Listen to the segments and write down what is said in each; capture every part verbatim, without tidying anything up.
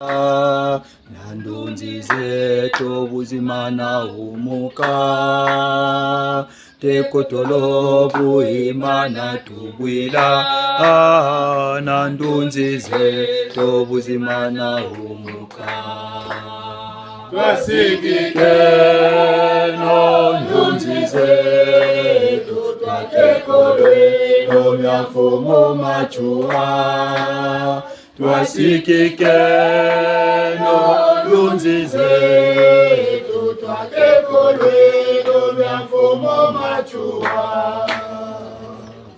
Na ndunzi zeto buzima na wumuka. Tekotolo buhima na tubwila. Ah, na ndunzi zeto buzima na wumuka. Twasikikeno ndunzi zeto, twakekolweno mia Mfumu Matsoua. Twasikikeno ndunzi zeto, twakekolweno mia Mfumu Matsoua.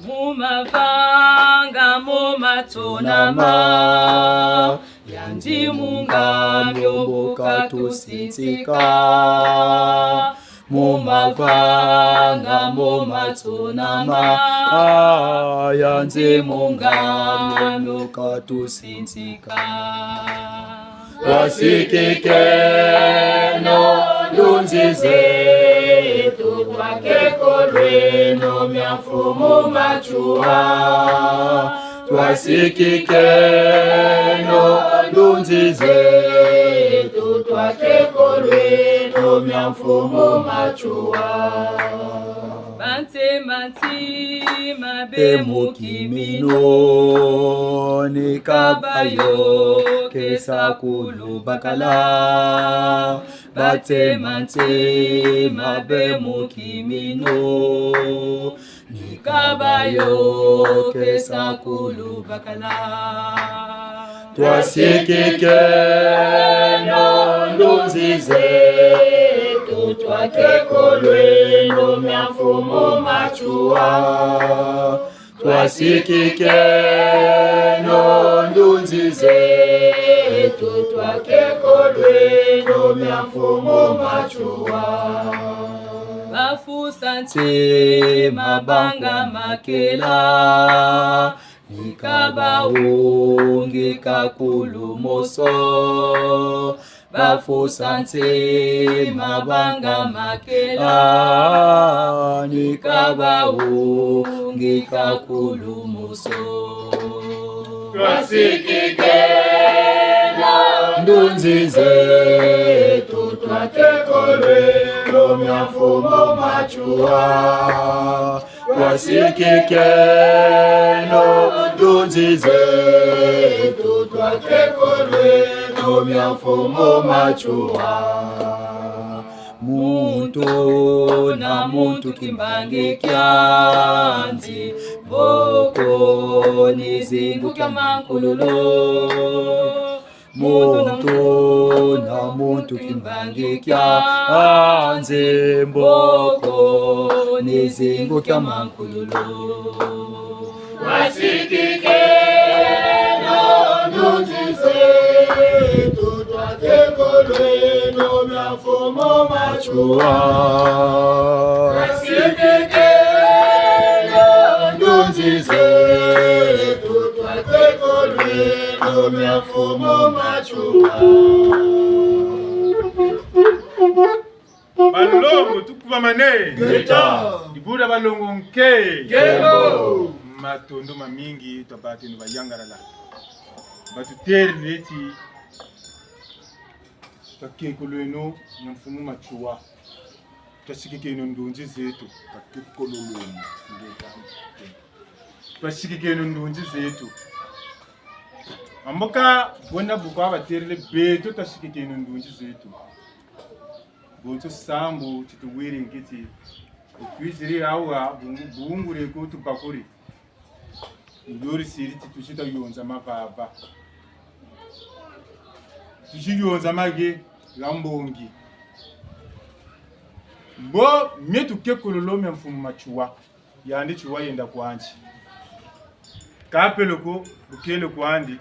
Mu mavanga mo matsonama, yandi mu ngamio mbo katusinzika. Mu mavanga mo matsonama, ah, yandi mu ngamio katusinzika. Twasikikeno ndunzi zeto, twakekolweno mia Mfumu Matsoua. Twasikikeno ndunzi zeto, twakekolweno mia Mfumu Matsoua. Bantima ntima be mu kiminu, ni ka bayôkesa ku lubakala. Bantima ntima be mu kiminu, ni ka bayôkesa ku lubakala. Twasikikeno ndunzi zeto, twakekolweno mia Mfumu Matsoua. Twasikikeno ndunzi zeto, twakekolweno mia Mfumu Matsoua. Bafusa ntima banga makela, ni ka bahungika ku lumoso. Bafusa ntima banga makela, ni ka bahungika ku lumoso. Twasikikeno ndunzi zeto, twakekolweno mia Mfumu Matsoua. Twasikikeno ndunzi zeto, twakekolweno mia Mfumu Matsoua. Muntu na muntu kimbangi kiandi, mboko ni zingu kia mankululu. Muntu na muntu kimbangi kiandi, mboko ni zingu kia mankululu. Twasikikeno ndunzi zeto, twakekolweno mia Mfumu Matsoua. Twasikikeno ndunzi zeto, twakekolweno mia Mfumu Matsoua. Balongo, tukubamane. Ngeta. Dibula balongo nke. Nkembo. Matondo mamingi, twabateno bayangalala. Batutêle neti, twakekolweno mia Mfumu Matsoua. Twasikikeno ndunzi zeto. Twakekolweno. Ngeta. Twasikikeno ndunzi zeto. Amboka bwena bukwa batêlele beto twasikikeno ndunzi zeto. Bonso sambu ti tuwiri nkiti. Twiziri awa bungu-, bungure ko tubakuri. Ndori siri ti tusi ta yonza mavava. Tusi yonza mage ga mbongi. Mbo mie tukekololo mia Mfumu Matsoua. Yandi ti wayenda kwandi. Ka peleko, bu kele kwandi.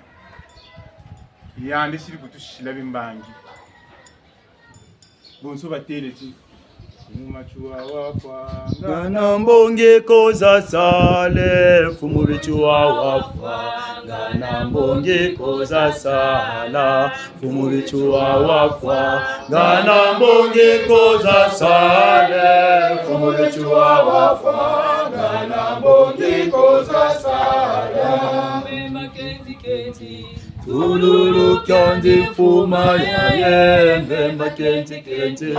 Yandi siri kutusisila bimbangi. Bonso batêle ti, Mfumu Matsoua wafwa. Ngana mbongi ko za sala, Mfumu Matsoua wafwa. Ngana mbongi ko za sala, Mfumu Matsoua wafwa. Ngana mbongi ko za sala, Mfumu Matsoua wafwa. Ngana mbongi ko za sala. Mbe makenzi kenzi. Tululu Kanzi fuma ya yende ma kenti kenti.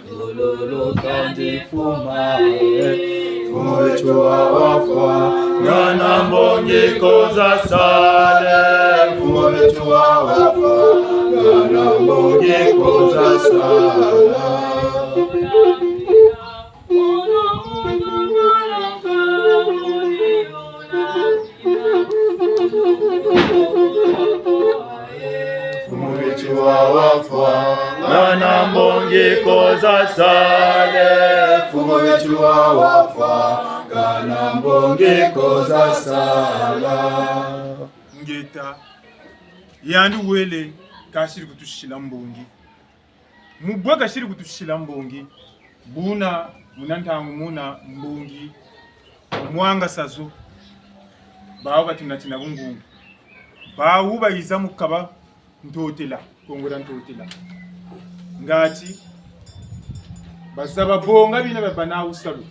Lolo kanzi fuma ye. Fuma chwa wafwa. Ngana mbongi ko za sala. Fuma chwa wafwa. Ngana mbongi ko za sala. Mfumu Bitshua wafwa, ngana mbongi ko za sala. Mfumu Bitshua wafwa, ngana mbongi ko za sala. Ngeta, yandi wele, kasiri kutusila mbongi. Mu bwe kasiri kutusila mbongi, buna, muna ntangu muna mbongi, mwangasa zo, bawu batunatina bungungu. Bawu bayiza mu kaba ntotela, kongwela ntotela. Ngati, bazaba bonga bina bia bana wusalu.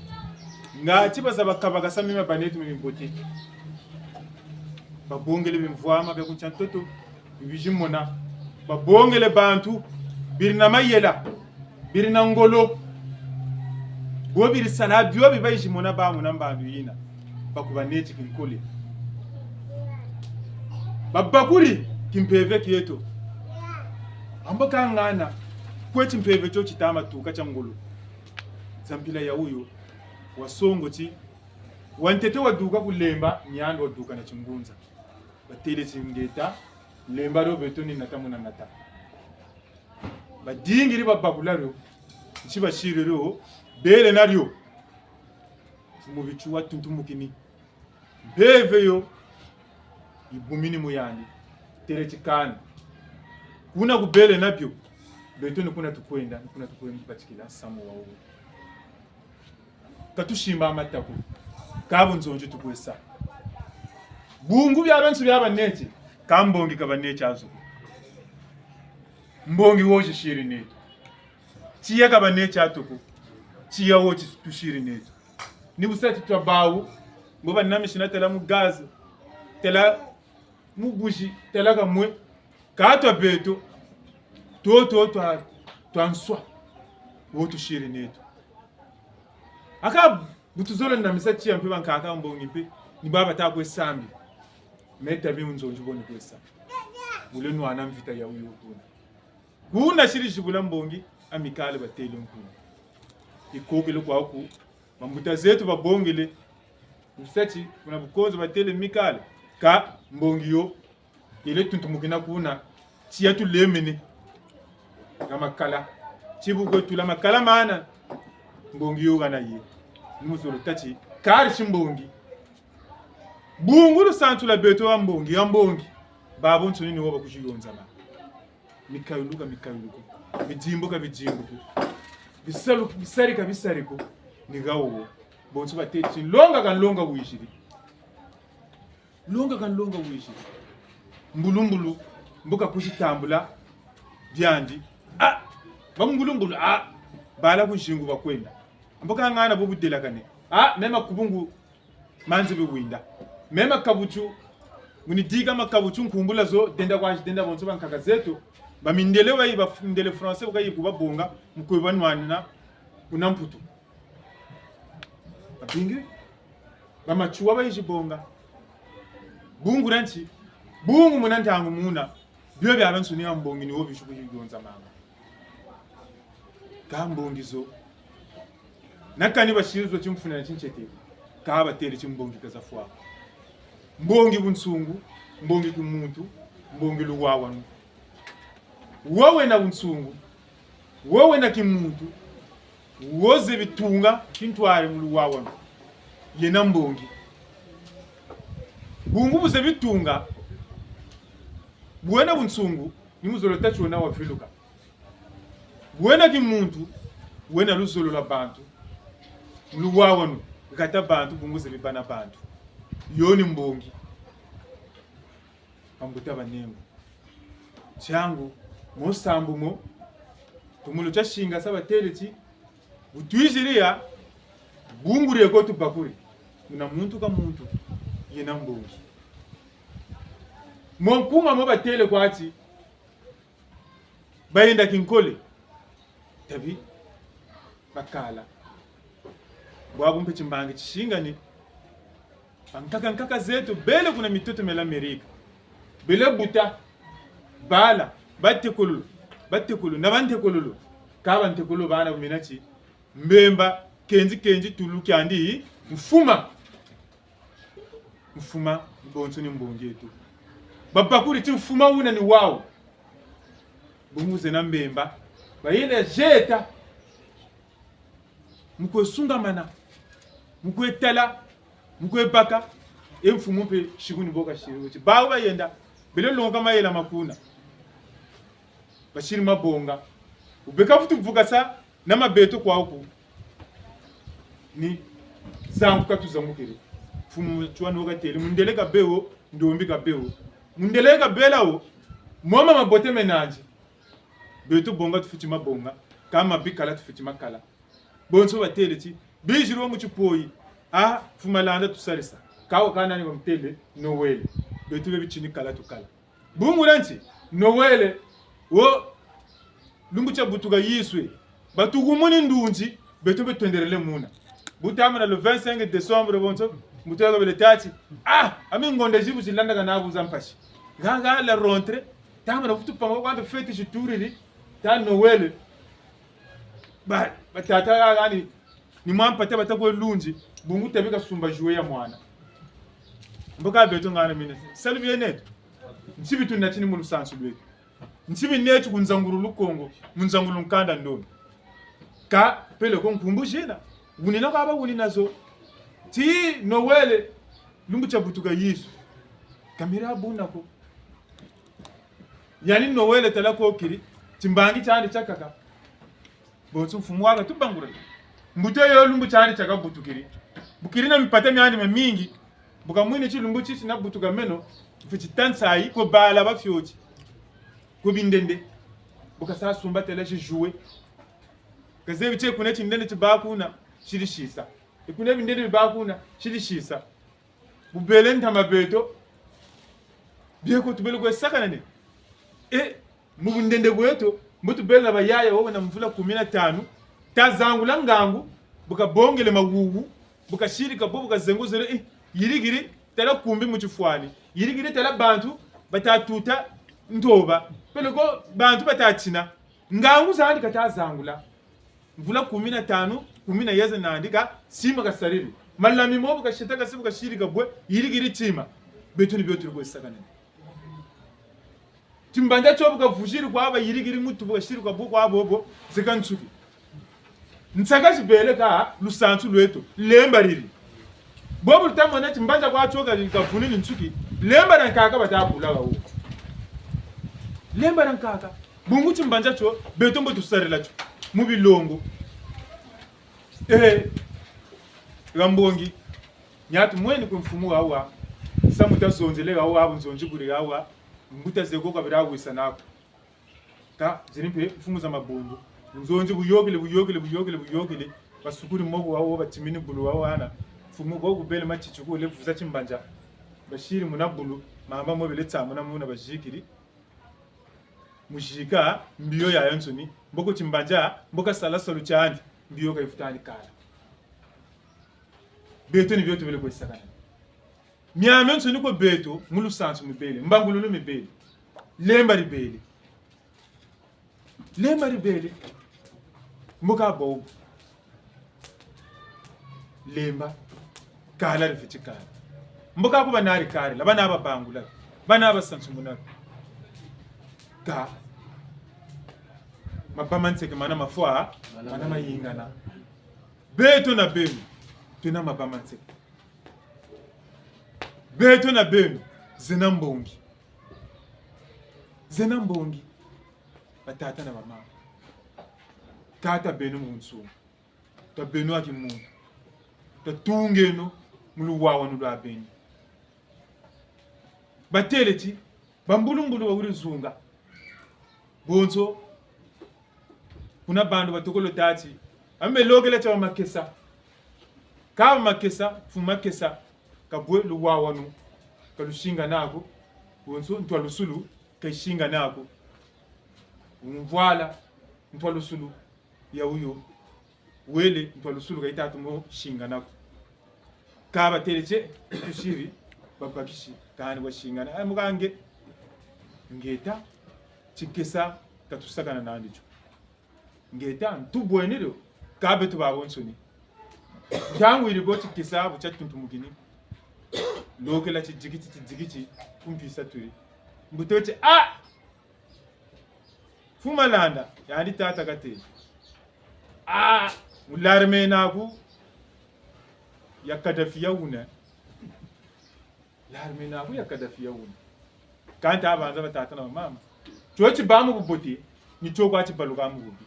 Ngati bazaba kabakasa mima bia neto mia mbote. Babongele bimvwama bia ku ntia ntoto, bibizi mona. Babongele bantu, beri na mayela, beri na ngolo. Bo beri sala bio bi bayizi mona ba muna mbandu yina. Bakuba neti kinkole. Babakuri kimpeve kieto. Ambo kangana, kwe timpeve tio tita ma tuka tia ngolo. Za mpila ya wuyo, wasongo ti, wantete waduka ku Lemba, ni yandi waduka na Tingunza. Batele ti ngeta, Lemba dio beto ni nata muna nata. Badingiri babakula dio, nti basiri dio, bele na dio. Mfumu Bitshua tuntumukini. Mpeve yo, yibumini mu yandi. Tele ti kani. Kuna ku bele na bio, beto ni kuna tukwenda, ni kuna tukwenda batikila nsamu wa wuwu. Ka tusimba mata ko. Ka bunzonzi tukwe sa. Bungu bia bantu bia baneti, ka mbongi ka baneti azo ko. Mbongi wo tisiri neto. Tiya ka baneti ato ko. Tiya wo ti-, tusiri neto. Ni bu sa ti twa bawu, mbo banamisina tala mu gaz, tala mu bougie, tala kamwe. Ka twa beto, to, to, twa, twa nswa, wo tusiri neto. Aka bu tuzolo namisa tiya mpe bankaka mbongi mpe, ni baba ta kwe sambi. Meta bi mu nzonzi bo ni kwe sa. Wule nwana mvita ya wuyo kuna. Kuna siri zibula mbongi, Amicale batele nkuna. Ikokele kwa ku, bambuta zeto babongele, bu sa ti, kuna bukonzo batele Amicale, ka mbongi yo, yele tuntumukina kuna, tiya tulemene. Ka makala. Ti bu kwe tula makala mana. Mbongi yo hana ye. Ni mu zolo tâ ti, kari si mbongi. Bungu lusantu lwa beto wa mbongi, ya mbongi. Babonsoni ni wo bakwizi yonzama. Mikayulu ka mikayulu ko. Bidimbu ka bidimbu ko. Bisalu, bisari ka bisari ko. Ni ha wo. Bonso bateti, nlonga ka nlonga wiziri. Nlonga ka nlonga wiziri. Mbulumbulu, mbo kakwizi tambula, diandi. Ah! Ba mbulumbulu, ah! Bala ku nzingu bakwenda. Mbo kangana bo budelakane. Ah, mema ku bungu manzi biwinda. Mema kabutu, muni dika makabutu nkumbula zo, denda kwa denda bonso bankaka zeto. Bamindele bayi, bamindele français, bu kayi kubabonga, mu kwe banwanina, kuna Mputu. Babingi, ba Matsoua bayizi bonga. Bungu dia nti, bungu muna ntangu muna, bio biabiansoni ya mbongi ni wo bizi kuyonzamanga. Ka mbongi zo. Na kani basiri zo timfuna na tintiete, ka batele ti mbongi ka zafwa ko. Mbongi bunsungu, mbongi kimuntu, mbongi luwawanu. Wo wena bunsungu, wo wena kimuntu, wo zebi tunga tintwari mu luwawanu, yena mbongi. Bungu bu zebi tunga, bu wena bunsungu, ni mu zolo tâ ti wena waviluka. Bu wena kimuntu, wena luzolo lwa bantu, mu luwawanu, hata bantu, bungu zebi bâ na bantu. Yo ni mbongi. Bambuta banengo. Tiangu, mo sambu mo, tumulu tia singasa batele ti, bu twiziri ya, bungu die ko tubakuri. Muna muntu ka muntu, yena mbongi. Mo nkunga mo batele kwa ti, Bayenda kinkole. Tabi bakala. Bwabu mpe timbangi tisingani. Bankaka nkaka zeto bele kuna mitoto mia l'Amérique. Bele buta. Bala. Batekululu. Batekululu. Na bantekululu. Ka bantekululu bana bu mina ti. Mbemba. Kenzi kenzi tulu kiandi. Mfuma. Mfuma, bonso ni mbongi eto. Babakuri ti mfuma wuna ni wawu. Bungu zena mbemba. Bayele zeta. Mu kwe sungamana. Mu kwe tala. Mu kwe baka. E mfumu mpe siku ni bo kasiri. Weti bawu bayenda. Bele longa mayela ma kuna. Basiri mabonga. Wubeka vutu vukasa. Na ma beto kwaku. Ni zangu ka tuzangukiri. Mfumu Matsoua no katêle, mundele ka bewo, ndombi ka bewo. Mundele ka bela wo, moma mabote mena nandi. Beto bonga tufweti mabonga, ka mabi kala tufweti makala. Bonso batêle ti, biziri wo mu tipoyi. Ah, mfumu Malanda tusarisa. Ka wo ka nani bamutêle, Noël. Beto be bitini kala tukala. Bungu dia nti, Noël, wo, lumbu tia butuka yiswe, batukumuni ndunzi, beto mpe twenderele muna. Bu tamana le vingt-cinq décembre, bonso, mbuta kabele tâ ti, ah, ami ngonda zi bu zilandaka nabu za mpasi. Haha la rentrée, tamana vutu panga kwandi fête zituriri, tâ Noël. Ba, batata haha ni, ni mwa mpata bata kwe lunzi, bungu tabi kasumba jouet ya mwana. Mbo ka beto ngana mina. Salu bie neto. Nti bi tunatini mu lusansu lweto. Nti bi neto ku nzangululu Kongo, mu nzangululu nkanda ndombi. Ka peleko nkumbu zina. Wunina kwa ba wunina zo. Ti Noël, lumbu tia butuka yiswe. Kamira buna ko. Yandi Noël tala kokiri, timbangi tiandi tiakaka. Bonso mfumu wa katubangurila. Mbuta yo lumbu tiandi tiakabutukiri. Bu keri na mipata miandi miamingi. Bu kamwini tilumbu titi nabutuka meno. Mfweti tâ nsayi kwe bala bafioti. Kwe bindende. Bu kasa sumba tala ti jouet. Kazebi ti kuna tindende tibâ kuna. Tiri sisa. E kuna bindende bibâ kuna. Tiri sisa. Bu bele ntama beto. Bieko tubele kwe sakana ne. E, mu bundende bweto, mbo tubele na bayaya wo na mvula kumi na tanu, tazangula ngangu, bu kabongele mawuwu, bu kasirika bo, bu kazengozele, e, yirikiri, tala kumbi mu tifwani. Yirikiri tala bantu, bata tuta ntoba. Peleko bantu bata tina. Ngangu zandi kata zangula. Mvula kumi na tanu, kumi na yeze nandi ka, sima kasariri. Malami mo bu kasheta kasi bu kashirika bwe, yirikiri tima. Beto ni bio turi kwe sakanene. Timbanja tio bu kavuziri kwa ba yirikiri mutu bu kashirika bwe kwa bobo, zeka nsuki. Nsaka zibele ka, lusansu lweto, lemba riri. Bobo lutamona timbanja kwa tio ka, kavunini nsuki, lemba na nkaka bata bula ba wo. Lemba na nkaka. Bungu timbanja tio, beto mbo tusarila tio. Mu bilongo. Eh, ha mbongi. Niatu mweni kwe mfumu hawa. Samu tazonzele hawa, bu nzonzi buri hawa. Mbuta zeko kabira wisa nako. Ka, ziri mpe mfumu za mabundu. Nzonzi buyokele, buyokele, buyokele, buyokele. Basukuri moko hawa, batimini bulu hawa hana. Mfumu ko kubele matiti kule vuza timbanja. Basiri muna bulu, mamba mobele tsamuna muna bazikiri. Muzika, mbiyo yayansoni, mboko timbanja, mbo kasala salu tiandi, mbiyo kayifutani kala. Beto ni bio tubele kwe sakana. Miamiansoni kwe beto, mu lusansu mibele, mbangululu mibele, lemba libele. Lemba libele, mbo ka bobo. Lemba, kala rifweti kala. Mbo ka kuba nari kari, la bana babangula, bana basansumuna. Ka, maba ma nseke mana mafwa, mana mayingana. Beto na beno, twena maba ma nseke. Beto na beno, zena mbongi. Zena mbongi. Batata na bamama. Tata beno mu nsungu. Tabeno ha kimuntu. Tatungeno mu luwawanu lwa beno. Batêle ti, bambulumbulu bawiri zunga. Bonso, kuna bantu batokolo tâ ti, ambe lokela tia makesa. Ka makesa, fu makesa, kabwe luwawanu, kalusingana ko, bonso, ntwalusulu, kayisingana ko. Mvwala, ntwalusulu ya wuyo. Wele, ntwalusulu ka yita tumo singana ko. Ka batêle ti, tusiri, babakisi, kani wasingana. Ayi, mu ka nge, ngeta, tikesa, ka tusakana nandi tio. Ngeta, ntubweni dio, ka beto babonsoni. Ntangu yiri bo tikesa, bu tia tuntumukini. Lokela tidikiti, tidikiti, ku mpisa tuli. Mbuto ti, ah! Mfumu Malanda, yandi tata katêle. Ah, mu l'armée naku ya Kadhafi ya wuna. L'armée naku ya Kadhafi ya wuna. Kâ nta banza batata na bamama. Tio tibâ mu bubote, ni tio kwa tibaluka mu bubi.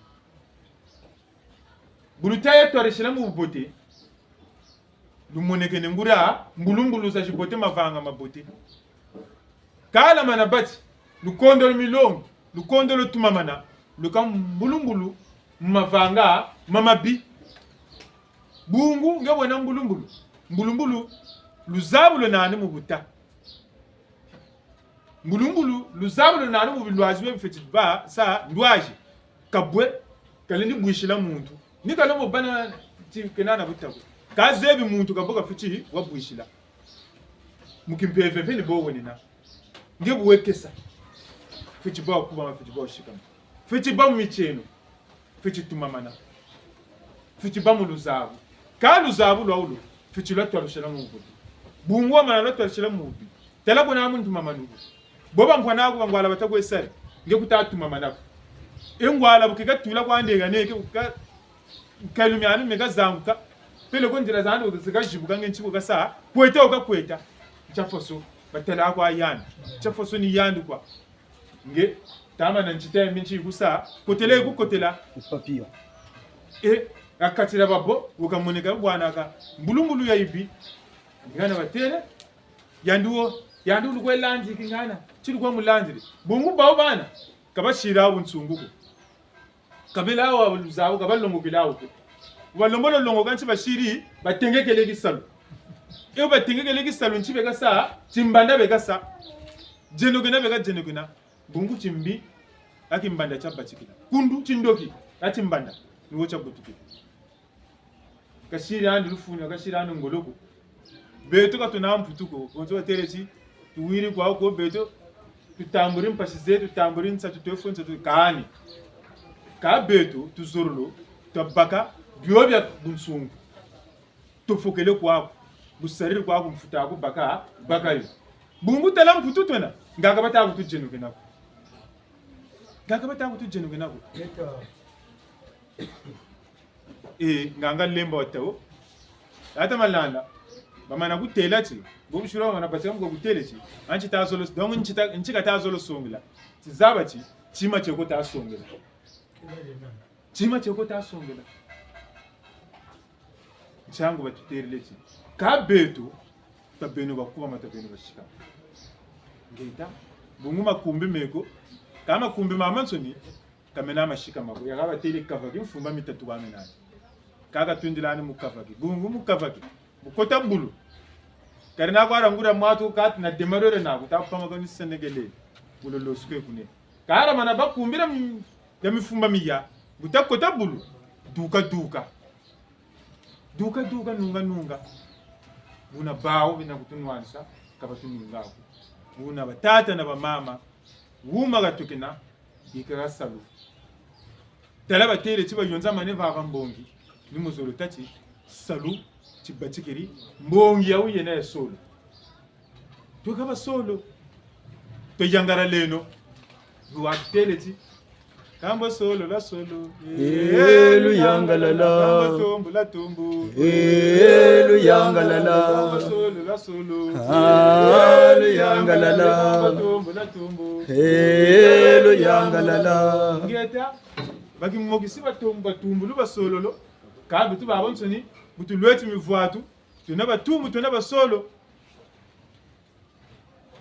Bu luta ya twarisila mu bubote, lumonekene nguria, mbulumbulu za zibote mavanga mabote. Kala mana bati, lukondolo milongi, lukondolo tumamana, luka mbulumbulu mu mavanga mamabi. Bungu nge wena mbulumbulu, mbulumbulu luzabu lwena nandi mu buta. Mbulumbulu, luzabu lwena nandi mu bilwazi bwe bifweti bâ sa ndwazi. Kabwe, kalendi bwisila muntu. Ni kalombo bana ti kena na butabu. Kazebi muntu kabwe kafweti wa bwisila. Mu kimpeve mpe ni bo wenina. Nge bu wekesa. Fweti bâ wa kubama, fweti bâ wa sikama. Fweti bâ mu mitieno. Fweti tumamana. Fweti bâ mu luzabu. Kâ luzabu lwa wulu, fweti lwa twalusila mu bubi. Bungu wamana lwa twalusila mu bubi. Tala kuna mu ntumamanu. Bo bampwana aku bangwala bata kwe sari. Nge kuta tumamana ko. E ngwala bu keka tula kwa ndenga neke kuka, kalu mianu meka zanguka. Peleko nzila zandi zika zibuka nge nti ko kasa. Kweta wuka kweta. Ntia foso. Batala kwa yandi. Ntia foso ni yandi kwa. Nge, tamana ntita ya mbi nti kusa, kotela yi kukotela. Papier. E, ha kati dia babo, wukamoneka bwana ka, mbulumbulu ya yibi. Ngana batêle, yandi wo, yandi wulukwe landi ki ngana, ti lukwe mu landiri. Bungu bawu bana, ka basila bunsungu ko. Ka bela wa luzabu, ka balongokela wo ko. Balembolo longoka nti basiri, batengekele kisalu. E batengekele kisalu nti beka sa, timbanda beka sa. Dzenokena beka dzenokena. Bungu timbi, ha kimbanda tia batikila. Kundu, tindoki, ha timbanda, ni wo tia butukila. Kasiri handi lufuni, kasiri handi ngolo ko. Beto ka tuna mputu ko, bonso batêle ti, tuwiri kwa ko beto, tutamburi mpasi zeto, tutamburi nsatu, twefo nsatu, kani. Kâ beto, tuzololo, twabaka, bio bia bunsungu. Tufukele kwaku, busariri kwaku, mfuta aku baka, baka yo. Bungu tala mputu twena, ngaka bata kutudzenokena ko. Ngaka bata kutudzenokena ko. E, nganga lemba wa tâ wo. Tata Malanda, bamana kutêla ti, bo busula bamana batia mu kwa kutêle ti, anti ta zolo, donc nti ta, nti ka ta zolo songela. Ti zaba ti, tima tieko ta songela. Tima tieko ta songela. Ntiangu batutêlele ti. Kâ beto, ta beno bakubama, ta beno basikama. Ngeta, bungu makumbi meko, kâ makumbi mamansoni, ka mena masikama ko, ya ka batêle kavaki mfumba mitatu kwa mena. Kâ katundila ni mu kavaki, bungu mu kavaki, bu kota bulu. Kari na kwa rangura mwatu kati na demarrer na, kuta pama kani Sénégalais, bulu losuke kune. Kâ ramana bakumbila mi-, ya mifumba miya, bu ta kota bulu, duka duka. Duka duka, nunga nunga. Buna bawu bena kutunwanisa, ka batununga ko. Buna batata na bamama, wuma katukina, yika ka salu. Tala batêle ti bayonzamane vava mbongi, ni mu zolo tâ ti, salu, tibatikiri, mbongi yawu yena ya solo. Tweka basolo. Twayangalaleno. Watutêle ti. Kamba solo la solo. Eh, luyangalala. Kamba tombo la tombo. Eh, luyangalala. Kamba solo la solo. Ah, luyangalala. Kamba tombo la tombo. Eh, luyangalala. Ngeta. Bakimokisi batombo, batumbulu basololo. Kâ beto babansoni, bu tulweti mivwatu. Tuna batumbu, tuna basolo.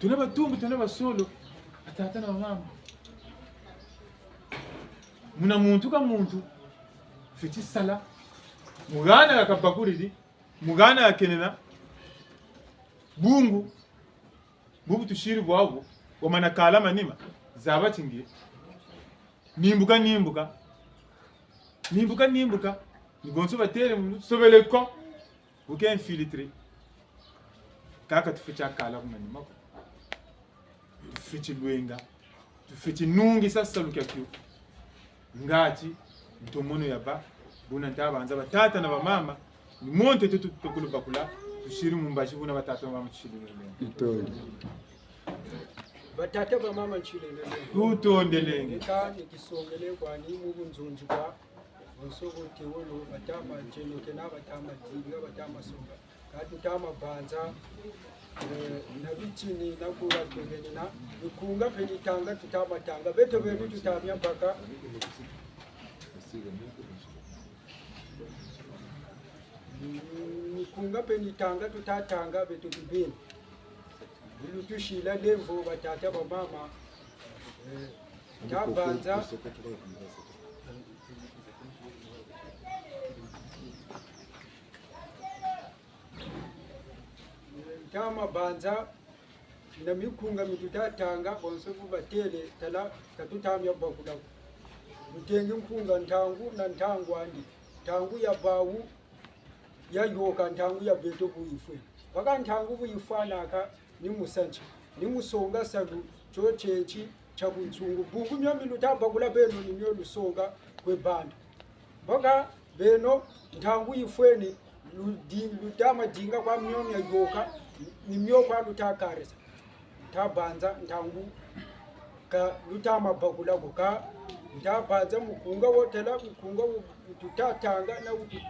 Tuna batumbu, tuna basolo, batata na bamama. Muna muntu ka muntu, fweti sala, mu hana ha kabakuriri, mu hana ha kenena, bungu, bubu tusiri bwabu, wamana kala manima, zaba ti nge. Nimbuka, nimbuka. Nimbuka, nimbuka. Ni bonso batêle mu, sobele ko. Bu ke infiltré. Kâ ka tufweti kala ku manima ko. Tufweti lwenga. Tufweti nungisa salu kiakio. Ngati ntomono yabâ, buna nta banza batata na bamama, ni mo nte tu, tu, tukulu bakula, tusiri mu mbazi buna batata na bamama tusiri lwenga. Itondi. Batata, bamama, nsilele. Tutondelenge. Eka ni kisongele kwani mu bunzonzi bwa bonso bo teolo, batama tienokena, batama dinga, batama songa. Ka tutama banza, eh, na bitini, na kula tuvenena, mikunga mpe ni tanga, tutama tanga. Beto beni tutamia mpaka. Mikunga mpe ni tanga, tutatanga, beto tubeni. Ni lutusila lemvo, batata, bamama, eh, tabanza. Ntama banza, na mikunga mi tutatanga, bonso bu batêle, tala, ka tutamia bakula ko. Tutengi nkunga ntangu na ntangu andi. Ntangu ya bawu, ya yoka, ntangu ya beto bu yifwe. Baka ntangu bu yifwanaka, ni mu sa nti, ni mu songa salu, tio tienti tia bunsungu. Bungu mio mi luta bakula beno ni mio lusonga kwe bantu. Baka beno ntangu yifweni, ludi-, lutama dinga kwa mio mia yoka, ni mio kwa luta karisa. Nta banza ntangu ka lutama bakula ko, kâ nta banza mukunga wo tala, mukunga wo tutatanga na wo tu-,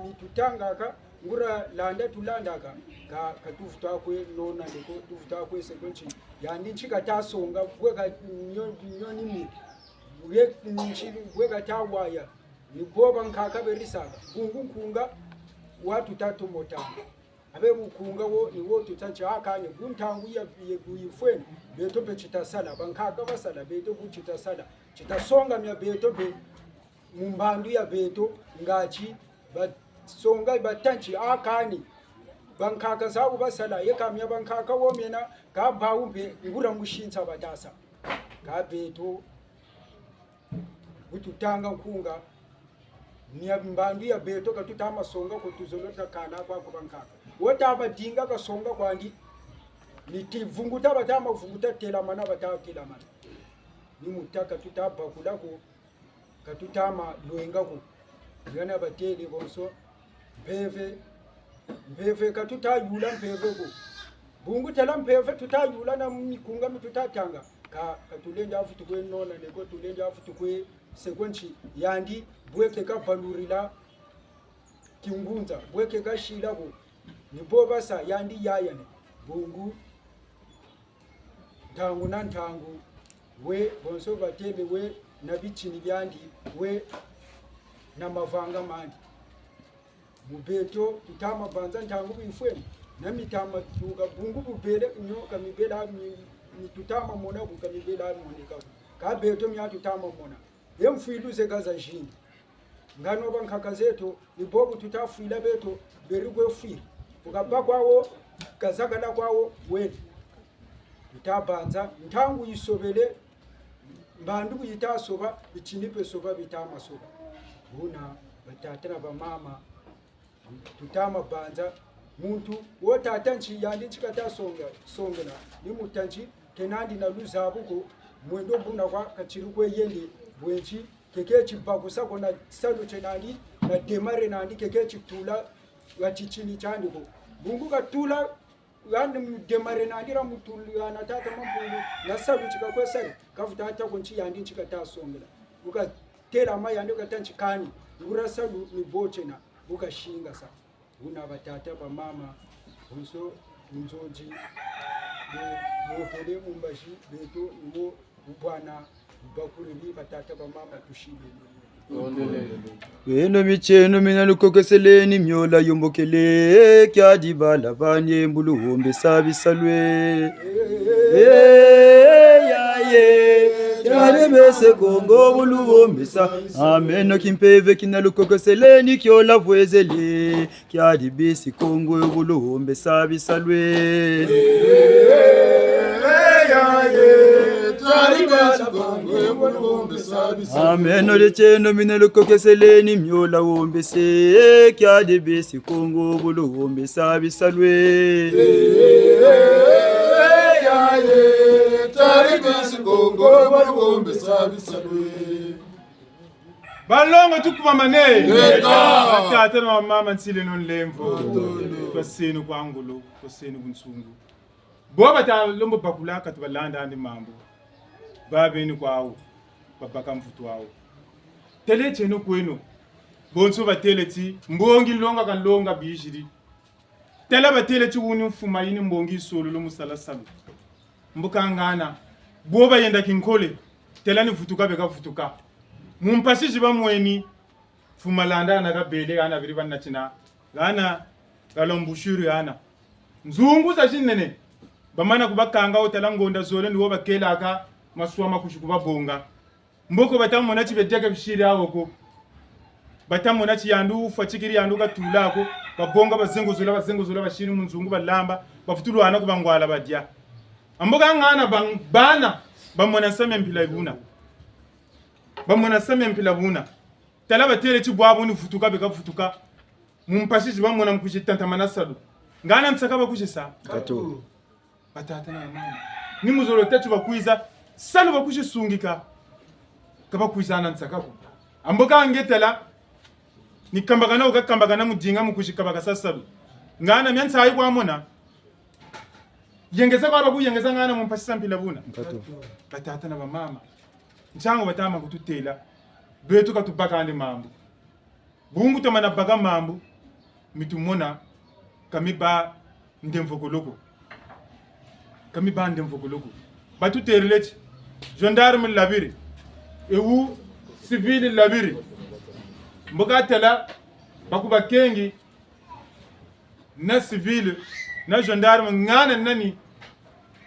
ni tutangaka, nguria landa tulandaka, ka, ka tuvutu kwe nona ndeko, tuvutu kwe se ko nti. Yandi nti kata songa, bwe ka nio-, nio ni mi. Bwe nti, bwe kata waya. Ni bo bankaka berisaka. Bungu nkunga wa tuta tomotanga. Abe mukunga wo, ni wo tuta nti a kani, bu ntangu ya, ya, bu yifweni, beto mpe ti tasala, bankaka basala, beto bu ti tasala, ti tasonga mia beto mpe, mu mbandu ya beto, ngati basonga bata nti a kani, bankaka zawu basala, ye ka mia bankaka wo mena, kâ bawu mpe, nguria musinsa batasa. Kâ beto, bu tutanga nkunga, mia mbandu ya beto ka tutama songa ko, tuzolo ta kana kwa ku bankaka. Wo taba dinga kasonga kwandi, ni ti vunguta batama vunguta, telamana bata telamana. Ni mu ta ka tuta bakula ko, ka tutama lwenga ko. Ngana batêle bonso, mpeve, mpeve ka tuta yula mpeve ko. Bungu tala mpeve tuta yula na mikunga mi tutatanga. Ka, ka tulendi vutu kwe nona ndeko, tulendi vutu kwe se ko nti, yandi, bwe ke kabalurila kingunza, bwe ke kasila ko. Ni bo basa, yandi yaya ne. Bungu ntangu na ntangu, we, bonso batêle we, na bitini biandi, we, na mavanga mandi. Mu beto, tutama banza ntangu bu yifweni, na mitama tuka bungu bubele nio ka mibela mi, mi tutama mona ko, ka mibela moneka ko. Kâ beto mia tutama mona. Ye mfwilu ze ka zazingi. Ngano bankaka zeto, ni bo bu tuta fwila beto, beri kwe fwiri. Bu kabâ kwawo, kazakala kwawo, weri. Tuta banza, ntangu yisobele, mbandu bu yita soba, bitini mpe soba, bitama soba. Buna, batata na bamama, tutama banza, muntu wo tata nti yandi nti kata songa, songela, ni mu ta nti, kena nandi na luzabu ko, mwendo buna kwa katiri kwe yende, bwe nti, keke ti bakusa ko na salu tie nandi, na démarrer nandi, keke ti tula, ha titini tiandi ko. Bungu katula, yandi mu démarrer nandi la mu tula na tata Mampungu, na salu ti kakwe sari, kavutu ta ko nti yandi nti kata songela. Bu katelama yandi kata nti kani, nguria salu ni bo tiena, bu kasingasa. Buna batata bamama, bonso nzonzi, bo, bokele mu mbazi, beto, ni wo, bubwana, bubakuriri, batata bamama, tushimene. Beno mitieno mina lukokeseleni miola yombokele, kiadi bala bani mbulu hombesa bisalu e. Eh, ya, ye. Kiadi bese Kongo bulu hombesa. Ameno kimpeve kina lukokeseleni kiola vwezele. Kiadi bisi Kongo bulu hombesa bisalu e. Ameno de tieno mine lukokeseleni miola wombese, kia de besi Kongo bulu wombesa bisalwe. Balongo tukubamane. Leka. Batata na bamama, nsileno nlemvo. Matondo. Twaseno kwa ngolo, twaseno bunsungu. Bo bata lembo bakula ka tubalanda andi mambu. Babeni kwawu, babaka mvutu wawu. Tele tieno kweno. Bonso batele ti, mbongi nlonga ka nlonga biziri. Tala batele ti wuni mfuma yini mbongi yisololo mu sala salu. Mbuka ngana, bo bayenda kinkole, tala ni vutuka beka vutuka. Mu mpasi zi bamweni, mfuma landa hana kabele, hana biri bana tina, hana kalombushuri hana. Nzungu zazinene, bamana kubakanga wo tala ngonda zole ni wo bakelaka, maswa makushi kubabonga. Mboko bata mona ti bediaka bisiri awo ko. Bata mona ti yandi wufwa tikiri yandi wukatula ko. Babonga bazengozola, bazengozola basiri mu nzungu balamba. Bavutulwana ku bangwala badia. Amboka ngana bang-, bana, bamona nsamu ya mpila buna. Bamona nsamu ya mpila buna. Tala batele ti bwabu ni vutuka beka vutuka. Mu mpasi zi bamona mu kuzi tantamana salu. Ngana nsaka bakuzi sa. Kato. Batata na bamama. Ni muzolo tâ ti bakwiza, salu bakuzi sungika. Ka bakwiza na nsaka ko. Amboka nge tala, ni kambakana wuka kambakana mu dinga mu kuzi kabaka sa salu. Ngana mia nsayi kwa mona. Yengeza kwa baku yengeza ngana mu mpasi za mpila buna. Kato. Batata na bamama. Ntiangu batama kututela. Beto ka tubaka andi mambu. Bungu tamana baka mambu, mi tumona, ka mi ba ndemvokolo ko. Ka mi ba ndemvokolo ko. Batuterele ti, gendarme labiri, ewu civil labiri. Mboka tala, baku bakengi, na civil, na gendarme, ngana nani,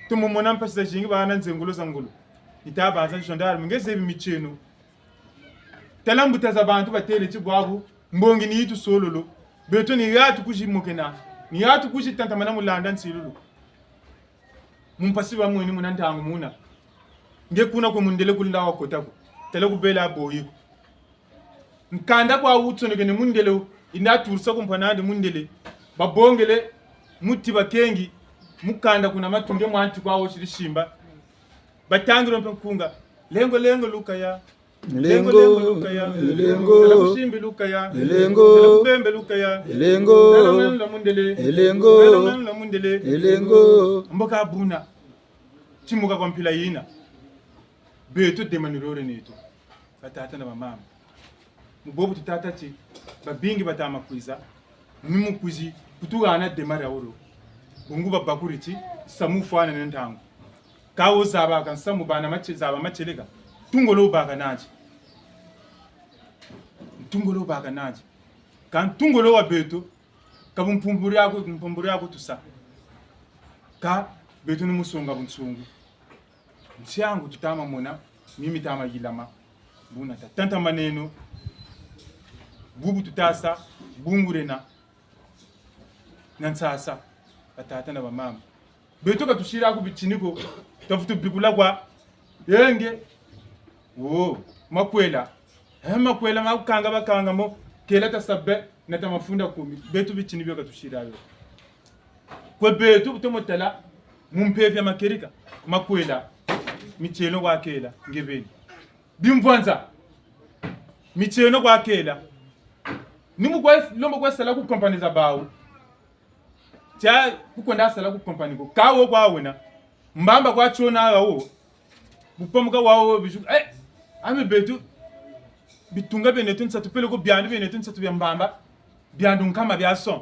tumumona mpasi zazingi bana nzengolo za ngolo. Ni tabanza gendarme, nge zebi mitieno. Tala mbuta za bantu batele ti bwabu, mbongi ni yi tusololo. Beto ni ha tukuzi mokena, ni ha tukuzi tantamana mu landa nsilulu. Mu mpasi bamweni muna ntangu muna. Nge kuna kwe mundele kuli nda wakota ko. Tala kubela boyi ko. Nkanda kwa wutsonekene mundele, yinda turisa ku mpanandi mundele. Babongele muti bakengi, mukanda kuna matu nge mwa nti kwa wo siri simba. Batangiro mpe nkunga. Lengo, lengo, lukaya. Lengo, lengo, lukaya. Lengo. Tala kusimbi lukaya. Lengo. Tala kubembe lukaya. Lengo. Tala mwana la mundele. Lengo. Tala mwana la mundele. Lengo. Mboka buna. Timuka kwa mpila yina. Beto dema ni lore neto. Batata na bamama. Mu bobu tutâ ti, babingi batama kwiza, ni mu kwizi, kutuhana dema dia wolo. Bungu babakuri ti, samu fwana ne ntangu. Ka wo zaba ka nsamu bana matie-, zaba matieleka, tungolo wubaka nandi. Tungolo wubaka nandi. Ka ntungolo wa beto, ka bumpumburi aku, mpumburi aku tusa. Ka beto ni musonga bunsungu. Ntiangu tutama mona, mimi tama yilama. Buna ta-, tantamaneno. Bubu tutasa, bungurena. Na nsasa, batata na bamama. Beto ka tusiri ku bitini ko, tafutu bikula kwa. Yenge. Wo, makwela. Eh, makwela ma kukanga bakanga mo, kela ta sabe, na ta mafunda kumi. Beto bitini bio ka tusiri yo. Kwe beto bu tomo tala, mu mpeve ya makerika, makwela, mitieno kwa kela, nge beni. Bimvwanza, mitieno kwa kela. Ni mu kwe, lomba kwe sala ku compagnie za bawu. Tia kukwenda sala ku compagnie ko. Ka wo kwa wena. Mbamba kwa tiona ha wo. Bupamuka wa wo biju. Eh, ami beto. Bitunga bieneto nsatu peleko biandu bieneto nsatu bia mbamba. Biandu nkama bia son.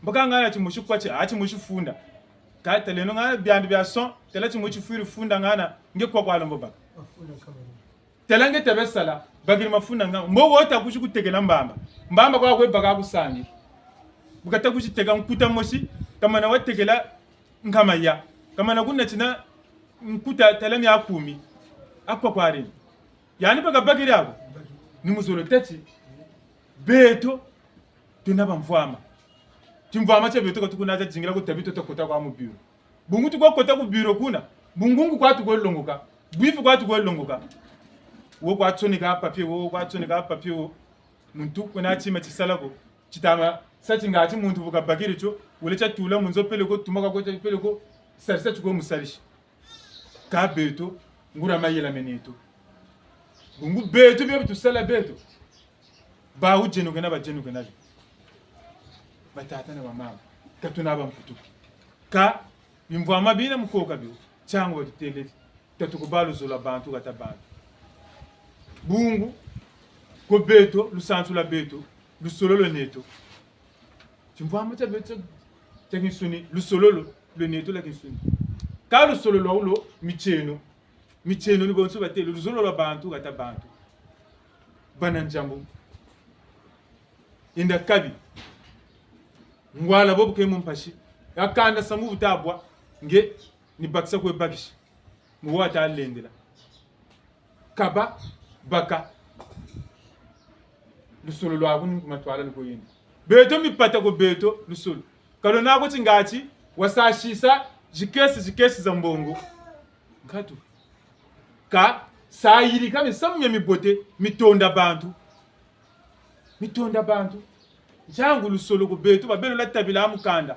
Mboka ngana timosi kwa ti, a timosi funda. Ka taleno ngana biandu bia son, tala timosi fwiri funda ngana, nge kwa kwa lombo baka. Tala nge tabe sala, bakiri mafunda nga, mbo wo ta kuzi kutekela mbamba. Mbamba kwa kwe baka ku sangi. Bu kata kuzi teka nkuta mosi, kamana watekela nkama ya. Kamana kuna tina nkuta tala mia kumi. Akwa kwa rini. Yani baka bakiri ako. Ni muzolo tâ ti. Beto, twena bamvwama. Timvwama tia beto ka tukuna tia zingila ku tabi to ta kota kwa mu biro. Bungu tukwa kota ku biro kuna, bungungu kwa tukwe longoka. Bwifi kwa tukwe longoka. Wo kwa tsoneka papier wo, kwa tsoneka papier wo. Muntu kwena tima tisala ko. Titama sa ti ngati muntu bu kabakiri tio, wele tia tula mu nzo peleko, tumaka ko tia peleko, sarisa ti ko musalisi. Kâ beto, nguria mayela meneto. Bungu beto bio bi tusala beto. Bawu dienuke na badienuke na bio. Batata na bamama. Ka tuna ba mputu. Kâ, bimvwama bina mu koka bio. Tiangu batutêle. Tatu kubâ luzolo lwa bantu, kata bantu. Bungu, kwe beto, lusansu lwa beto, lusolo lweneto. Timvwama tia beto tia kinsuni, lusolo lweneto lwa kinsuni. Kâ lusolo lwa wulo, mitieno. Mitieno ni bonso batêle, luzolo lwa bantu, kata bantu. Bana Nzambi. Yenda kabi. Ngwala bo bu ke mu mpasi. Ya kanda samu bu tabwa. Nge, ni bakisa kwe bakisi. Mu wo ata lendela. Kaba, baka. Lusolo lwaku ni ku matwala luko yenda. Beto mipata kwe beto, lusolo. Ka lwena ko ti ngati, wasasisa, zikesi, zikesi za mbongo. Nkatu. Kâ, sa yirika misamu mia mibote, mi tonda bantu. Mi tonda bantu. Ntiangu lusolo kwe beto, babelo lwa tabila mu kanda.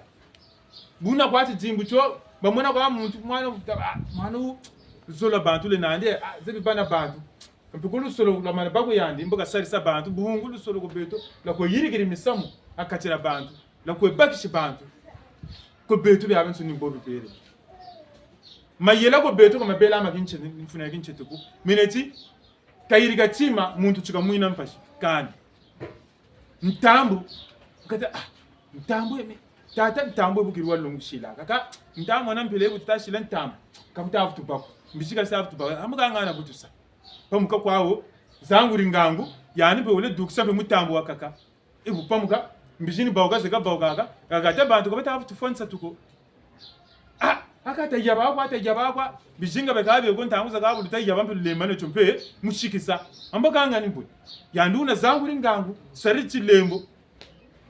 Buna kwa tidimbu tio, bamona kwa muntu, mwana, ah, mwana wu, luzolo lwa bantu lwena nandi, ah, zebi bana bantu. Mpe ko lusolo lwamana bâ kwe yandi, mbo kasalisa bantu, bungu lusolo kwe beto, lwa kwe yirikiri misamu, ha kati dia bantu, lwa kwe bakisi bantu. Kwe beto biabiansoni ni bo bibele. Mayela kwe beto ka mabela ma kintiete, mfunu ya kintiete ko. Mene ti, kayirika tima, muntu ti kamwina mpasi, kani. Ntambu, kata, ah, ntambu eme, tata ntambu ebu kiri wa longo sila. Kaka, ntambu wana mpele ebu tuta sila ntambu, ka buta vutu bâ ko. Mbizi ka sa vutu bâ ko, ha mbo ka ngana bu tusa. Pamuka kwawu, zanguri ngangu, yandi mpe wele dukisa mpe mutambu wakaka. Ebu pamuka, mbizi ni bawuka zeka bawukaka, kaka ta bantu ka bata vutu fwanisa tuko. Ah, ha kata yaba kwa, ta yaba kwa, bizinga beka bie ko ntangu zakaka bu luta yaba mpe lulemba ne tio mpe, musikisa. Ha mbo ka ngani bwe. Yandi wuna zanguri ngangu, sari tilembo.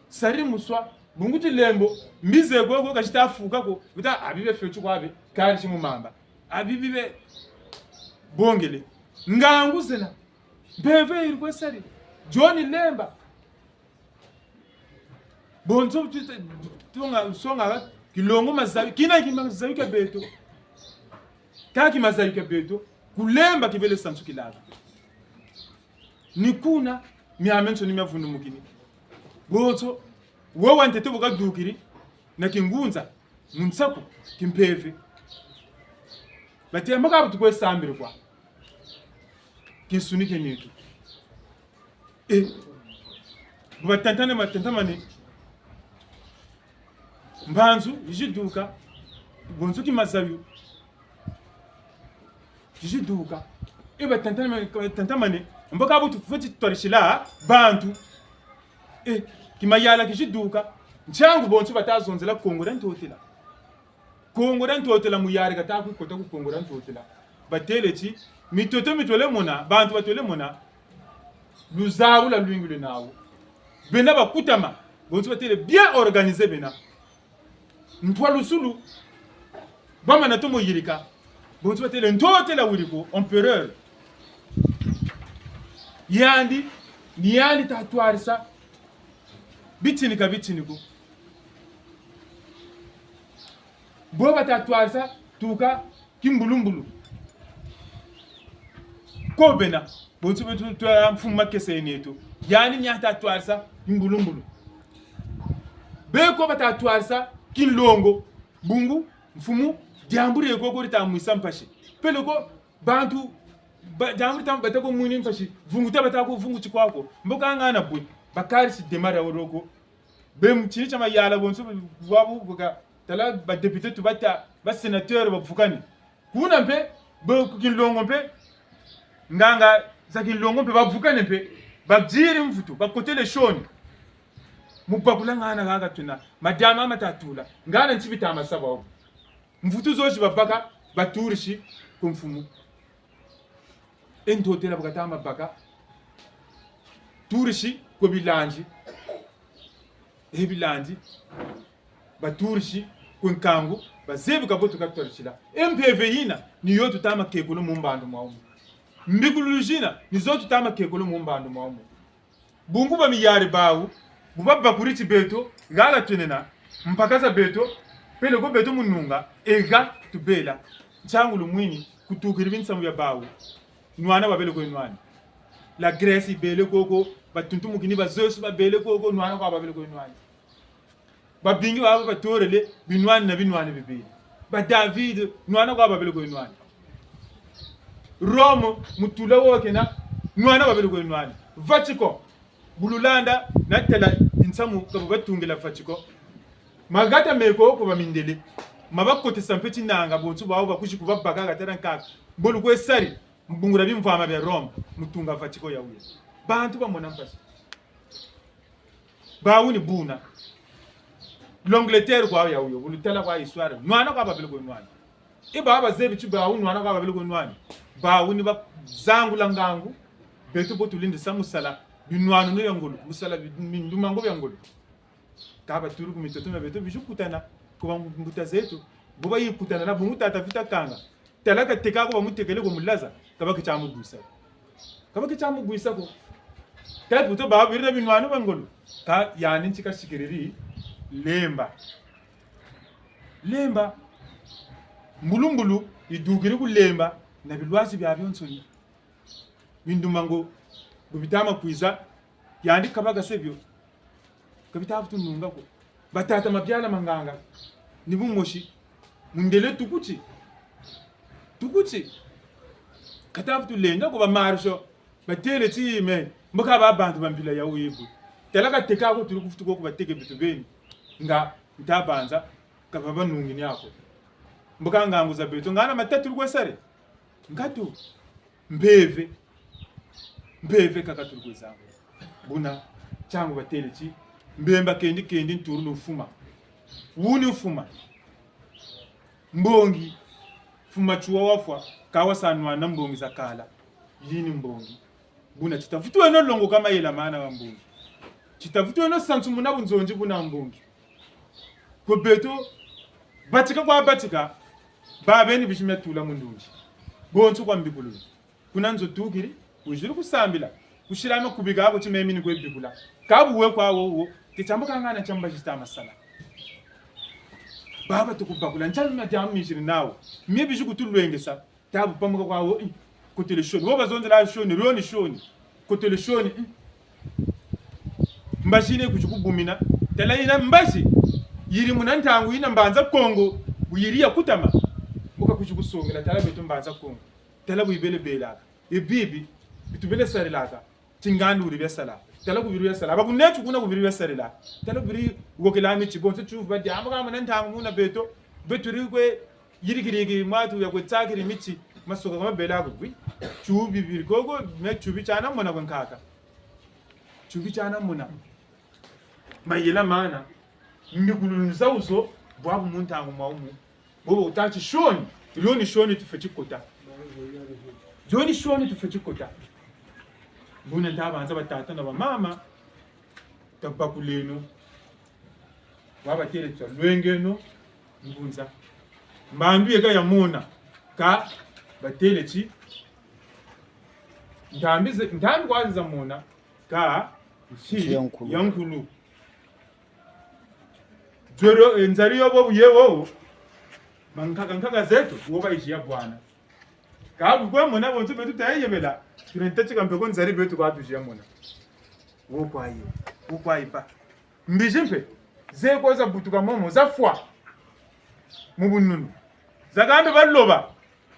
Sari muswa, bungu tilembo, mbizi koko ka zita fuka ko, buta abibe feti kwa be, kari ti mu mamba. Abibi be bongele. Ngangu zena. Mpeve yiri kwe sari. John Lemba. Bonso tu-, tu-, tunga, songa, kilongo mazayu, kina ki mazayu kia beto. Ka ki mazayu kia beto, kulemba kibele sansukilaka. Ni kuna, miamiansoni mia vundumukini. Bonso, wo wa ntete bu kadukiri, na kingunza, mu nsaku, kimpeve. Bati, mbo ka bu tukwe sambiri kwa. Kinsuni kieneto. Eh, bu batantane, batantamane. Mbanzu, yizi duka. Bonso ki mazayu. Yizi duka. Eh, batantamane, batantamane. Mbo ka bu tufweti twarisila bantu. Eh, ki mayala kizi duka. Ntiangu bonso bata zonzela Kongo dia Ntotela. Kongo dia Ntotela, muyari kata kukota ku Kongo dia Ntotela. Batele ti, mitoto mi twele mona, bantu batwele mona, luzabu lwa lwingi lwena nawu. Bena bakutama, bonso batele bien organisé bena. Ntwalusulu, bamana tomo yirika. Bonso batele Ntotela wiri ko, empereur. Yandi, ni yandi ta twarisa, bitini ka bitini ko. Bo bata twarisa tuka kimbulumbulu. Ko bena, bonso beto twa mfumu makesa yeneto. Yandi ni yata twarisa kimbulumbulu. Be ko bata twarisa kinlongo, bungu, mfumu, diambu die koko dita mwisa mpasi. Peleko, bantu, ba, diambu dita, bata ko mwini mpasi, vunguta bata ko vunguti kwa ko. Mbo ka ngana bwe, bakarisi démarrer wo ko. Be mu tini tia mayala bonso, bwabu, bu ka, tala ba député tu bata, ba sénateur bavukani. Kuna mpe, be ku kinlongo mpe, nganga za kinlongo mpe bavukane mpe, badiri mvutu, bakotele sioni. Mu bakula ngana haha tuna, madiama mata tula, ngana nti bita ma sa bwabu. Mvutu zozi babaka, baturisi ku mfumu. E Ntotela bu kata ma baka. Turisi kwe bilandi. E bilandi. Baturisi Kwe nkangu, bazebi ka bo tuka twarisila. E mpeve yina, ni yo tuta ma kekolo mu mbandu mwamu. Mbikululu zina, ni zo tuta ma kekolo mu mbandu mwamu. Bungu bamiyari bawu, bu babakuri ti beto, ha ha twenena, mpaka za beto, peleko beto mu nunga, e ha tubela. Ntiangu lumwini, kutukiri binsamu bia bawu. Nwana babele kwe nwani. La Grèce yibele koko, batuntumukini ba Zeus babele koko, nwana kwa babele kwe nwani. Babingi baba batorele binwani na binwani bibele. Ba David, nwana kwa babele kwe nwani. Rome, mutula wo kena, nwana babele kwe nwani. Vatican, bu lulanda, natala nsamu ka bu batungila Vatican. Mahata meko ko ba mindele. Ma bakotesa mpe tinanga bonso bawu bakuzi ku babaka ha tala nkaka. Mbo lukwe sari, mu bungula bimvwama bia Rome, mu tunga Vatican ya wuya. Bantu bamona mpasi. Bawu ni buna. L'Angleterre kwa ya wuya, bu lutala kwa histoire. Nwana kwa babele kwe nwani. E bawu bazebi ti bawu nwana kwa babele kwe nwani. Bawu ni bazangula ngangu. Beto bo tulendisa mu sala binwanunu bia ngolo, mu sala bi-, mindumangu bia ngolo. Ka baturi ku mitoto mia beto, bizi kutana, ku bambuta zeto, bo bayikutana na bungu tata Vita Kanga. Tala kateka ko bamutekele ko mu laza, ka bake tia mu bwisa. Ka bake tia mu bwisa ko. Ka buto ba biri na binwanu bia ngolo. Ka yandi nti kasikiriri, Lemba. Lemba. Mbulumbulu, yidukiri ku Lemba, na bilwazi biabionsoni. Bindumangu, bu bita ma kwiza, yandi kabaka se bio. Ka bita vutu nunga ko. Batata Mabiala Manganga, ni bumosi. Mundele tukuti. Tukuti. Kata vutu lenda ko ba marche. Batele ti me. Mbo ka ba bantu ba mbila ya wuyibu. Tala kateka ko turi kufutu ko kubateke bitu beni. Nga nta banza, ka babanungini ako. Mbo ka ngangu za beto. Ngana matatu turi kwe sare. Ngatu. Mpeve. Mpeve kaka turi kwe zangula. Buna, ntiangu batele ti, mbemba kendi kendi nturu lu mfuma. Wuni mfuma. Mbongi. Mfuma tiwa wafwa, ka wasa nwana mbongi za kala. Yini mbongi. Buna ti ta vutu eno longoka mayela mana ma mbongi. Ti ta vutu eno sansumuna bunzonzi buna mbongi. Kwe beto, batika kwa batika, babeni bizi mia tula mu ndunzi. Bonso kwa mbikululu. Kuna nzo tukiri, wiziri ku sambila, ku sila me kubika ko ti me mi ni kwe bikula. Ka bu we kwa wo wo, ti tiambu ka ngana tia mbazi ta ma sala. Baba tukubakula, ntiangu mia diambu miziri nawu. Mie bizi kutulwengesa, ta bu pamuka kwa wo, eh, kotele sioni. Wo bazonzela sioni, rio ni sioni. Kotele sioni, eh. Mbazi yina kuzi kubumina. Tala yina mbazi, yiri muna ntangu yina Mbanza Kongo, bu yiri ya kutama. Mbo ka kuzi kusongela, tala beto Mbanza Kongo. Tala bu yibele belaka. E bibi, bi tubele sarilaka. Ti ngandu wuri bia sala. Tala ku biri bia sala. Ba ku neto kuna ku biri bia sarila. Tala ku biri wokela miti bonso tiuvu ba diambu ka muna ntangu muna beto. Beto ri kwe yirikiriki mwatu ya kwe tsakiri miti. Masoka ka mabela ko. Oui. Tiubi biri koko, me tiubi tiana mona kwe nkaka. Tiubi tiana mona. Mayela mana. Mbikululu za wuzo, bwabu mu ntangu mwa wumu. Bobo wuta ti sioni, rio ni sioni tufweti kota. Rio ni sioni tufweti kota. Buna nta banza batata na bamama, tabakuleno. Wa batele ti lwengeno, ngunza. Mbandu yeka ya mona, ka batele ti, ntambi ze-, ntambi kwa za mona, ka nsi ya nkulu. Nsi ya nkulu. Nzwero, eh, nzari yo bobu ye wo, bankaka nkaka zeto, wo bayizi ya bwana. Ka bu kwe mona bonso beto ta yebela, tune ntatika mpe ko nzari beto kwa tuzi ya mona. Wo kwa yi, wo kwa yi ba. Mbizi mpe, ze ko za butuka momo, za fwa. Mu bununu. Za kambe baloba,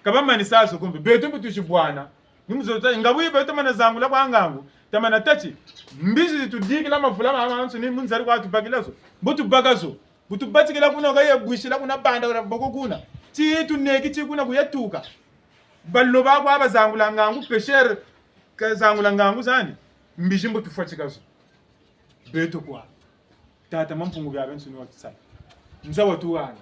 ka bamanisa zo ko mpe, beto mpe tuzi bwana. Ni mu zo ta, nga bu yi beto tamana zangula kwa ngangu, tamana tâ ti, mbizi zi tudikila mavula mamansoni mu nzari kwa tubakila zo. Mbo tubaka zo. Bu tubatikila kuna, ka ye bwisila kuna banda, kuna boko kuna. Ti tuneki ti kuna ku ya tuka. Baloba kwa bazangula ngangu, pêcheur, kazangula ngangu zandi. Mbizi mbo tufwatika zo. Beto kwa. Tata Mampungu biabiansoni watusala. Nza watuhana.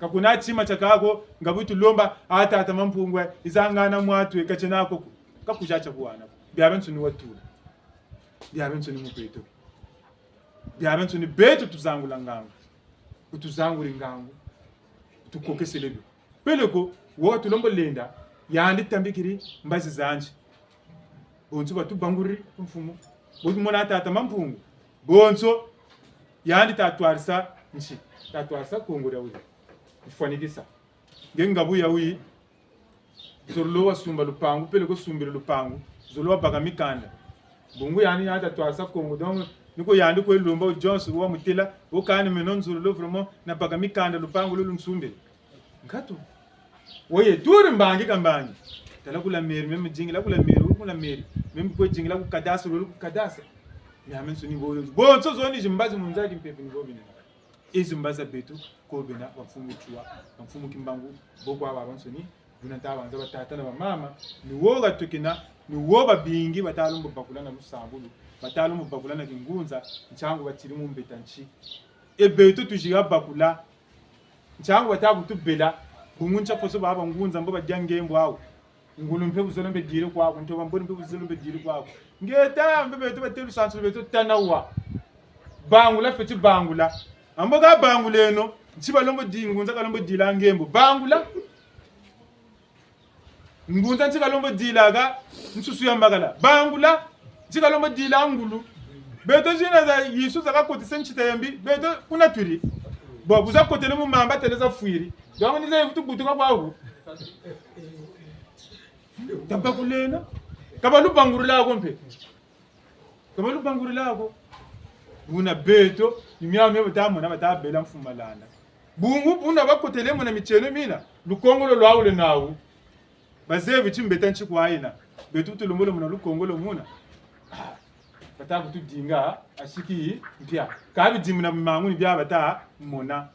Ka kuna tima tiakaka ko, nga bu tulomba, a tata Mampungu, yiza ngana mwatwe, ka tiena ko ko. Ka kuza tia kuhana ko. Biabiansoni watula. Biabiansoni mu beto. Biabiansoni beto tuzangula ngangu. kutuzanguri ngangu, kutukokesele bio. Peleko, wo tulombo lenda, yandi tambikiri mbazi zandi. Bonso batubanguriri ku mfumu. Bo tumona tata Mampungu. Bonso, yandi tatwarisa nsi, tatwarisa Kongo dia wiri. Kufwanikisa. Nge ngabu ya wi, nzololo wasumba lupangu, peleko sumbiri lupangu, nzololo wabaka mikanda. Bungu yandi yandi tatwarisa Kongo, donc, ni ko yandi kwe lomba, wo Jones, wo wamutêla, wo kani meno nzololo vraiment, nabaka mikanda, lupangu lulu nsumbiri. Nkatu. Woye, turi mbangi ka mbangi. Tala ku la mairie, même dingila ku la mairie, uri ku la mairie. Même kwe dingila ku cadastre, uri ku cadastre. Miamiansoni bo yo. Bonso zo ni zimbazi mu nza ya kimpeve ni bo bina. Ezi mbazi za beto, ko bena, bamfumu Tsua, bamfumu Kimbangu, bo kwa babansoni, buna nta banza batata na bamama, ni wo batukina, ni wo babingi, batalombo bakula na lusambulu, batalombo bakula na kingunza, ntiangu batiri mu mbeta nsi. E beto tuziga bakula, ntiangu bata kutubela, bungu ntia foso baba ngunza mbo badia ngembo awu. Ngulu mpe buzolo mpe diri kwaku, ntoba mboni mpe buzolo mpe diri kwaku. Ngeta, mpe beto batelu sansu beto tana wa. Bangula feti bangula. Ambo ka banguleno, nti balombo di ngunza kalombo dila ngembo. Bangula. Ngunza nti kalombo dila ka nsusu ya mbakala. Bangula. Nti kalombo dila ngulu. Beto zina za Yezu za kakotisa ntsita yambi. Beto kuna twiri. Bo, bu za kotele mu mamba tele za fwiri. Donc, ni za yivutu butuka kwaku. Tabakuleno. Ka balubangurila ko mpe. Ka balubangurila ko. Buna beto, ni miamiansoni bata mona, bata bela mfumu Malanda. Bungu, buna bakotele muna mitieno mina, lukongolo lwawu lwena nawu. Bazebi ti mbeta nsi kwa yena. Beto tulombolo muna lukongolo muna. Ah, bata kutudinga, asiki mpia. Ka bidi muna bimangu ni bia bata mona.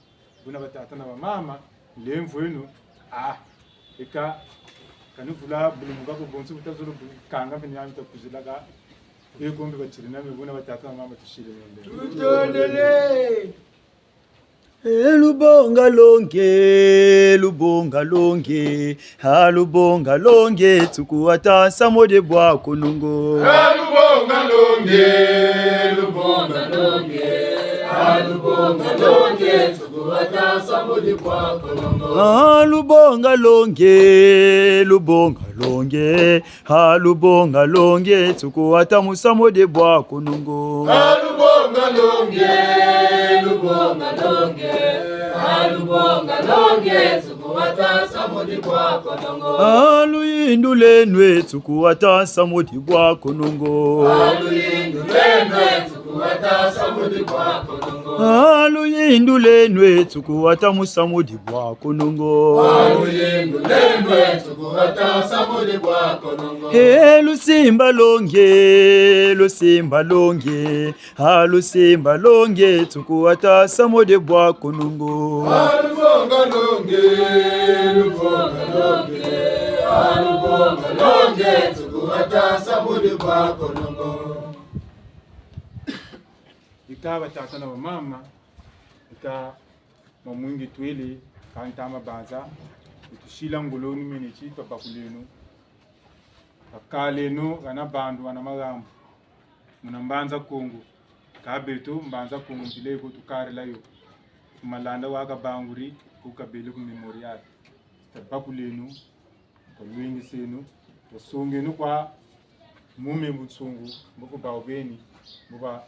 Buna batata na bamama, lemvo eno, ah, eka, kani vula bulumuka ko bonso buta zolo bu-, kanga mpe ni ami ta kuzila ka, eko mpe batiri na me buna batata na mama tusiri mende. Tutondele! E lubonga longe, lubonga longe, ha lubonga longe, tuku ata nsamu de bwa konongo. Ha lubonga longe, lubonga longe, ha lubonga longe, tuku ata nsamu de bwa konongo. Ha lubonga longe, lubonga longe, ha lubonga longe, tuku ata musamu de bwa konongo. Ha lubonga longe, lubonga longe, ha lubonga longe, tuku ata nsamu de bwa konongo. Ha luyindu lweno e, tuku ata nsamu de bwa konongo. Ha luyindu lweno e, tuku ata nsamu de bwa konongo. Ha luyindu lweno e, tuku ata musamu de bwa konongo. Ha luyindu lweno e, tuku ata nsamu de bwa konongo. E lusimba longe, lusimba longe, ha lusimba longe, tuku ata nsamu de bwa konongo. Ha lubonga longe, lubonga longe, ha lubonga longe, tuku ata nsamu de bwa konongo. Ika batata na bamama, ika mamwingi twele, ka ntama banza, kutusila ngolo ni mene ti twabakuleno. Bakaleno, hana bandu, hana mahambu. Muna Mbanza Kongo. Ka beto, Mbanza Kongo, mpila ko tukarila yo. Ku Malanda wakabanguri, ku kabele ku Mémorial. Tabakuleno, kwa lwengiseno, kwa songeno kwa mume bunsungu, mbo ku bawu beni, mbo ba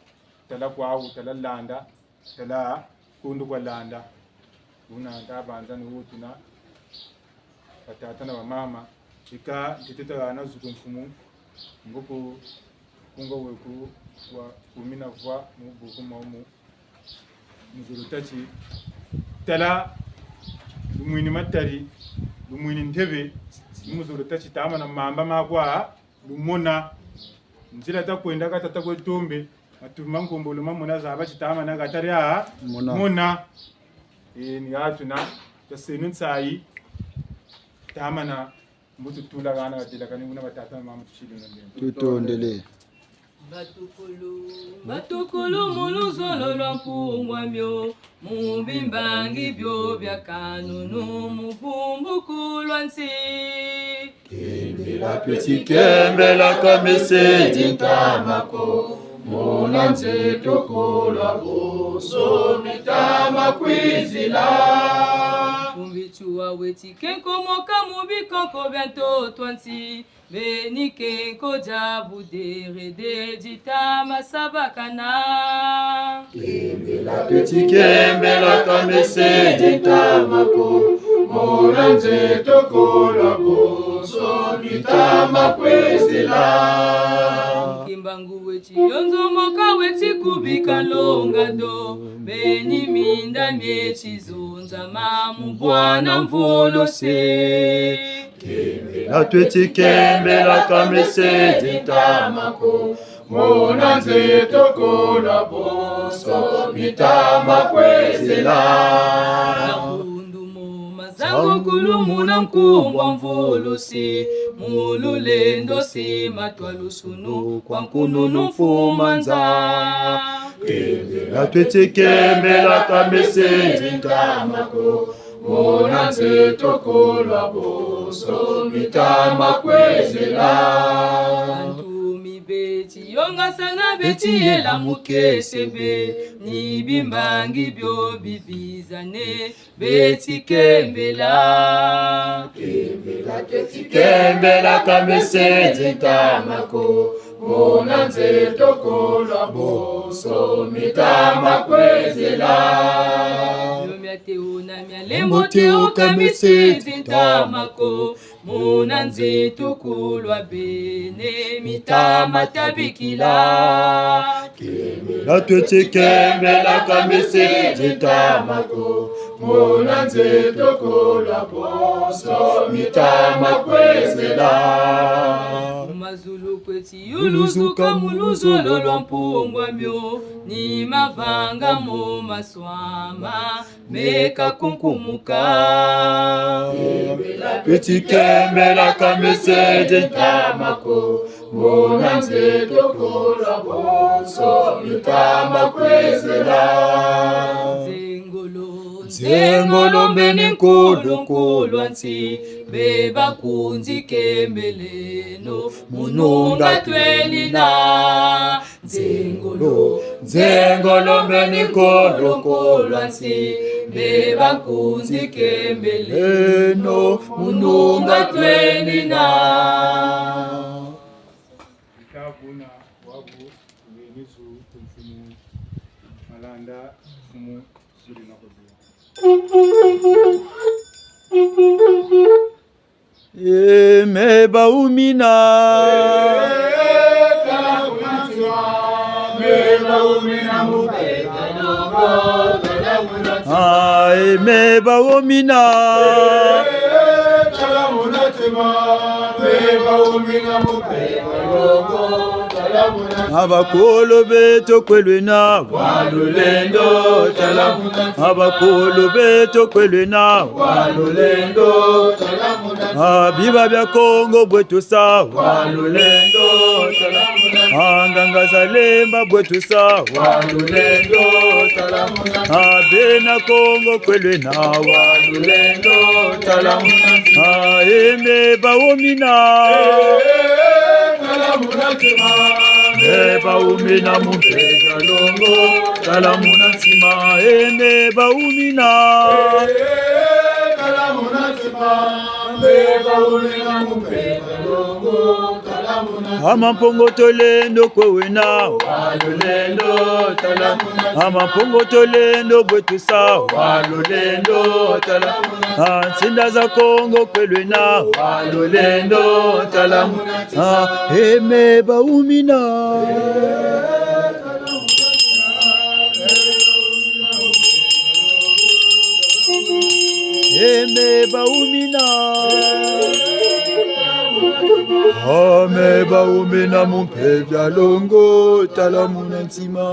tala kwawu, tala landa, tala kundu kwa landa. Buna nta banza ni wo tuna, batata na bamama, ika ntete tahana zuku mfumu, mbo ku kunga weku wa kumi na vwa mu buku maumu. Muzolo tâ ti, tala, lumwini matari, lumwini ntebe, muzolo tâ ti tamana mamba makwa lumona. Nzila takwenda ka tata kwe tombe, matuvi ma nkombolo mamona zaba ti tamana katari a mona. Mona. E, ni ha tuna, taseno nsayi, tamana Mbo tutula hana kadelakani kuna batata na mama tusidi na ndembo. Tutondele. Batukulu, batukulu mu luzolo lwa Mpungu a mio, mu bimbangi bio bia kanunu, mu bumbuku lwa nsi. Kembela peti kembela ka mesedi ntama ko. Muna nzeto ko lwa bonso mitama kwizila. Mfumu Matsoua weti kenkomoka mu bikonko bia ntoto a nsi, beni kenko dia buderede ditama sabakana. Kembela tweti kembela ka mese ditama ko, muna nzeto ko lwa bonso mitama kwizila. Kimbangu weti yonzomoka weti kubika longa do, beni minda mieti zonzama mu bwana mvulusi. Kembela tweti kembela ka mese ditama ko, muna nzeto ko lwa bonso mitama kwizila. Mabundu mo mazangukulu muna nkumbu a mvulusi, mu lulendo si matwalusunu kwa nkununu mfumu a nza. Kembela tweti kembela ka mese ditama ko, muna nzeto ko lwa bonso mitama kwizila. Bantu mi beti yongasana beti yela mu kesebe, ni bimbangi bio bibizane, beti kembela. Kembela tweti kembela ka mese ditama ko, muna nzeto ko lwa bonso mitama kwizila. Yo mia teo na mia lembo teo ka mese ditama ko, muna nzeto ko lwa bene mitama tabikila. Kembela tweti kembela ka mese ditama ko, muna nzeto ko lwa bonso mitama kwizila. Mu mazulu kweti yuluzuka mu luzolo lwa mpungu a mio, ni mavanga mo maswama meka kunkumuka. Kembela tweti kembela ka mese ditama ko, muna nzeto ko lwa bonso mitama kwizila. Nzengolo, nzengolo mbeni nkulu nkulu a nsi, be bakunzi kembeleno mu nunga twenina. Nzengolo, nzengolo mbeni nkulu nkulu a nsi, be bakunzi kembeleno mu nunga twenina. Ikabuna wabu wenizu ku mfumu Malanda, mfumu zuri na kodiwa. E me bawumina. Ah, e me bawumina. A bakulu beto kwe lwena. Wa lulendo, tala muna ntima. A bakulu beto kwe lwena. Wa lulendo, tala muna ntima. A biba bia Kongo bwe tusa. Wa lulendo, tala muna ntima. A nganga za Lemba bwe tusa. Wa lulendo, tala muna ntima. A bena Kongo kwe lwena. Wa lulendo, tala muna ntima. A e me bawumina. Eh, tala muna ntima. Me bawumina mu mpeve ya longo, tala muna ntima, e me bawumina. Eh, tala muna ntima, me bawumina mu mpeve ya longo, tala muna ntima. A Mampungu Tulendo kwe wena. Wa lulendo, tala muna ntima. A Mampungu Tulendo bwe tusa. Wa lulendo, tala muna ntima. A nsinda za Kongo kwe lwena. Wa lulendo, tala muna ntima. Ah, e me bawumina. E me bawumina. Ah, me bawumina mu mpeve ya longo, tala muna ntima.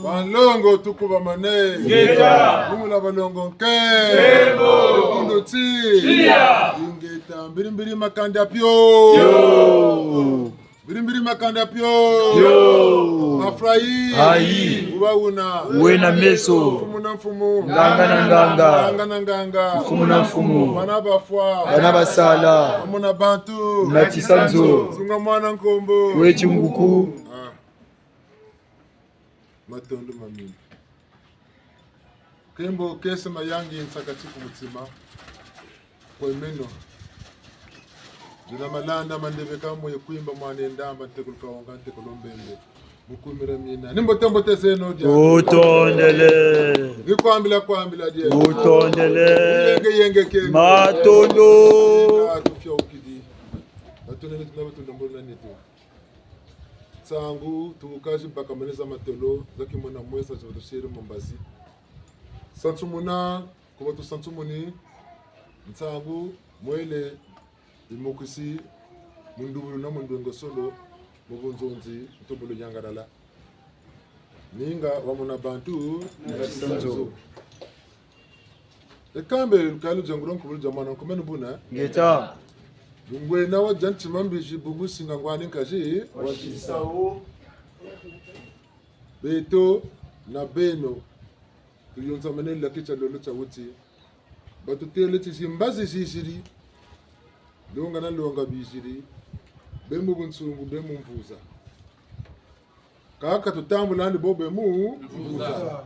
Banlongo tukubamane. Ngeta. Lumuna balongo nke. Nkembo. Lukundo ti. Tiya. Ingeta, mbiri mbiri makanda pio. Pio. Mbiri mbiri makanda pio. Pio. Mafrayi. Ayi. Wuba wuna. Wena meso. Mfumu na mfumu. Nganga na nganga. Nganga na nganga. Mfumu na mfumu. Bana bafwa. Bana basala. Bamona bantu. Natisa nzo. Sunga mwana nkombo. Weti nguku. Ah. Matondo mamingi. Nkembo, kiese, mayangi, nsaka ti ku mutima. Kwe meno. Dina malanda mandebe kamwe kwimba mwana ndamba ntekolo Kawonga ntekolo Mbembe. Mu kumira mina. Ni mbote mbote zeno dia. Utondele. Ni kwambila kwambila dia. Utondele. Yenge yenge kenge. Matondo. Ah, tufiaukidi. Batuna nitu na batuna mbona nitu. Nsangu, tuka zi baka mene za matolo, za kimona mwesa, zi batusiri mu mbazi. Sansumuna, ku batusansumuni, nsangu, mwele, bimokisi, mu ndubulu na mu ndwengo solo, mu bunzonzi, ntubulu nyangalala. Ninga, wamona bantu, na sanzo. E kambe, lukaya ludiangula nkubulu dia mwana nkumeni buna. Ngeta. Bungwena wa dia ntima mbizi, bungu singa ngwani nkazi. Wasisa wo. Beto na beno, tuyonzamene laki tia lolo tia wuti. Batutêle ti zimbazi ziziri, longa na longa biziri, be mu bunsungu, be mu mvuza. Kaka tutambula ndi bo be mu mvuza.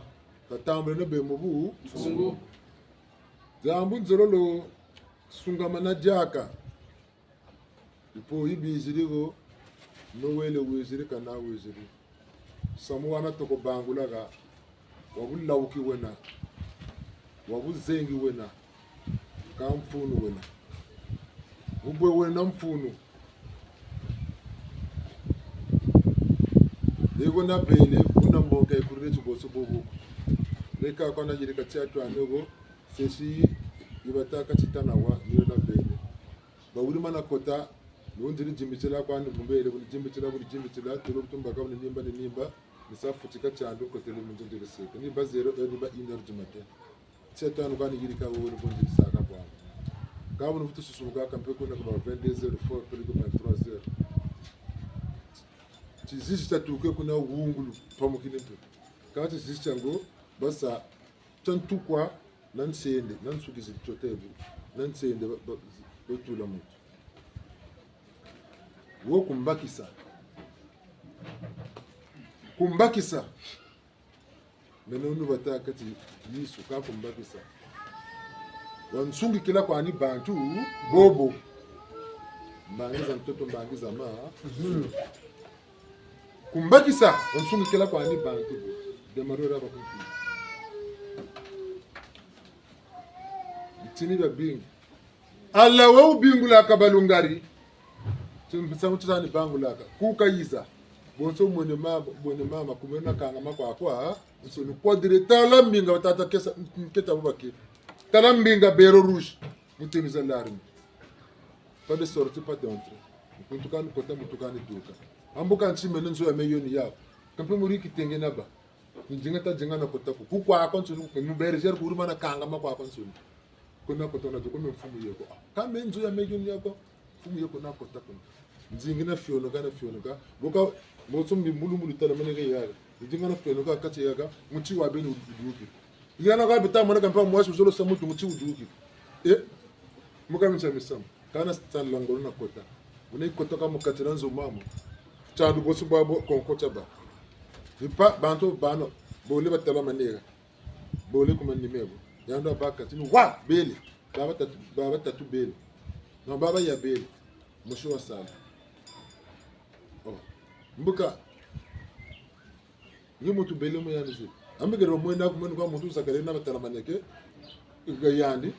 Tatambula na be mu bunsungu. Diambu nzololo, sungamana diaka. Mpo yi biziri ko, no wele wiziri kana wiziri. Samu wana toko bangulaka, wa bulawuki wena, wa buzengi wena, ka mfunu wena. Bubwe wena mfunu. Yego na bele, kuna mboka yi kurire ti boso bobo. Leka kwa na yirika tia twa nego, sesi yi batâka ti tana wa, ni yo na bele. Bawiri mana kota, ni wunziri dimbitila kwandi mu mbele, buni dimbitila, buni dimbitila, tolo kutumbaka, buni nimba, ni nimba, ni sa futika tiandu, nkotele mu nzo nziri seka. Ni ba zéro heure, ni ba une heure du matin. Tia tanu kani yirika wo, ni kunziri saka kwa. Ka buni vutu susumuka, ka mpe kuna kwa vingt-deux heures, fort, peleko vingt-trois heures. Tizizi tiatuke kuna wungulu, pamukini mpe. Ka tizizi tiango, basa, tia ntukwa, na nsende, na nsuki ziri tiote bu, na nsende ba, ba, batula muntu. Wo kumbakisa. Kumbakisa. Meno nu batâka ti Yezu ka kumbakisa. Wansungikila kwani bantu bobo. Mbangi za ntoto, mbangi za ma. Kumbakisa, wansungikila kwani bantu bo. Demarora bakuntu. Bitini biabingi. Allah we wubingulaka balungari. Ti nsangu ti tani bangulaka. Kuka yiza. Bonso mwene mama, mwene mama, kumena kangama kwakwansoni. Kwa dire tala mbinga batata kesa, nketa bubake. Tala mbinga bero rouge. Mu tenue za l'armée. Pas de sortie, pas d'entrée. Muntu kani kota, muntu kani duka. Ambu ka nti mene nzo ya me yo ni yaku. Ka mpe muri kitenge naba. Ni dinga ta dinga na kota ko. Ku kwakwansoni, ku mu bergerie kuri mana kangama kwakwansoni. Kuna kota na duka me mfumu yeko. Ah, ka me nzo ya me yo ni yaku. Mfumu yeko na kota ko. Nzingi na fionoka, na fionoka. Boka, bonso mbi mbulu mbulu tala mene ke yaka. Ni dinga na fionoka kati yaka. Muti wa beni wuduki. Yana kwa bita mwana kampa mwasi wuzolo sa mutu muti wuduki. Eh? Muka minsa misamu. Kana sala ngolo na kota. Wuna yikota ka mu kati na nzo mwamu. Tiandu bosi bwa bo konko tia ba. Ni pa bantu bano. Bole batala manera. Bole ku manima bo. Yandi wabâ kati ni wa bele. Baba tatu, baba tatu bele. Na baba ya bele. Mosi wasala. Oh. Mbuka. Nge muntu bele mu yandi zi. Ambe kero mwena ku mwena kwa muntu wusakale na batala maneke. Ga yandi.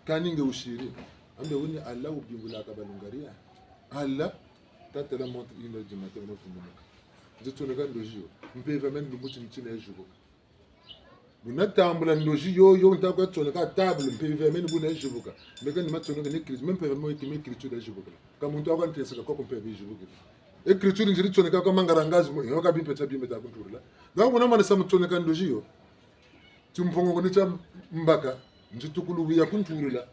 Kani nge wusiri. Ambe wuni Allah wubingulaka balungari ya. Allah. Tatala montre une heure du matin, wuna vundumuka. Nzi tsoneka ndozi yo. Mpeve ya me ni lumbu ti nti na yizubuka. Wuna tambula ndozi yo, yo nta kwa tsoneka table, mpeve ya me ni buna yizubuka. Meka ni ma tsoneka ni écrit-, me mpeve ya me weti me écriture yizubuka. Ka muntu wakwa nteseka kwa ku mpeve yizubuka. Écriture nziri tsoneka kwa mangara ngazi mo, yo ka bimpe tia bimpe ta kunturula. Donc, wuna manisa mu tsoneka ndozi yo. Timpongo ko ni tia mbaka, nzi tukulu wiya kunturula.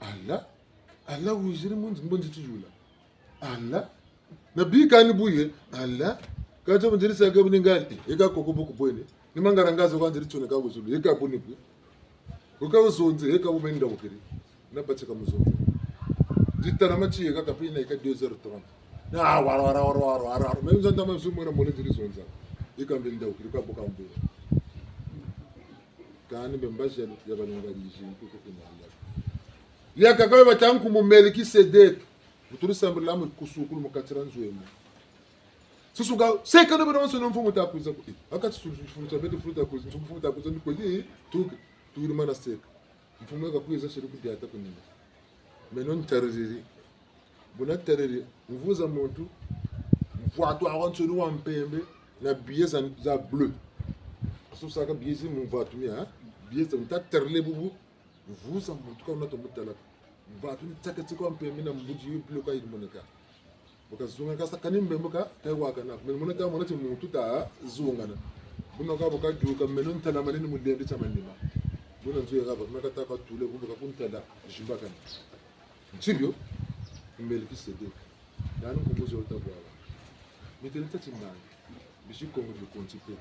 Allah, Allah wiziri mu nzi mbo nzi tiyula. Allah. Na bika ni buye, Allah. Ka tia bu nziri saka bu ni ngali, eka koko bu ku bwene. Ni mangara ngazi kwa nziri tsoneka ku zulu, eka bu ni bu. Wuka wuzonze, eka bu menda wukiri. Na batika mu zonza. Nzi tala mati eka kapina eka deux heures trente. Na wara, wara, wara. Me nzonza ma zumu na mole nziri zonza. Ika mbe ndawukiri kwa buka mbula. Kani mbe mbazi ya, ya balonga lizi nkuku kinala. Yakaka we bata nkumbu Melkisedek. Bu turi sambila mu kusukulu mu kati dia nzo emu. Susuka, seka na bana bansoni mfumu ta kwiza ku. Eh, aka ti sulu mfumu ta bete mfumu ta kwiza, mfumu ta kwiza ni kweli, tuki, tuki mana seka. Mfumu ka kwiza siri ku diata ku nina. Meno ntariri. Bu natariri, mvuza muntu, mvwatu wawansoni wa mpembe, na billets za, za bleu. Susaka billets zi mu mvwatu mia, ha? Billets za ntatariri bubu, mvuza muntu ka wuna to mutala. Mvwatu ni tsaka tsiko wa mpembe na mbuzi yo bleu ka yiri moneka. Bu kazungana kasa kani mbembo ka, ka wakana. Meno mona ta mona ti muntu ta zungana. Buna ka bu kaduka, meno ntala manene mu lende tia manima. Buna nzo ya kaba, buna kata ka tule, bu kakuntala, zimbakana. Ntsibio, Melkisedek. Nani nkumbu zo ta bwaba. Mitele ta timbangi. Bisi Kongo di konti pe.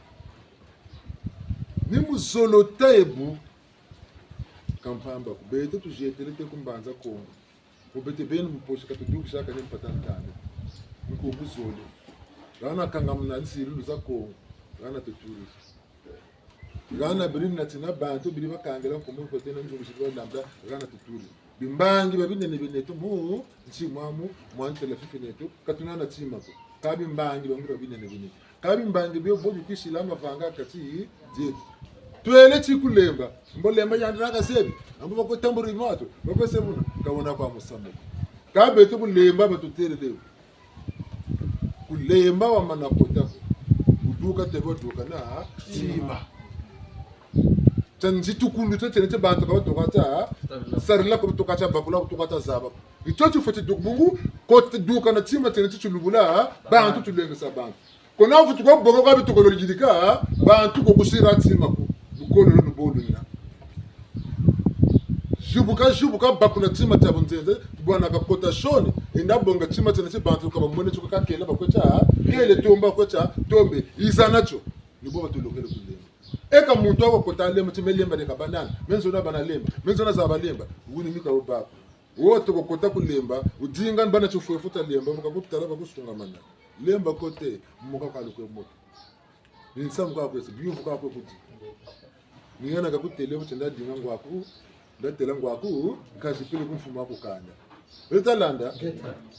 Ni mu zolo ta ebu. Ka mpamba ko. Beto tuzietele te ku Mbanza Kongo. Ko beto beni mu poche ka tudukisaka ni mpata ntanu. Nkumbu zole. Hana kangama na nsilulu za Kongo. Hana tuturi. Hana biri na tina bantu biri bakangila nkumbu ko tena nzungu siri balambula, hana tuturi. Bimbangi bia binene bineto mu nsi mwamu, mwa ntela fifi neto, ka tuna na tima ko. Ka bimbangi bia ngira binene bineto. Ka bimbangi bio bo bikwisila mavanga kati dieto. Twele ti ku Lemba. Mbo Lemba yandi na kazebi. Ambo bakwe tamburi mwato. Bakwe sebuna. Ka wuna kwa musamu. Ka beto ku Lemba batutele leo. Ku Lemba wamana kota ko. Kuduka te bo duka na tima. Tia nzitukulu tio tiena ti bantu ka batoka tia sarila ko, batoka tia bakula, batoka tia zaba ko. Ni tio tifweti duka bungu, kota duka na tima tiena ti tilubula bantu, tilengesa bantu. Ko na vutuka bonga kwa bitukolo yirika bantu ko kusira tima ko. Lukolo lo lubolu nina. Zibuka, zibuka, bakula tima tia bunzenze, bwana kakota soni, enda bonga tima tiena ti bantu ka bamwene tio kakela bakwe tia kele, tomba bakwe tia tombe, yiza natio. Ni bo batulokele ku Lemba. Eka muntu wa kota Lemba, ti me Lemba de ka banana, me nzona bana Lemba, me nzona zaba Lemba, wuni mika wo bako. Wo toko kota ku Lemba, wudinga bana tifwefu tia Lemba, mu kakutala bakusungamana. Lemba kote, moka kalukwe moto. Ni nsamu kwa kwese, biyuvu kwa kwe kuti. Ni hana kakutele, mu tienda dinga ngwaku, ndatela ngwaku, nkazi pele ku mfumu aku kanda. Beta landa?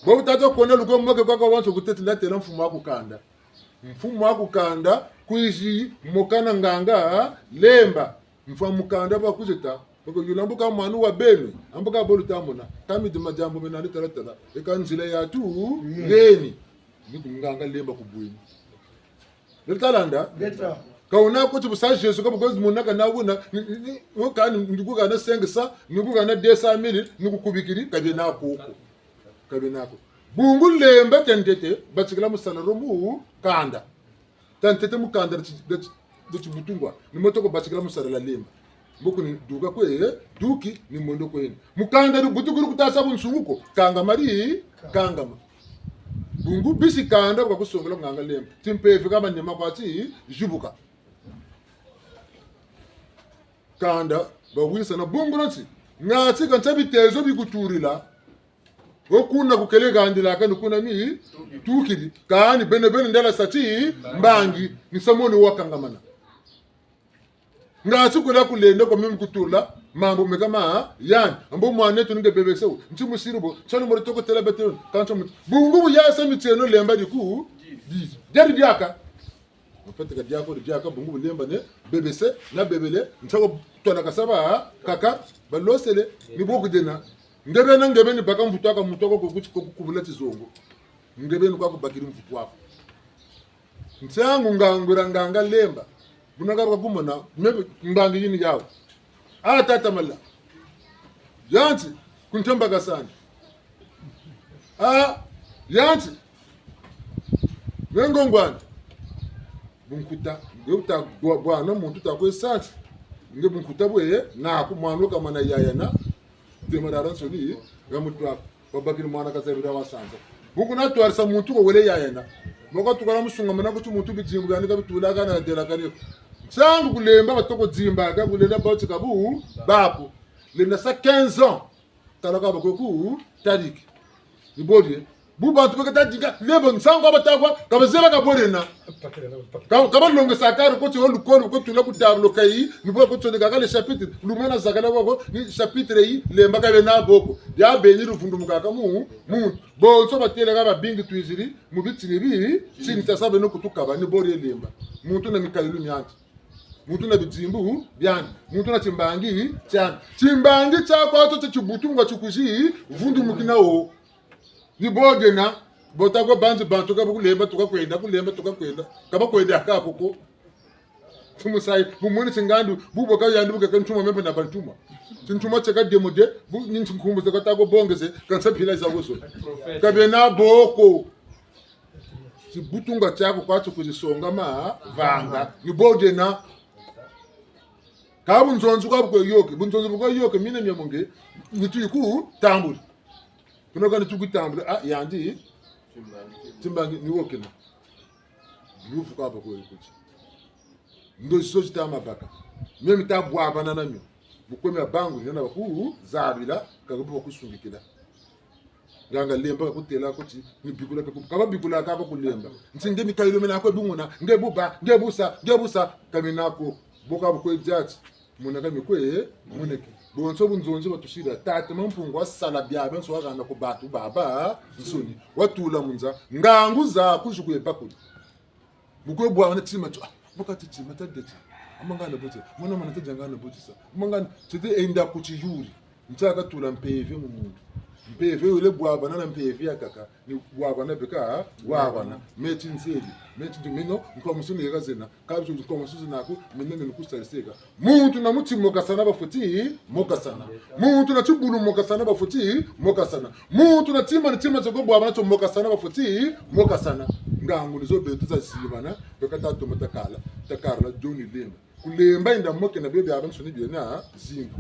Bo tata kona lukwe moke kwa kwa wanso kutete ndatela mfumu aku kanda. Mfumu aku kanda, kwizi mokana nganga, Lemba. Mfumu kanda bakuzeta. Bako yula mbuka mwana wa beno, ambuka bolu tamona. Ka midi madiambu mena ni tala tala. Eka nzila yatu, ngeni. Ni ku nganga Lemba kubweni. Beta landa? Beta. Ka wuna ko ti bu sa Jésus ka bu kwezi mona ka na wuna, ni, ni, ni, wo ka ni, ni ku ka na cinq cents, ni ku ka na deux cent mille, ni kukubikiri, ka bie na koko. Ka bie na ko. Bungu Lemba tia ntete, batikila mu sala ro mu kanda. Tia ntete mu kanda dia ti, dia ti, dia tibutungwa, ni mo toko batikila mu sala la Lemba. Mbo kuni duka kwe, duki, ni mwendo kwena. Mu kanda di butukulu kuta sa bunsungu ko, kangama di, kangama. Bungu bisi kanda kwa kusongela nganga Lemba. Ti mpeve ka manima kwa ti, zibuka. Kanda, bawisa na bungu na ti. Ngati ka ntia bitezo bikuturila. Wo kuna kukele kandilaka ni kuna mi tukiri. Kani bene bene ndala sa ti mbangi, ni samoni wakangamana. Ngati kula kulenda kwa mimi kutula, mambu meka ma, yani, ambo mwaneto ni nge bebese wo. Nti musiri bo, ntiano mori toko tela bete, kanto muti. Bungu bu yasa mitieno Lemba diku, di, dieri diaka. En fait, ka diako, diaka, bungu bu Lemba ne, bebese, na bebele, ntiako twala kasaba, kaka, balosele, ni bo kudena. Nge bena, nge beni baka mvutu aka, mvutu aka, kukuti, kukubula tizongo. Nge beni kwa kubakiri mvutu aku. Ntiangu ngangura nganga Lemba. Buna karuka kumona, mebe mbangi yini yawu. Ah, tata mala. Yanti, kuntamba kasani. Ah, yanti. Wengo ngwani. Bunkuta, nge uta bwa, bwana muntu ta kwe santi. Nge bunkuta bwe, na ku mwana kamana yaya na. Demarara nsoni, nga mutu aku. Babakiri mwana kazabira wa sanza. Bungu na twarisa muntu ko wele yayena. Moko tukala musungamana kuti muntu bidimbu biandi ka bitulaka na dela kani. Nsangu kulemba batoko dimba, ka kulemba bauti kabu, baku. Lenda sa quinze ans. Tala ka bakwe ku, tariki. Ibodie. Bu bantu beka ta dinga, lebo nsangu aba ta kwa, ka bazeba ka bo lena. Ka, ka balongesa kari ko ti wo lukolo, ko tula ku tableau kayi, ni bo ko tsoneka ka le chapitre, lumana zakala wako, ni chapitre yi, lemba ka bena bo ko. Ya beni luvundumukaka mu, mu, bonso batêle ka babingi twiziri, mu bitini bi, tini tia sa beno kutukaba, ni bo lemba. Muntu na mikayulu miandi. Muntu na bidimbu biandi. Muntu na timbangi tiandi. Timbangi tia kwa tio tia tibutunga ti kwizi vundumukina wo. Ni bo gena, bo ta kwa banzi bantu ka bu kulemba, tuka kwenda, kulemba, tuka kwenda. Ka ba kwenda ka koko. Tumusayi, bu mwene tingandu, bu bo ka yandi bu kaka ntuma mpe na bantuma. Tintuma tieka démodé, bu ni nkumbu za ka ta kwa bongese, ka nsa mpila za wozo. Ka bena bo ko. Tibutunga tiaku kwa ti kwizi songa mavanga. Ni bo gena. Ka bunzonzi kwa bu kwe yôke. Bunzonzi bu kwe yôke, mina mia munge, ni tuyi ku tambula. Kuna ka ni tuyi ku tambula, ah, yandi. Timbangi, ni wo kena. Lufu kwa ba kwe kuti. Ndozi zo zita mabaka. Mio mita bwabana na mio. Bu kwe mia bangu, ni na ba kuzabila, ka bu ba kusungikila. Nganga lemba ka kutêla ko ti, ni bikula ka ku-, ka ba bikula ka ba kulemba. Nti nge mikayulu mina kwe binguna, nge buba, nge busa, nge busa, ka mina ko, bo ka bu kwe diati, muna ka mi kwe, muneke. Bonso bunzonzi batusila, Tata Mampungu wasala biabiansoni wahana ku bantu babansoni, watula mu nza, ngangu za kwizi kwe bakula. Bu kwe bwabana tima tio, ah, bu kati tima ta deti. Amangana bote, mwana mwana ta diangana bote sa. Amangana, tete enda ku tiyuri. Ntia katula mpeve mu muntu. Mpeve yo le bwabana na mpeve yakaka. Ni bwabana beka, bwabana. Meti nzeli, meti di meno, nkwa musuni yeka zena. Kabi nkwa musuni naku, meno meno kusaliseka. Muntu na mutima mokasana bafweti mokasana. Muntu na tibulu mokasana bafweti mokasana. Muntu na tima, na tima tio ko bwabana tio mokasana bafweti mokasana. Ngangu ni zo beto za zibana, beka ta toma ta kala, ta kala dio ni lemba. Kulemba yenda mokena bio biabiansoni biena zingu.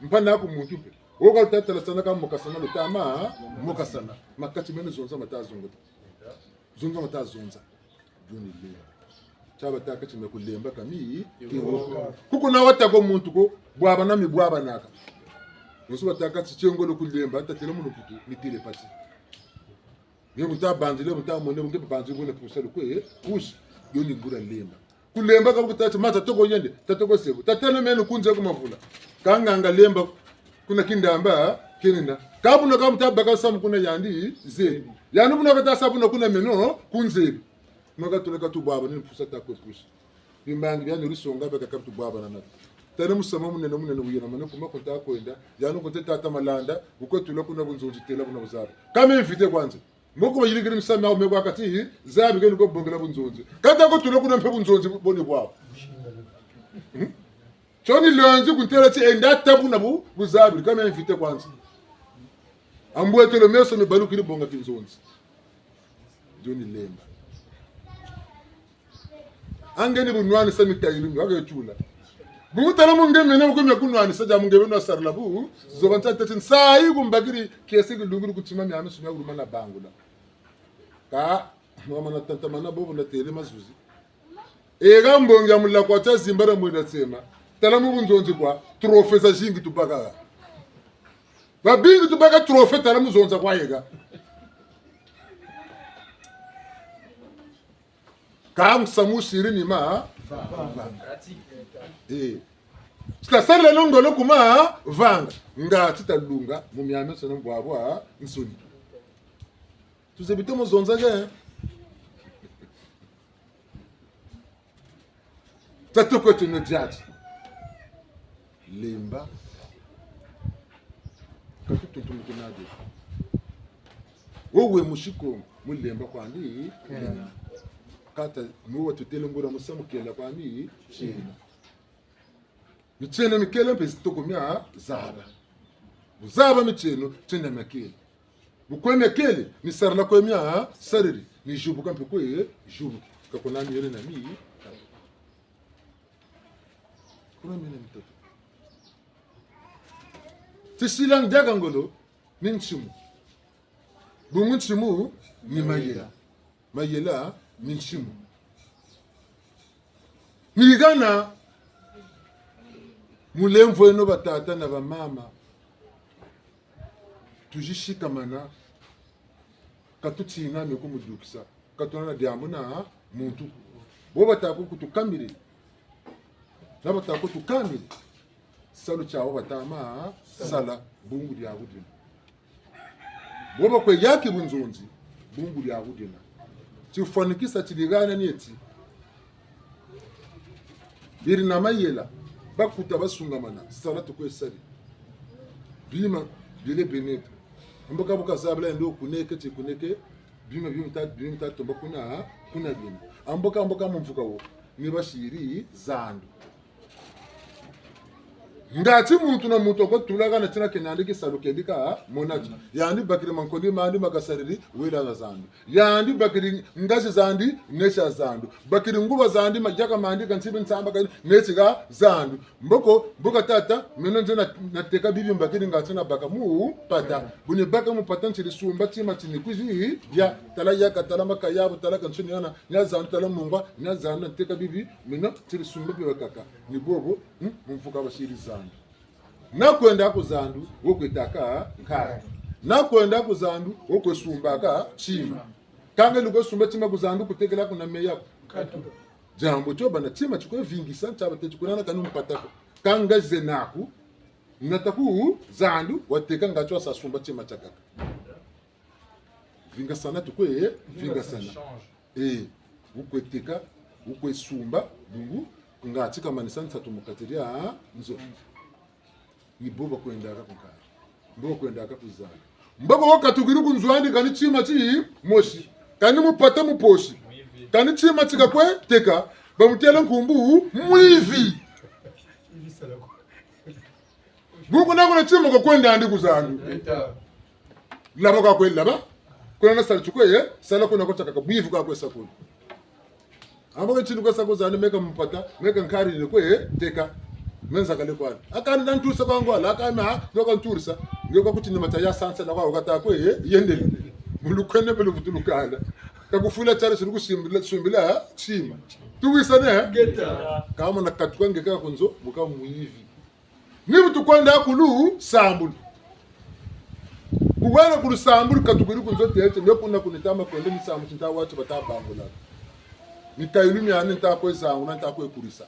Mpangi aku muntu mpe. Wo ka luta tala sana ka mokasana luta ma, mokasana. Makati meno zonza mata zonza. Zonza mata zonza. Dio ni lemba. Tia batâka ti me kulemba ka mi, kiwoko. Kuku na wata ko muntu ko, bwabana mi bwabanaka. Bonso batâka ti tiengolo kulemba, tatêle munu kutu, mi têle pati. Nge muta banzile, muta mone, nge banzile, bone pusa lukwe, pusa. Dio ni nguria lemba. Kulemba ka bu kuta ti, mata toko yende, ta toko sebo. Tatêle meno kunze ku mavula. Ka nganga lemba, kuna Kindamba, kenina. Ka buna ka muta baka samu kuna yandi, zebi. Yandi buna kata sa buna kuna meno, kunzebi. Maka tula ka tubwabana ni pusa ta kwe pusa. Bimbangi biani uri songa beka ka tubwabana na. Tala musamu munene munene wuyena mane kuma kunta kwenda. Yandi kunta tata Malanda, bu kwe tula kuna bunzonzi têla buna buzabi. Ka me invité kwanza. Moko bayirikiri misamu miawu me kwa kati, zabi keni ko bongela bunzonzi. Kata ko tula kuna mpe bunzonzi bone bwawu. Hmm? Tio ni lundi kuntêla ti enda ta buna bu, buzabi, ka me invité kwanza. Ambwetelo meso mibalukiri bonga kinzonzi. Dio ni lemba. A nge ni bunwanisa mitayilu mi, waka yetula. Bu mutala mu nge mene mu kumia kunwanisa dia mu nge beno sarila bu, zoba nta tete nsayi kumbakiri kiese kilungiri ku tima miamisu mia kuluma na bangula. Ka, mama na tanta mana bobo na têle mazuzi. Eka mbongi ya mulaku wa tia zimbara mwenda tsema. Tala mu bunzonzi kwa, trophée zazingi tubaka. Babingi tubaka trophée tala mu zonza kwa yeka. Ka musamu siri ni ma, va, va. Eh. Tita sarila no ngolo ku mavanga. Nga tita lunga, mu miamiansoni bwabwansoni. Tuzebi to mu zonza ke. Tata kweto no diati. Lemba. Ka tutuntumuki nade. Wowe musiko, mu lemba kwandi. Kata, mu watutêle nguria musamu kela kwandi, tiena. Mitieno mikele mpe zitoko mia zaba. Bu zaba mitieno, tiena mia kele. Bu kwe mia kele, ni sarila kwe mia sariri, ni zubuka mpe kwe zubuki. Ka kuna miele na mi. Kuna miele mitatu. Tisila ndiaka ngolo, ni nsimu. Bungu nsimu, ni mayela. Mayela ni nsimu. Ni hana mulemvweno batata na bamama. Tuzisikamana. Ka tutina me kumudukisa. Ka twena na diambu na muntu. Bo bata ku kutukambiri. Na bata ku tukambiri. Salu tiawu bata ma sala bungu diawu dina. Bo bakwe yaki bunzonzi, bungu diawu dina. Tifwanikisa tidi hana ni eti. Beri na mayela, bakuta basungamana, sala tukwe sari. Bima, bile beneto. Mboka bu kazabila ndo kuneke, ti kuneke, bima, bima ta, bima ta tomba kuna, kuna bima. Mboka, mboka mu mvuka wo, ni basiri zandu. Ngati muntu na muntu ako tulaka na tina kena yandi kisalu kendi ka mona ti. Yandi bakiri mankondi mandi ma kasariri wela na zandu. Yandi bakiri ngazi zandi netia zandu. Bakiri nguba zandi mayaka mandi ka ntibi nsamba ka netia zandu. Mboko, mboka tata, meno nze na, nateka bibi mbakiri ngati nabaka mu pata. Bu nibaka mu pata ntiri sumba tima tini kwizi, bia, tala yaka, tala makayabu, tala kansuni yana, nia zandu, tala mungwa, nia zandu, nateka bibi, meno ntiri sumba bibi bakaka. Ni bobo, hmm, mu mvuka basiri zandu. Na kwenda ku zandu, wo kwe taka nkari. Na kwenda ku zandu, wo kwe sumbaka tima. Ka nge lukwe sumba tima ku zandu, kutekela kuna meya ko. Katu. Diambu tio bana tima tikwe vingisa, ntiaba te tikunana kani mpata ko. Ka nge zenaku, nata ku zandu, wateka ngati wasa sumba tima tiakaka. Vingasana tukwe, vingasana. Eh, wukwe teka, wukwe sumba, bungu, ngati kamanisa nsatu mu kati dia nzo. Ni bo bakwendaka ku nkari. Bo bakwendaka ku zandu. Mboko wakatukiri ku nzo andi kani tima timosi. Kani mu pata mu posi. Kani tima ti kakwe teka. Bamutela nkumbu mwivi. Bungu na kuna tima kakwenda andi ku zandu. Laba kakwe laba. Kuna na sala tukwe, eh? Sala kuna kwa tiakaka bwivu kakwe sa kuna. Ambo ke ntinu kwe sa ku zandu meka mu pata, meka nkari ni kwe, eh, teka. Menza kale kwani. Aka ni nturisa kwa ngwala, aka ma, ndio ka nturisa. Ndio ka kuti ni mata ya sansa na kwa wakata kwe, eh, yendele. Mu lukwende pe luvutulukala. Ka kufula tiari siri kusumbila, sumbila, tima. Tuwisane? Ngeta. Kama na katuka nge ka ku nzo, buka mwivi. Ni bu tukwenda ku lusambulu. Bu wele ku lusambulu katukiri ku nzo tete, me kuna ku nita ma kwenda misamu ti nta wati bata bangula. Ni kayilu miani nta kwe zangula, nta kwe kurisa.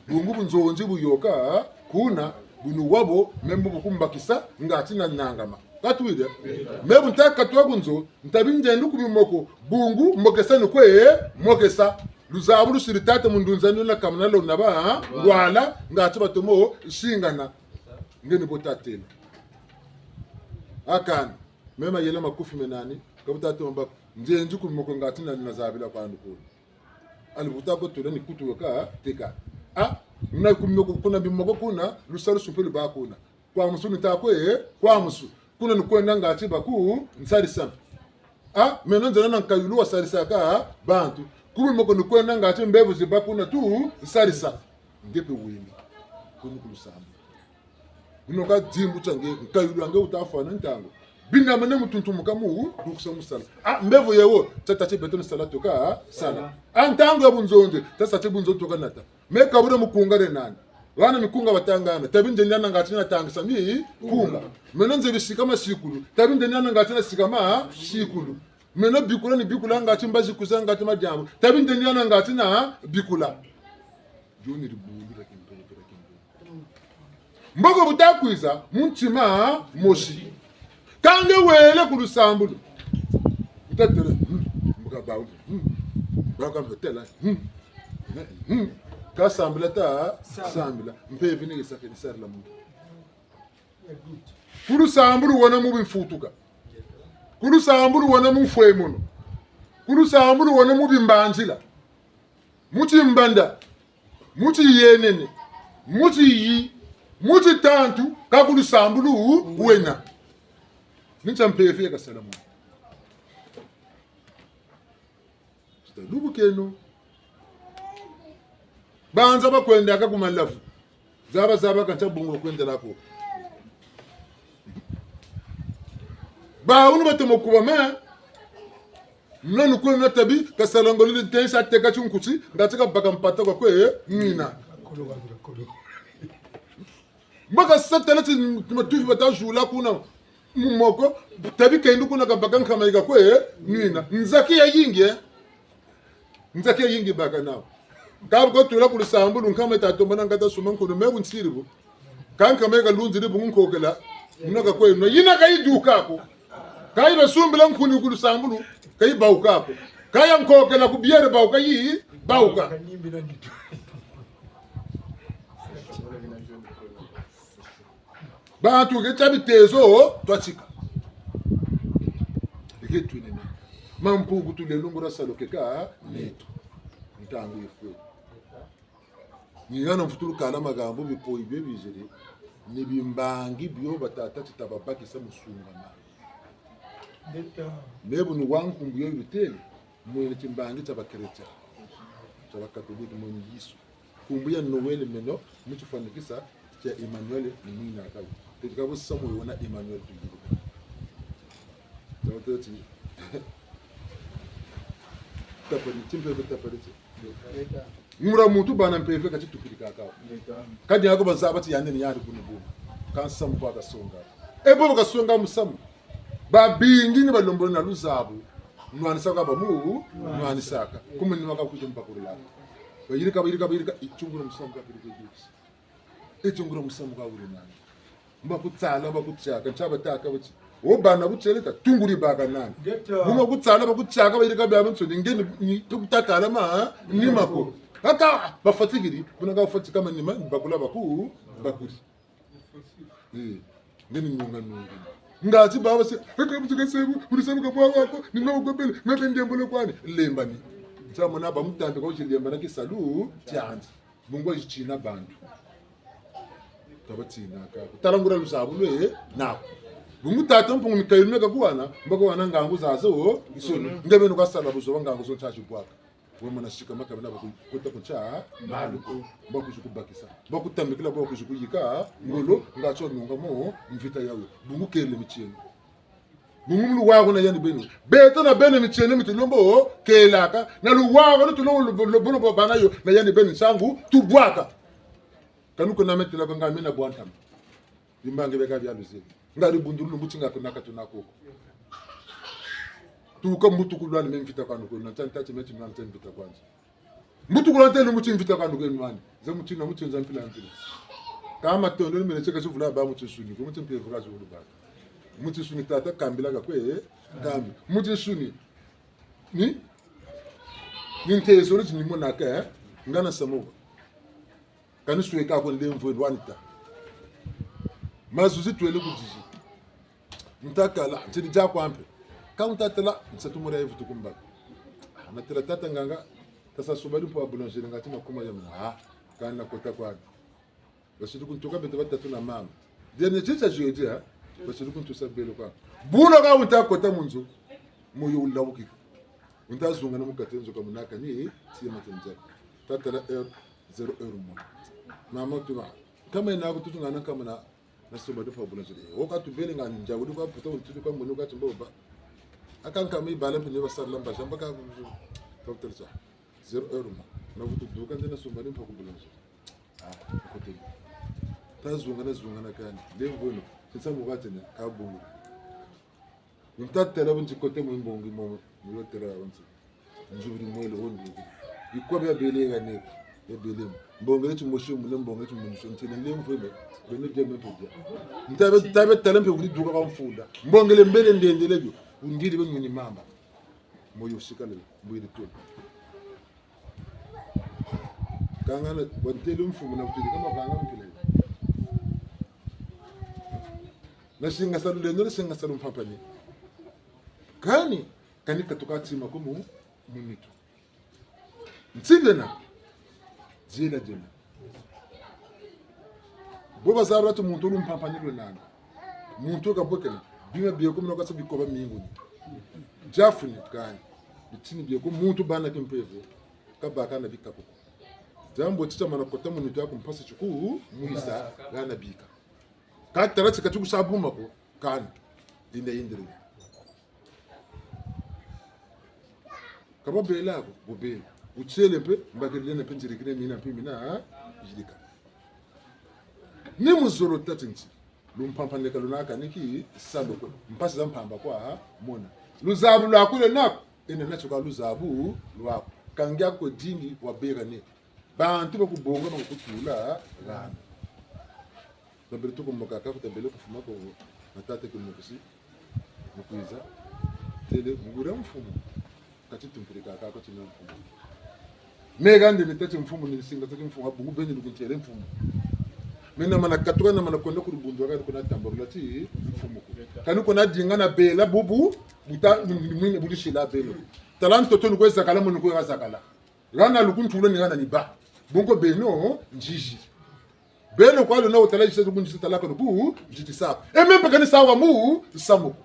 Bungu bunzonzi buyoka, kuna, bunu wabo, me mbo bu kumbakisa, ngati na nangama. Katuwiri? Me bu nta katuka ku nzo, nta bi nzendu ku bimoko, bungu, mokesa ni kwe, mokesa. Luzabu lusiri tata mu ndunza ni na kamana lo na ba, ngwala, ngati batomo, singana. Nge ni bo tatela. Akani, me mayela makufi me nani, ka bu tatomo ba, nzendu ku bimoko ngati na, nazabila kwandi kuna. Ali bu ta ko tula ni kutu weka, teka. Ah, na ku bimoko kuna, bimoko kuna, lusalusu mpe lubâ kuna. Kwa musu ni ta kwe, kwa musu. Kuna ni kwenda ngati ba ku nsarisa. Ah, meno nzena na nkayulu wa sarisaka bantu. Ku bimoko ni kwenda ngati mbevo ziba kuna tu nsarisa. Nge pe wenda. Kuni ku lusambulu. Ni noka dimbu tia nge, nkayulu wa nge wuta fwana ntangu. Bina mene mu tuntumuka mu, dukusa mu sala. Ah, mbevo yewo, tata ti beto ni sala tuka, sala. Ah, ntangu ya bunzonzi, tata ti bunzonzi tuka nata. Me kabula mukunga le nani. Wana mikunga batangana. Tabi nze niana ngati na tangisa mikunga. Meno nze bisika masikulu. Tabi nze niana ngati na sika masikulu. Meno bikula ni bikula ngati mbazi kuza ngati madiambu. Tabi nze niana ngati na bikula. Dio ni dibundu dia kimpeve, dia kimpeve. Mboko bu ta kwiza, mu ntima mosi. Ka nge wele ku lusambulu. Wuta têla, hmm, mbuka bawu, hmm, bawu ka mpe têla, hmm, hmm, ka sambila ta, sambila, mpeve ni yisaka ni sarila muntu. Ku lusambulu wena mu bimfutuka. Ku lusambulu wena mu mfwemono. Ku lusambulu wena mu bimbanzila. Mu timbanda, mu tiyenene, mu tiyi, mu titantu, ka ku lusambulu wena. Ni ntia mpeve ya kasala mu. Tita lubukeno. Banza bakwendaka ku malavu. Zaba, zaba ka ntia bungu bakwendela ko. Bawu ni batomo kubama. Muna ni kwena tabi, kasala ngolo ni tensa teka tinkuti, ngati kabaka mpata kwa kwe, mina. Mbaka satana ti matufi bata zula kuna. mu moko, tabi kendo kuna kabaka nkama yi kakwe nwina. Nzaki yayingi, eh? Nzaki yayingi baka nawu. Ka bu ko tula ku lusambulu, nkama yi ta tomba na ngata suma nkunu me ku nsiri bu. Ka nkama yi kalunziri bu nkokela, muna kakwe nwa. Yina ka yiduka ko. Ka yi basumbila nkuni ku lusambulu, ka yibawuka ko. Ka ya nkokela ku bière bawuka yi, bawuka. Bantu ke tia bitezo, twatika. Ike twinene. Mampungu tulelungula salo keka, neto. Ntangu yifwe. Ni hana mfutulu kala magambu bipoyi bio biziri, ni bimbangi bio batata ti tababakisa mu sungama. Ndeta. Me bu ni wa nkumbu yo yirutele, mwene timbangi tia ba chrétien, tia ba catholique, mwene Yezu. Nkumbu ya Noël meno, mu tifwanikisa tia Emmanuel ni mwina kawu. Teti ka bu samu yo wena Emmanuel tuyiri. Tawateti. Tapari, timpeve tapari ti. Ngura muntu bana mpeve ka titukiri kaka. Kadi ako bazaba ti yandi ni yandi kuni bu. Ka nsamu kwa kasonga. E bo kasonga musamu. Babingi ni balembolo na luzabu. Nwanisa kwa ba mu, nwanisaka. Kuma ni maka kuje mpakurila. Bayirika, bayirika, bayirika. Itungura musamu kwa kiri kujukisi. Itungura musamu kwa wuri nani. Mba kutala, mba kutiaka, ntia bataka bati. O bana butiele ta, tunguri baka nani. Ngeta. Buma kutala, mba kutiaka, bayirika bia bantu, ni nge ni, ni, tukutakala ma, ha? Ni mako. Kaka, bafatikiri, buna ka bafatika manima, bakula baku, bakuri. Eh, nge ni nunga nunga. Ngati baba se, kaka butika sebu, buri sebu ka bwa wako, ni mako bele, mebe ndembolo kwani, lembani. Ntia mona ba mutambe kwa uji lembana kisalu, tiandi. Bungu wa zitina bantu. Tabatina ka. Tala ngura luzabu lwe, nako. Bungu tata Mpungu Mikaele meka kuwana, mba kuwana ngangu zazo, nsoni. Nge beno kasala buzoba ngangu zo ntia zibwaka. Wema na sika maka bena baku, kota ku ntia, malu ko. Mba kuzi kubakisa. Mba kutambikila, mba kuzi kuyika, ngolo, nga tio nunga mo, mvita yawe. Bungu kele mitieno. Bungu mu luwaku na yandi beno. Beto na beno mitieno mi tulombo, kelaka. Na luwaku na tulombo, lo, lo, bono bo bana yo, na yandi beno nsangu, tubwaka. Kanu ko na metela ko nga mina bwa ntama. Bimbangi beka bia luzebi. Nga dibundulu mbuti nga ko na katu na koko. Tuka mbutu kulwani me mvita kwanu ko, na tanta ti meti mwana te mvita kwandi. Mbutu kulwani te lumbu ti mvita kwanu ko nwani. Za muti na muti nza mpila mpila. Ka matondo ni mene tieka zivula ba muti nsuni, ko muti mpeve ka zivulu ba. Muti nsuni tata kambila ka kwe, kambi. Muti nsuni. Ni? Ni ntezo ni monaka, eh? Ngana samoba. Kani sweka ko nlemvo lwani ta. Mazuzi twele ku dizi. Ntakala, ntiri dia kwa mpe. Ka ntatala, nsatu mura yevu tukumbaka. Ah, natela tata nganga, tasa suba di mpo wa boulangerie ngati makuma ya mwa. Ah, kani nakota kwani. Basiri kuntuka beto batatu na mama. Dernier titre jeudi, hein? Basiri kuntusa belo kwa. Buna ka ntakota mu nzo. Moyo wulawuki. Ntazungana mu kati nzo kamunaka ni, tiya matenja. Tatala heure, zéro heure mo. Mama tuna. Kama yena ko tutu ngana kama na, na somba de fa boulangerie. Wo ka tubele nga nja, wudi kwa puta, wudi kwa mbono ka timbo ba. Aka nkama yibala mpe ni basarila mbazi, mba ka, docteur sa. Zéro heure mo. Na vutu duka nze na somba de mpa ku boulangerie. Ah, kote. Tazungana, zungana kani. Nde mvweno. Nsa mu batene, ka bungu. Ntatela bu nti kote mu mbongi mo, mu lotela ya nti. Nzubiri mwele wo nduki. Bikwa bia bele ya ne, bia bele mo. Mbongele ti mosi mu ne mbongele ti mosi ntele nde mvwele. Beno dia mpe dia. Ntabe, tabe tala mpe wuri duka kwa mfunda. Mbongele mbele ndendele bio. Undiri be nyuni mamba. Moyo sikale, mbwiri tolo. Kangana, bwa ntele mfumu na kutiri kama vanga mpila. Na singa salu lendo, na singa salu mpampani. Kani, kani katuka tima ko mu, mu nitu. Ntindena, diena diena. Bo bazabila ti muntu lu mpampani lwe nani. Muntu kabwekena, bima bie ko muna kasa bikoba mingu ni. Diafuni kani. Bitini bie ko muntu bana kimpeve. Kabaka na bika kuko. Diambu ti tiamana kota mu nitu yaku mpasi tiku, mwisa, hana bika. Katala ti kati kusa buma ko, kani. Inde indiri. Ka babela ko, bobela. Wutiele mpe, mbakiri lene mpe nzirikiri mina mpe mina, ha? Yirika. Ni muzolo tati nti. Lumpampaneka luna kani ki salu ko. Mpasi za mpamba kwa mona. Luzabu lwaku lwena ko. Ene na tsoka luzabu lwaku. Ka nge ko dingi wabeka ne. Bantu bakubonga bakutula hana. Babele tuku mokaka kutabele kufuma ko na tata kimokisi. Mu kwiza. Têle nguria mfumu. Kati tumpiri kaka ko tina mfumu. Me kandi ni tati mfumu ni singa tati mfumu. Bungu beni lukuntele mfumu. Me na mana katuka na mana kwenda ku dibundu kani kuna tambarula ti mfumu ko. Kani kuna dinga na bela bubu. Buta mwini budi sila beno. Tala ntoto ni kwe zakala mu ni kwe zakala. Hana lukuntula ni hana ni ba. Bungu beno nzizi. Beno kwa luna wutala yisa ku nziti tala kanu bu nziti sa. E me mpe kani sa wa mu samu.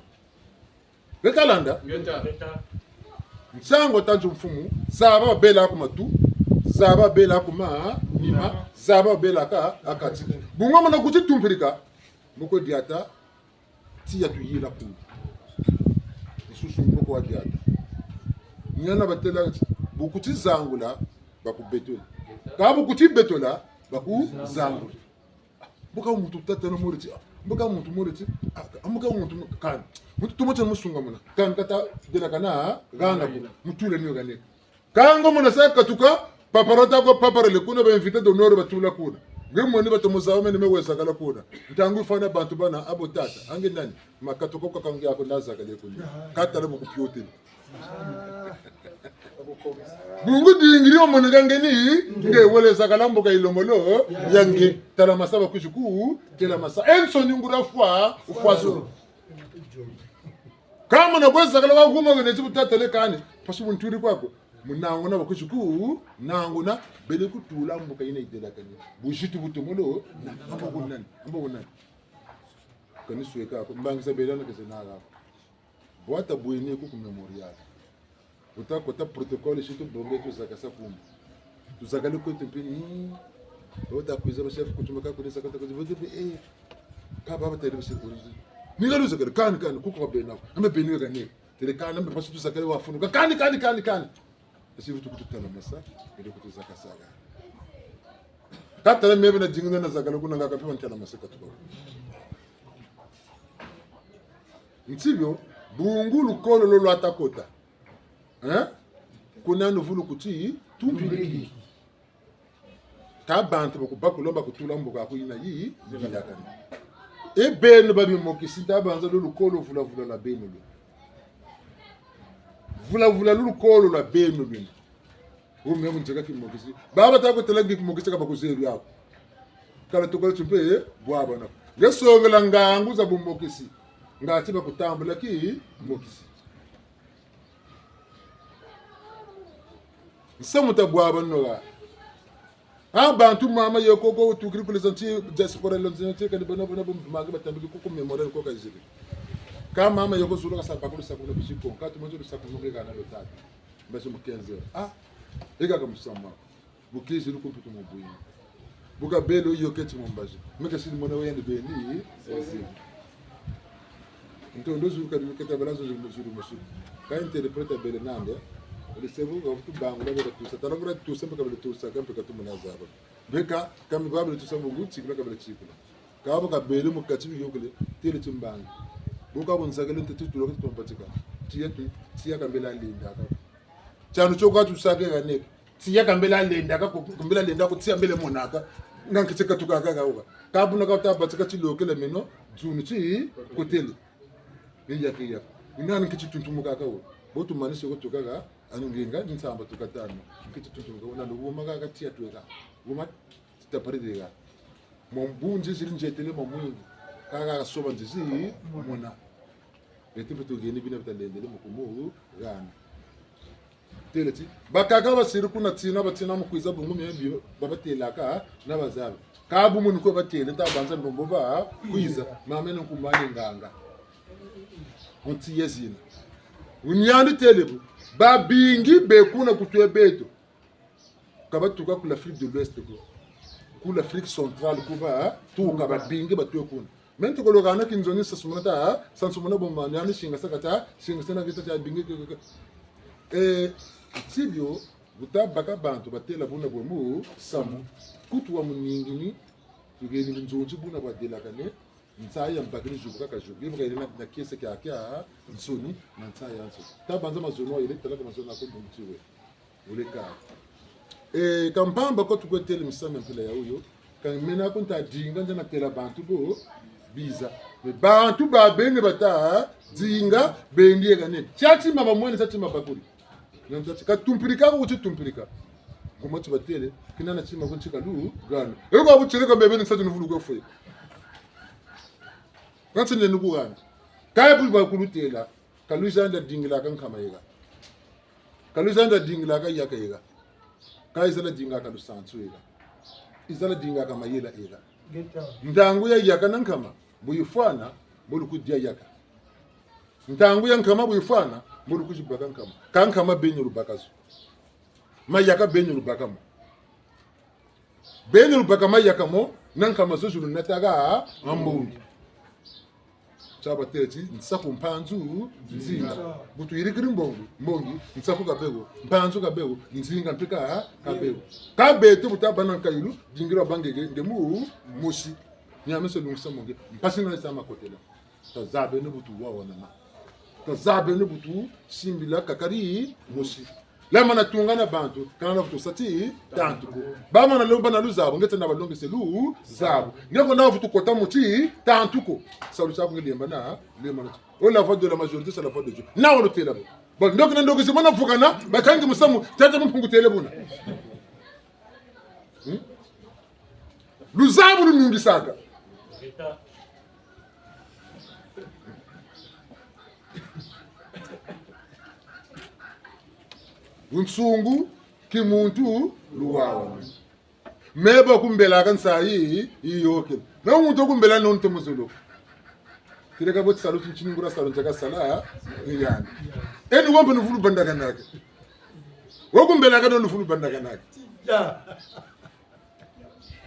Beka landa. Ngeta. Nsangu tantu mfumu, zaba bela ku matu, zaba bela ku manima, zaba bela ka, ha kati. Bungu mona kuti tumpirika, mu kwe diata, tiya tuyila kuna. Nsusu mboko wa diata. Niana batêla, bu kuti zangula, bakubetola. Ka bu kuti betola, bakuzangula. Mbuka muntu tata na mole ti, ah, mbuka muntu mole ti, ah, mbuka muntu mo-, kani. Muntu tumo tia musunga muna. Kani kata delakana, hana ko, mutula ni yo hane. Ka ngo mona sa katuka, papara ta ko papara le kuna, ba invité d'honneur batula kuna. Nge mweni batomo zaba mene me wezakala kuna. Ntangu yifwana bantu bana, abo tata, ange nani? Ma katuka kwa kangi ako na zakale kuna. Katala bu kupiotele. Bungu dingiri omoneka nge ni, nge wele zakala mboka yilongolo, ya nge. Tala masa bakwizi ku, tela masa. E nsoni nguria fwa, ufwa zo. Ka mona kwe zakala wakuma kwe neti bu tatele kani. Mpasi bu ntwiri kwaku. Mu nanguna bakwizi ku, nanguna, bele kutula mboka yina yidelakane. Buzitu butomolo, na, amba kunani, amba kunani. Kani sweka ko, mbangi za bela na keze na ko. Bwata bwene ku ku mémorial. Wuta kota protocole si tubonge tuzakasa kuma. Tuzakale kweto mpe ni. Wuta kwiza ba chef kutuma ka kudisa kata kwiza. Bote mpe, eh. Ka baba tele bisi kwiza. Ni nga luzakale, kani, kani, kuku wa bena. Ame beni weka ne. Tele kani, ame pasi tuzakale wafunu. Kani, kani, kani, kani. Esi vutu kututala masa, ele kutuzakasa. Katala mebe na dingina na zakala kuna nga kapi wantala masa katuka. Ntibio, bungu lukolo lo lwata kota. Hein? Kuna nuvulu kuti, tumbili. Ka bantu baku-, bakulomba kutula mboka ku yina yi, yilakani. E beno ba bimokisi, nta banza lo lukolo vula vula lwa beno lo. Vula vula lo lukolo lwa beno lo. Wume mu nzeka kimokisi. Baba ta kutela ngi kimokisi ka bakuzeri ako. Kala tukala timpe, eh, bwabana. Nge songela ngangu za bumokisi. Ngati bakutambula kimokisi. Nsamu ta bwabana wa. Ah, bantu mama yoko ko tukiri ku les Antilles diaspora, les Antilles kani bana bana bum-, mangi batambiki ku, ku mémorial ko kaziri. Ka mama yoko zulu kasa bakulu sakuna bisiko. Katu manzo sakuna ke kana lo tata. Mbazi mu quinze heures. Ah, eka ka musamu. Bu kiziri ku mputu mu bwingi. Bu kabelo yo keti mu mbazi. Meka siri mona wende beni, ozi. Ntondo zulu kadi keta bela zo zulu zulu musu. Ka interprète bele nande. Oli sebu ka vutu bangula bela tusa. Tala bela tusa mpe ka bela tusa ka mpe ka tumuna zaba. Beka, ka mi ba bela tusa bungu, tikula ka bela tikula. Ka bu kabele mu kati bi yokele, tele timbangi. Bu ka bu nzakele nte tutula ka tumpatika. Tiya tu, tiya ka mbela lenda ka. Tianu tio ka tusake ka neke. Tiya ka mbela lenda ka, ku-, ku mbela lenda ko, tiya mbele monaka. Nga nkiti katuka ka ka wuka. Ka buna ka wuta batika tilokele meno, dzunu ti kotele. Ni yake yake. Ni nani nkiti tuntumuka ka wo. Bo tumanisi ko tuka ka, anu nginga, ni nsamba tuka tanu. Nkiti tuntumuka, wuna luwuma ka ka tiya tweka. Wuma tita pari dega. Mwa mbu nzizi nzetele mwa mwingi. Ka ka soba nzizi mona. Beti mpe tugeni bina bita lendele mu kumu gana. Tele ti, bakaka basiri kuna tina, batina mu kwiza bungu mia bi, babatelaka, na bazabi. Ka bu muni ko batele, ta banza ndombo ba, kwiza, mama na nkumane nganga. Onti yezina. Unyandi tele bu, babingi be kuna kutwe beto. Ka batuka ku l'Afrique de l'Ouest ko. Ku l'Afrique centrale ko ba, tuka babingi batwe kuna. Menti kolo kana kinzongi sansumuna ta, sansumuna bomba, ni ani singa sakata, singa sana kita ta bingi ke, ke, ke. Eh, sibio, buta baka bantu batela buna bwe mu, samu. Kutu wa muningini, tugeni nzonzi buna badelakane, Nsayi ya mbakiri jubu kaka jubu. Yibuka yele na, na kiese kia kia nsoni, na nsayi ya nsoni. Ta banza mazono, yele tala ka mazono ako ndungu tiwe. Wuleka. E, ka mpamba ko tukwe têle misamu mia mpila yawu yo. Ka mena ko nta dinga nza natêla bantu bo biza. Mais bantu ba bene bata dinga beni yeka ne. Tia tima bamwene, tia tima bakuri. Nza ti ka tumpirika ko kuti tumpirika. Kuma ti batêle, kina na tima ko nti ka lu, gana. E kwa butieleka mebe ni nsatu nuvulu kwe fwe. Kansi nene ku gana. Ka ye bu bakulutêla, ka luzanda dingila ka nkama yeka. Ka luzanda dingila ka yaka yeka. Ka yizala dinga ka lusansu yeka. Yizala dinga ka mayela yeka. Ntangu ya yaka na nkama, bu yifwana, bu lukudia yaka. Ntangu ya nkama bu yifwana, bu lukuzibaka nkama. Ka nkama beni lubaka zo. Mayaka beni lubaka mo. Beni lubaka mayaka mo, na nkama zo zi lunataka ha mbongi. Tia batêle ti, nsaku mpanzu, nzinga. Bu tuyirikiri mbongi, mbongi, nsaku ka beko, mpanzu ka beko, nzinga mpe ka, ka beko. Ka beto bu tabâ na nkayilu, dingila bangege, nge mu, mosi. Nia meso lungisa mo nge, mpasi na sa makotela. Tazabeno bu tuwawanana. Tazabeno bu tusimbila kakari mosi. Lamana tunga na bantu, kana na vutu sa ti tantu ko. Bamana lomba na luzabu, nge ta na balongese luzabu. Nge ko na vutu kota mu ti tantu ko. Salu tiaku nge lemba na, lemba na. Oh, la voix de la majorité, c'est la voix de Dieu. Na wo lutêla bo. Bon, ndoki na ndoki zi mana vukana, bakangi musamu, tata Mpungu têle buna. Hmm? Luzabu lunungisaka. Bunsungu, kimuntu, luwawa. Me ba kumbelaka nsayi, yiyôkele. Me muntu kumbela nonte mu zulu. Tileka bo tisalu ti ntini ngura salu ntiaka sala, ni yandi. E ni wo mpe nuvulu bandakanaka. Wo kumbelaka no nuvulu bandakanaka.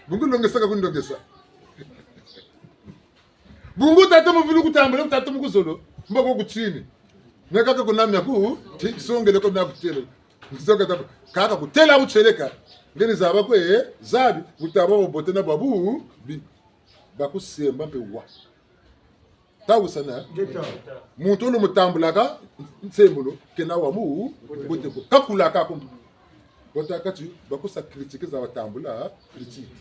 Bungu longesaka kundongesa. Bungu tata mu vilu kutambula, tata mu ku zulu. Mbo ko kutini. Nakaka kuna miaku, ti, songele ko miaku têle. Nzoka taba, kaka kutêla butieleka. Nge ni zaba kwe, zabi, kutaba bubote na bwabu, bi, bakusemba mpe wa. Tawusana? Ngeta. Muntu wo lumutambulaka, nsembolo, kena wa mu, bote ko. Kakulaka ko. Bota kati, bakusa critique za watambula, critique.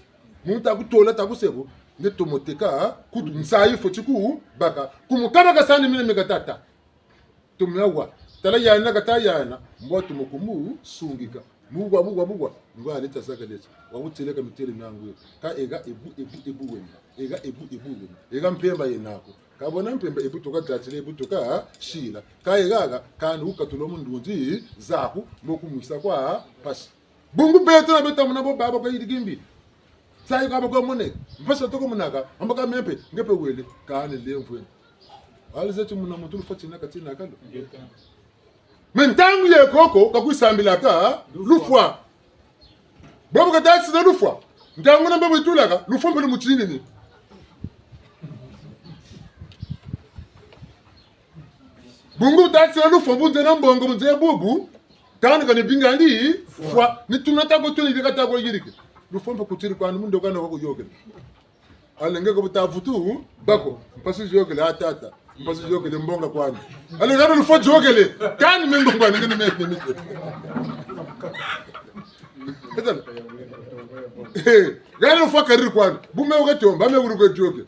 Muntu akutola, takusebo, nge tomo teka, kutu, nsayi fweti ku, baka. Kumukabaka sani mina meka tata. Tumia wa. Tala yana kata yana. Mbwa tumo kumu sungika. Mugwa, mugwa, mugwa. Ngwa leta zaka leta. Wa wutieleka mitêle miangu yo. Ka ega ebu, ebu, ebu wena. Ega ebu, ebu wena. Ega mpemba yena ko. Ka bona mpemba ebu tuka tatile, ebu tuka sila. Ka ega ga, kani wukatula mu ndunzi zaku, mbo kumwisa kwa mpasi. Bungu beto na beto muna bo baba kwa yirikimbi. Nsayi kwa bakwe mone. Mpasi toko munaka. Amba ka me mpe, nge mpe wele. Kani lemvwe. Alize ti muna muntu lufwa tinaka tinaka lo. Mais ntangu ye koko, kakwisambilaka, lufwa. Bobo kata tisila lufwa. Ntangu na mbe bwitulaka, lufwa mpe lumutinini. Bungu tatila lufwa bu nzena mbongo, bu nzena bubu, kani kani bingandi fwa, ni tuna tako tuna yirika tako yirika. Lufwa mpe kutiri kwani mu ndoka na wako yôkele. Alenge ko buta vutu, bako, mpasi ziyôkele, a tata, mpasi ziyôkele mbongo kwani. Alenge ko lufwa ziyôkele, kani me mbongo kwani, ngene me, me, me. Etala. Eh, ngene lufwa kariri kwani, bu me wuka tiomba, me wuri kwe ziyôkele.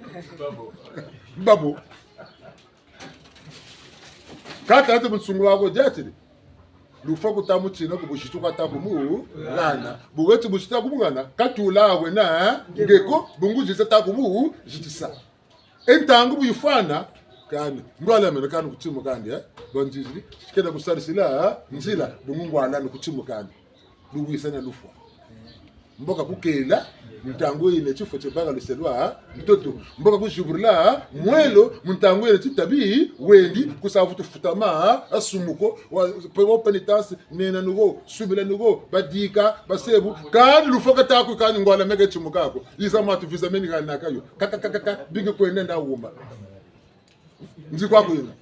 Babo. Ka tala ti bunsungu bwaku diatiri. Lufwa kuta mutina ko, buzitu kata kumuhana. Bu weti buzitu kumuhana, katula wena, nge ko, bungu ziza ta kumuzitisa. E ntangu bu yifwana, kani, ndwala meno kani ku timu kandi, eh? Bon, nziziri, kena kusarisila, eh? Nzila, bungu ngwala ni ku timu kandi. Luwisana lufwa. Mbo kakukela, mu ntangu yina tifwa tia baka luselwa, ntoto. Mbo kakuziburila, mwelo, mu ntangu yina titabi, wendi, kusa vutu futama, a sumu ko, wa, pe, wa pénitence, nena nuko, subila nuko, badika, basebu, kani lufwa kata ku kani ngwala meke timu kako. Yiza matu visa meni kani naka yo. Kaka, kaka, kaka, bingi kwenda nda wuma. Nzi kwa kwena.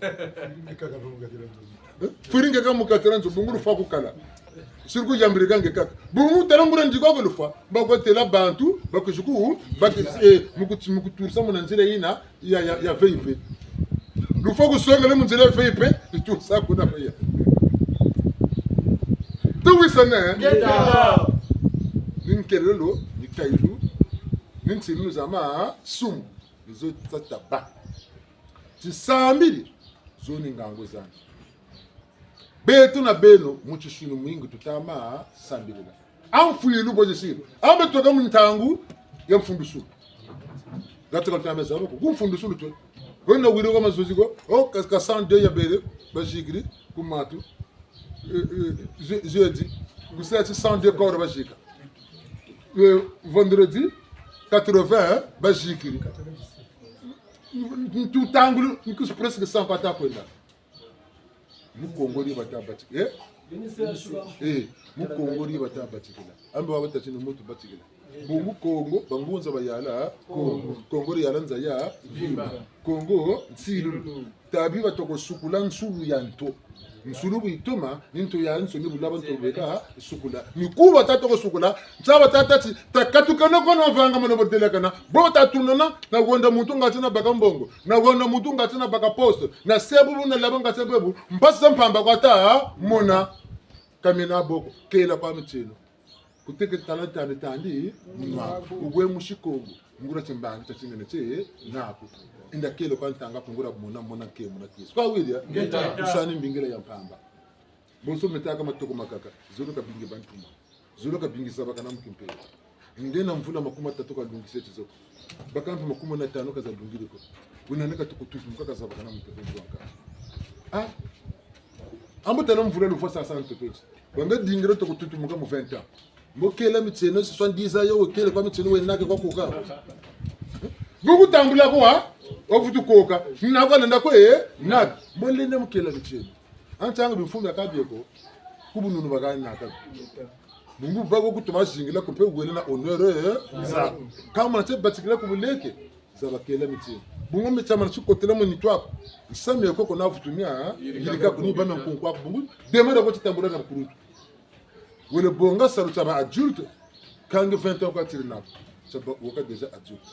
Eh? Firingi ka mukatela nzo, bungu lufwa kukala. Siri kuyambirika nge kaka. Bungu tala nguria ndiko ko lufwa. Bakotela bantu, bakuzuku, bakuzi, eh, mu kuti-, mu kutusa muna nzila yina ya, ya, ya V I P. Lufwa kusongele mu nzila ya V I P, itusa kuna baya. Tuwisane? Ngeta. Ni nkelelo, ni kayilu, ni nsilulu za masumu, ni zo tata ba. Tisambili, zo ni ngangu zandi. Beto na beno, mu tisunu mwingi tuta ma sambilila. A mfwilu bo zisiri. A mbe tweka mu ntangu ya mfundusulu. Ngatu ka tuta ma zaba ko. Ku mfundusulu twe. Wena wiri kwa mazozi ko. O, ka, ka cent deux ya bele, bazikiri, ku matu. Eh, eh, je-, jeudi. Ku seti cent deux corps bazika. Eh, vendredi, quatre-vingts, bazikiri. Tutangulu, nkus presque cent kwa ta kwenda. Mu Kongo di bata batikila. Eh? Eh, mu Kongo di bata batikila. A mbe wa bata tini muntu batikila. Bungu Kongo, bangunza bayala, Kongo. Kongo di yala nza ya, Vimba. Kongo, nsilulu. Tabi batoko sukula nsulu ya nto. Nsulu bu yitoma, ni nto ya nso ni bulaba nto beka, sukula. Ni ku bata toko sukula, nsa bata tâ ti, takatukana ko na vanga mano bodelakana, bo tatunana, na wenda muntu ngatu na baka mbongo. Na wena muntu ngatu na baka poste. Na sebu bu na laba ngatu bebu. Mpasi za mpamba kwa ta mona. Ka mina bo ko. Kela kwa mitieno. Kuteke tala tandi tandi. Mwa. Uwe musi Kongo. Nguria timbangi tia tinene tie. Naku. Enda kela kwa ntanga ko nguria mona mona ke mona kiesi. Kwa wiri ya? Ngeta. Kusani mbingila ya mpamba. Bonso metaka matoko makaka. Zolo kabingi bantuma. Zolo kabingi zabakana mu kimpeve. Nge na mvula makumatatu kalungisi ti zo ko. Baka mpe makumanatanu kazalungiri ko. Wena neka tukututu muka kazabakana mu kimpeve wanka. Ah. A mbo tala mvula lufwa sasa ntoto ti. Wanga dingiro tukututu muka mu vingt ans. Mbo kela mitieno, soixante-dix ans yo, kela kwa mitieno wena ke kwa koka. Buku tambula kwa, wavutu koka. Nina kwa lenda kwe, eh, naki. Mbo lenda mu kela mitieno. A ntangu bimfumu bia ka bie ko, ku bununu baka naka. Bungu bako kutuma zingila ko mpe wele na honneur, eh, za. Ka mona tie batikila ku buleke, za bakela mitieno. Bungu mitiama na tikotela mu nitu aku. Nsamu ya koko na vutumia, eh, yirika ko ni ba me nkunku aku. Bungu, dema da ko titambula na bukuluntu. Wele bonga salu tia ba adulte, kâ nge vingt ans kwa tiri nako. Tia ba woka déjà adulte.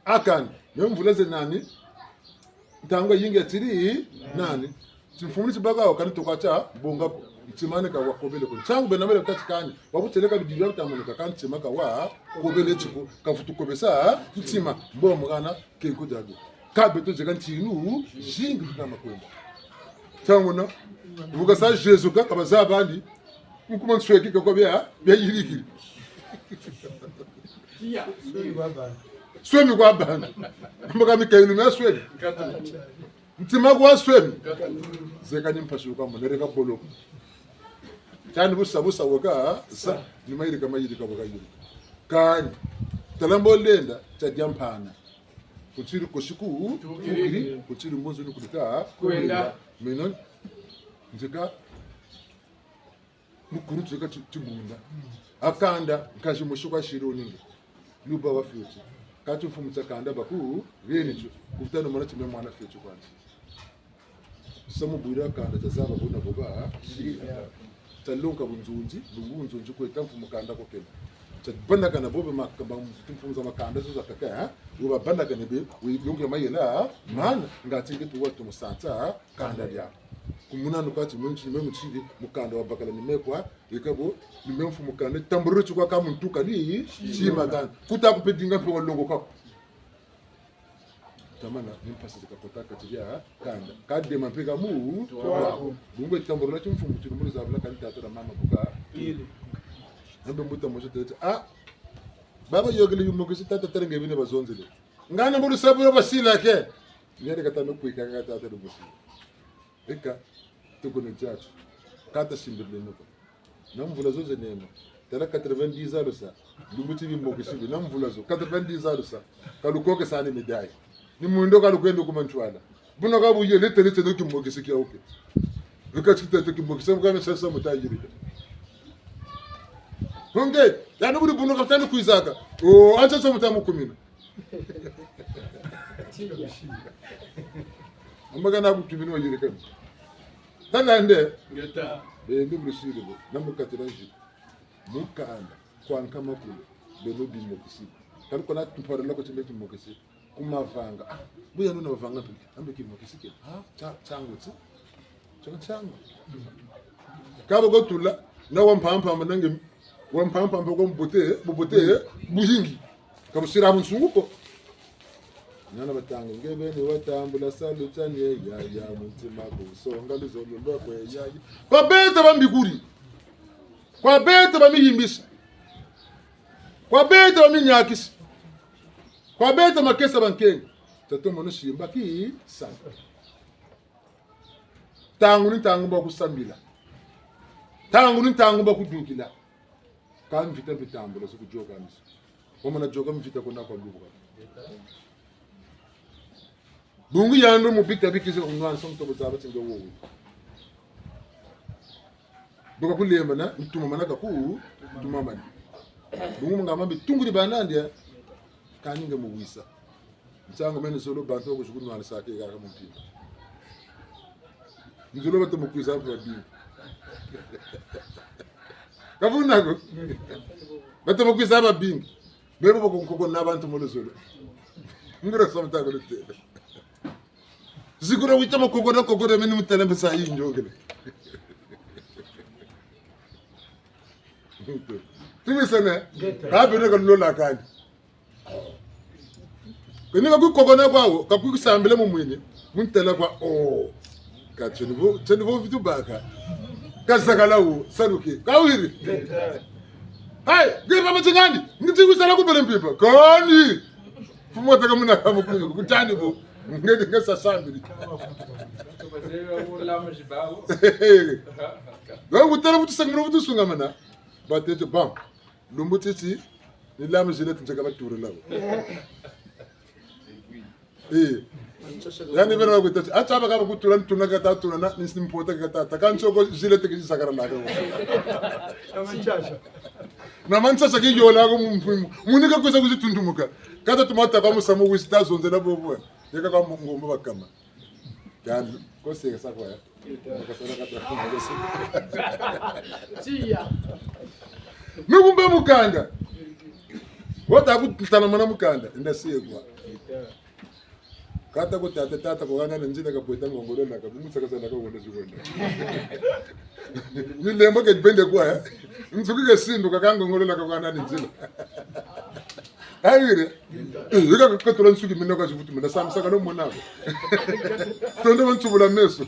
A kani, me mvula ze nani, ntangu yingi ya tiri nani. Timfumu ni tibaka wa kani tokwa tia bonga ko. Ntima ni ka wakobele ko. Ntangu bena mele tâ ti kani, wabuteleka bidibia bitamonika kani ntima ka wakobele ti ko, kavutu kobesa ntima, mbo mwana, kenko diago. Kâ beto zeka ntinu zingi tuta ma kwenda. Tanguna, bu kasa Jésus ka, ka bazaba bandi, mu kuma nsweki ka kwa bia, bia yirikiri. Swemi kwa bana. Mbo ka Mikaelu mia swemi. Ntima kwa swemi. Zeka ni mpasi kwa mona, reka boloko. Tiani busa busa waka, sa, ni mayirika mayirika waka yirika. Kani, tala mbo lenda, tia dia mpana. Ku ntiri ko siku, tukiri, ku ntiri mbunzu ni kulita, kwenda. Meno, nzika, mukuru nzika ti-, tibunda. A kanda, nkazi musi kwa siri oninge. Luba wa fioti. Kati mfumu tia kanda baku, beni tio. Kuvutana mwana ti me mwana fioti kwa nti. Samu bwira kanda tia zaba buna boba, siri. Tia lonka bunzonzi, bungu bunzonzi kweta mfumu kanda ko kena. Tia bandakana bobe ma-, ma-, mfumu za makanda zo za kaka, eh? Wo babandakane be, we lonka mayela, mana, ngati nge tuwa tumusata, kanda dia. Kumuna nuka ti mwe nti, mwe mutiri, mukanda wa bakala ni me kwa, eka bo, ni me mfumu kanda, tamburu ti kwa ka muntu kani, tima kanda. Kuta ku pe dinga mpe wa longo kako. Tamana, ni mpasi zi kakota kati dia kanda. Kadema mpe ka mu, twa ko. Bungu tambula timfumu tiri muli zabula kani tata na mama buka. Ili. Nambe mbuta mosi tete, ah, baba yokele bimokisi tata tala nge bine bazonzele. Ngana mbulu sabula basila ke. Nyere kata no kwika kata tata no bosi. Eka, tuko ne tiatu. Kata simbirle nuko. Na mvula zo ze nema. Tala quatre-vingt-dix ans lusa. Lumbu ti bimokisi bi. Na mvula zo. Quatre-vingt-dix ans lusa. Ka lukokesani médaille. Ni mwindo ka lukwenda ku mantwala. Buna ka buye lete lete no kimokisi kia oke. Luka ti tete kimokisi, muka me sasa muta yirika. Honge, yani buri buna ka tani kwizaka. O, ansa sa muta mukumina. Amaka na kutumina wa yirika. Tala nde. Ngeta. Beno bu lusiri bo, na mu kati dia nzi. Mukanda, kwa nkama kulu, beno bimokisi. Kani kuna tumparela ko ti mbe timokisi. Ku mavanga. Ah, bu yandi na mavanga mpe. Ambe kimokisi ke. Ah, tia, tiangu ti. Tia, tiangu. Ka ba ko tula, na wa mpamba mpamba na nge, wa mpamba mpamba kwa mbote, bubote, buyingi. Ka busira bunsungu ko. Nana batanga, nge beni watambula salu tiani, ya, ya, mu ntima ku songa luzolo lwa kwe, ya, ya. Kwa beto bambikuri. Kwa beto bamiyimbisi. Kwa beto baminyakisi. Kwa beto makesa bankengi. Tatomo no simba ki sa. Ntangu ni ntangu ba kusambila. Ntangu ni ntangu ba kudukila. Ka mvita mpe tambula, zo kuyoka miso. Wamana yoka mvita kuna kwa lubuka. Bungu yandi mu bita bikize kunwanisa mutobo zaba ti nge wowo. Buka kulembana, ntumamana ka ku, ntumamana. Bungu ngamba mbi tungudi banandi, kani nge mu wisa. Nsangu meni zolo bantu bakuzi kunwanisa ke kaka mu mpimpa. Nzolo batomo kwiza babingi. Ka buna ko? Batomo kwiza babingi. Bebo bako nkoko na bantu mu luzolo. Ngura sa mutaka lutele. Zikura wita makoko na koko na meni mutele mbesa yi njongele. Tumisene. Ka bene ka lola kani. Kani ka kukokona kwa wo, ka kukusambila mu mwini, mu ntela kwa, oh. Ka tieni vo, tieni vo vitu baka. Ka zakala wo, saluke. Ka wiri. Hai, nge mama tingandi, nge ti kusala ku bele mpimpa. Kani. Fumo taka muna kamu kuyu, kutani bo. Nge, nge sa sambili. Nge kutala vutu sangula vutu sungamana. Batete bam. Lumbu titi, ni lame zile tinzeka baturila wo. Eh. Yandi bena bakwita ti, ata baka bakutula ntuna kata tuna na, ni mpota kata, ta kanso ko zile teke zisakara laka wo. Na mantsasa. Na mantsasa ki yola ko mu, mu, muni ka kwiza kuzitundumuka. Kata tumata kwa musamu wisi ta zonzela bobo. Yeka kwa ngomba bakama. Yandi, ko seka sa kwa ya. Tiya. Ni kumbe mukanda. Wata kutana mana mukanda, nda sekwa. Kata ko tata, tata ko hana ni nzila kabweta ngongolo laka, bu mutsaka zala ka wona ziwona. Ni lembo ke bende kwa, eh? Nsuki ke sindu kaka ngongolo laka kwa hana ni nzila. Ayire. Eh, yika katula nsuki mina kwa zivutu mina sambisaka no mona ko. Tondo bansubula meso.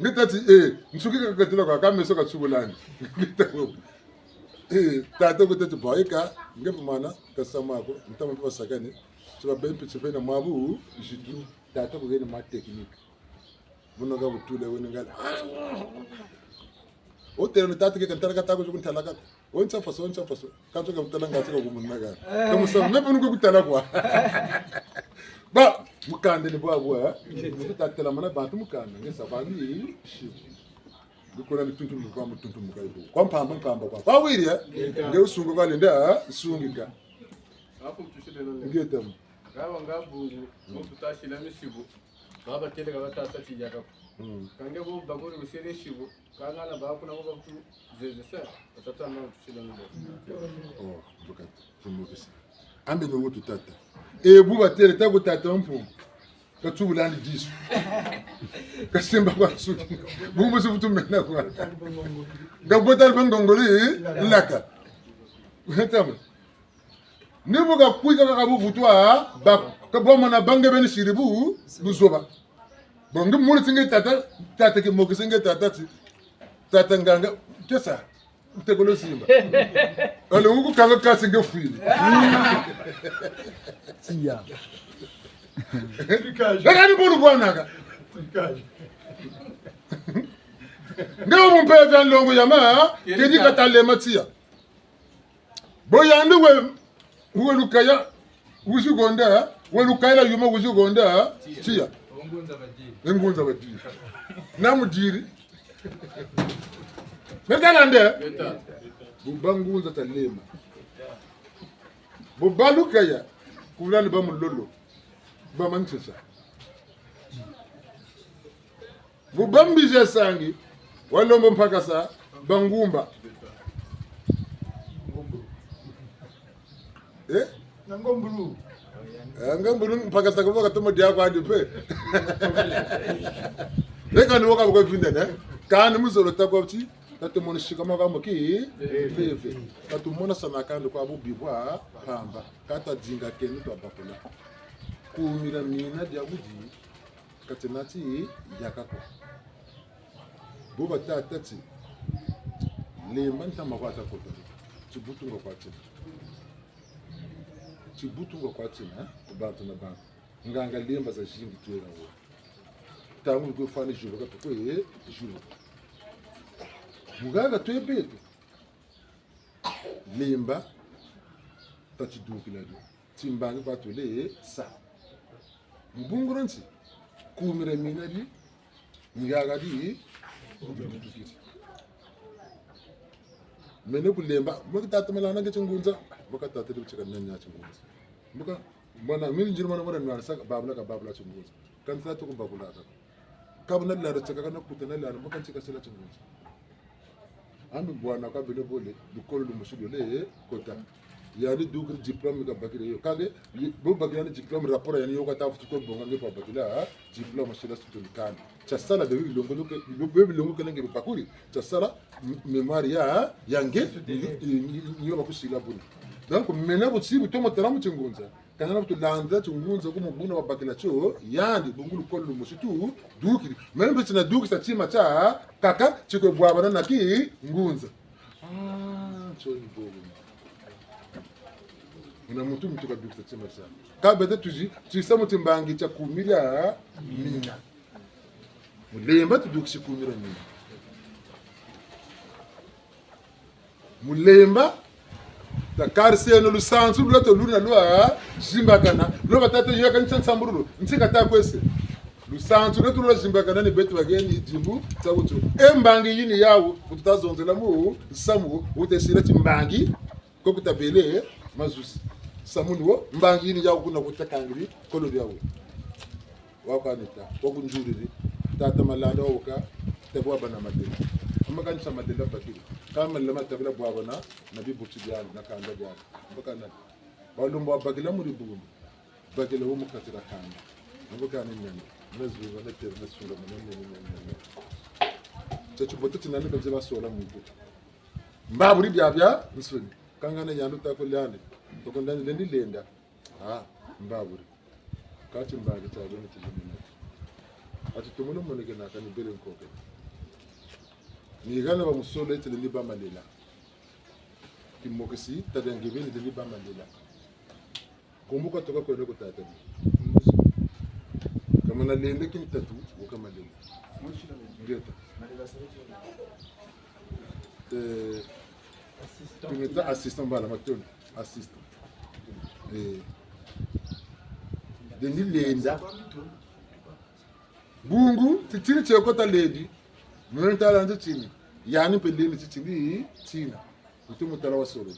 Nge tati, eh, nsuki kakatula kwa ka meso katsubulani. Nge tati, eh, tata ko tati boyeka, nge mwana, kasama ko, ntama mpe basakani. Tiba bempe tiba na mwabu, zitu, tata ko yeni ma technique. Buna ka butule weni ngala. Otele ni tata ke kantala kata ko zuku ntala kako. Onsa faso, onsa faso. Kanso ka butala ngati ka kumunaka. Kamusa, me bunu kutala kwa. Ba, mukanda ni bwa bwa. Ni kutatela mana bantu mukanda. Nge sa bani. Bikona ni tuntu mu kwa mu tuntu mu ka ibu. Kwa mpamba mpamba kwa. Kwa wiri, eh? Nge usungu kwa lenda, sungika. Afu tusile no. Nge tamu. Kawa nga bungu, mu tutasila misibu. Baba tele ka batasa tiyaka. Mm. Kange bo bakuri usele shibo, kangana bakuna bo bakutu zezesa, batata na tusila ngo. Oh, buka tumukisi. Ambe no mutu tata. E bu batele ta ku tata mpu. Katsubulani disu. Kasimba kwa suki. Bumbu si vutu mena kwa. Nga bota bangongoli, laka. Wetama. Ni bu kakwika kaka bu vutu, ba, ka bwa mona ba nge beni siri bu, buzoba. Bon, nge mulu ti nge tata, tata ki mokisi nge tata ti, tata nganga, kesa, ntekolo simba. Ale, wuku kanga kasi nge fwili. Tiya. Nge kani bonu bwanaka. Nge wo mu mpeve ya nlongo ya ma, kedi kata lema tiya. Bo yandi we, we lukaya, wizi gonda, we lukaya la yuma wizi gonda, tiya. Engunza badiri. Na mudiri. Meta nande? Meta. Bu ba ngunza ta lema. Bu ba lukaya, kuvula ni ba mulolo. Ba mantsisa. Mu bambizi ya sangi, walombo mpakasa, bangumba. Eh? Na ngombulu. Eh, ngombulu mpakasa ko katomo dia kwandi mpe. Leka ni woka boko vinda, ne? Kani muzolo tako ti, tatomona sikama ka moki, veve. Tatomona sana kandi kwa bubi bwa mpamba. Kâ tadinga keni twabakula. Kumira mina dia budi, kati nati yaka ko. Bo batâ ti, lemba ntama kwa ta kota. Tibutunga kwa tina. Tibutunga kwa tina, eh? Ku bantu na bantu. Nganga lemba zazingi twena wo. Ntangu kwe fani juba ka tukwe, eh, juba. Muganga twe beto. Lemba, tatidukila dio. Timbangi kwa twele sa. Mu bungu dia nti, kumira mina di, nganga di, tukiri. Mene kulemba, mbo ka tata Malanda nge tingunza, mbo ka tata di kutika nani ya tingunza. Mbo ka, mwana, mini njiri mwana mwana nwana saka, babula ka babula tingunza. Kanisa tuku babula ka. Ka buna lala tsaka kana kuta na lala, mbo ka ntika sila tingunza. Ambi bwana ka beno bole, lukolo lumosi lwele kota. Yandi dukiri diplôme kabakiri yo. Kâ nge, bo bakiri yandi diplôme, rapport yandi yo kata futu ko bonga nge pa bakila, ha? Diplôme sila sutu ni kani. Tiasala bebe bilongo luke, bebe bilongo kele nge bakuri. Tiasala m-, mémoire ya, ya nge, ni, ni, ni, ni yo bakusila buna. Donc, mena bu ti bu tomo tala mu tingunza. Kana na kutu landa tingunza ku mu buna wabakila tio, yandi bungu lukolo lumosi tu, dukiri. Meno mpe tina dukisa tima tiakaka, tikwe bwabana na tingunza. Ah, tio ni bobo. Muna muntu muntu kadukisa tima tia. Kâ beto tuzi, tusa mu timbangi tia kumira mina. Mu lemba tudukisi kumira mina. Mu lemba, takariseno lusansu lweto luna lwa zimbakana. Lwa batata yo kanisa nsambululu, ntika ta kwese. Lusansu lweto lwa zimbakana ni beto bageni dimbu, sa kutu. E mbangi yini yawu, kutu tazonzela mu, samu, wutesila timbangi, ko kutabele, mazuzi. Samu ni wo, mbangi yini yawu kuna kutakangiri, kolo diawu. Wakwanita, wakunzuliri, tata Malanda woka, tabu wabâ na madela. Amakanisa madela bakiri. Kâ madela matabila bwabana, na bibuti biandi, na kanda diandi. Mbaka nani? Balumbu wabakila mu dibundu. Bakila wo mu kati dia kanda. Mbaka ni nani? Na zuwa, na tera, na sunga, na nani, na nani, na nani. Tia tibote ti nani ka nze basola muntu. Mbaburi biabia, nsoni. Kangana yandi ta ko lendi. Toko ndani lendi lenda. Ah, mbaburi. Kati mbangi tia beno ti beno. Ati tumunu moneke na kani bele nkoke. Ni hana ba musolo etele ni ba malela. Kimokisi, tata nge beni tele ni ba malela. Kumbuka toka kwenda ku tata ni. Kamana lende kintatu, wuka malela. Ngeta. Eh, assistant. Tumeta assistant mbala matondo. Assistant. Eh. Lendi lenda. Bungu, titini tie kota lendi. Mwe ntala nze tini. Yandi mpe lendi titini, tina. Wuti mutala wa solo.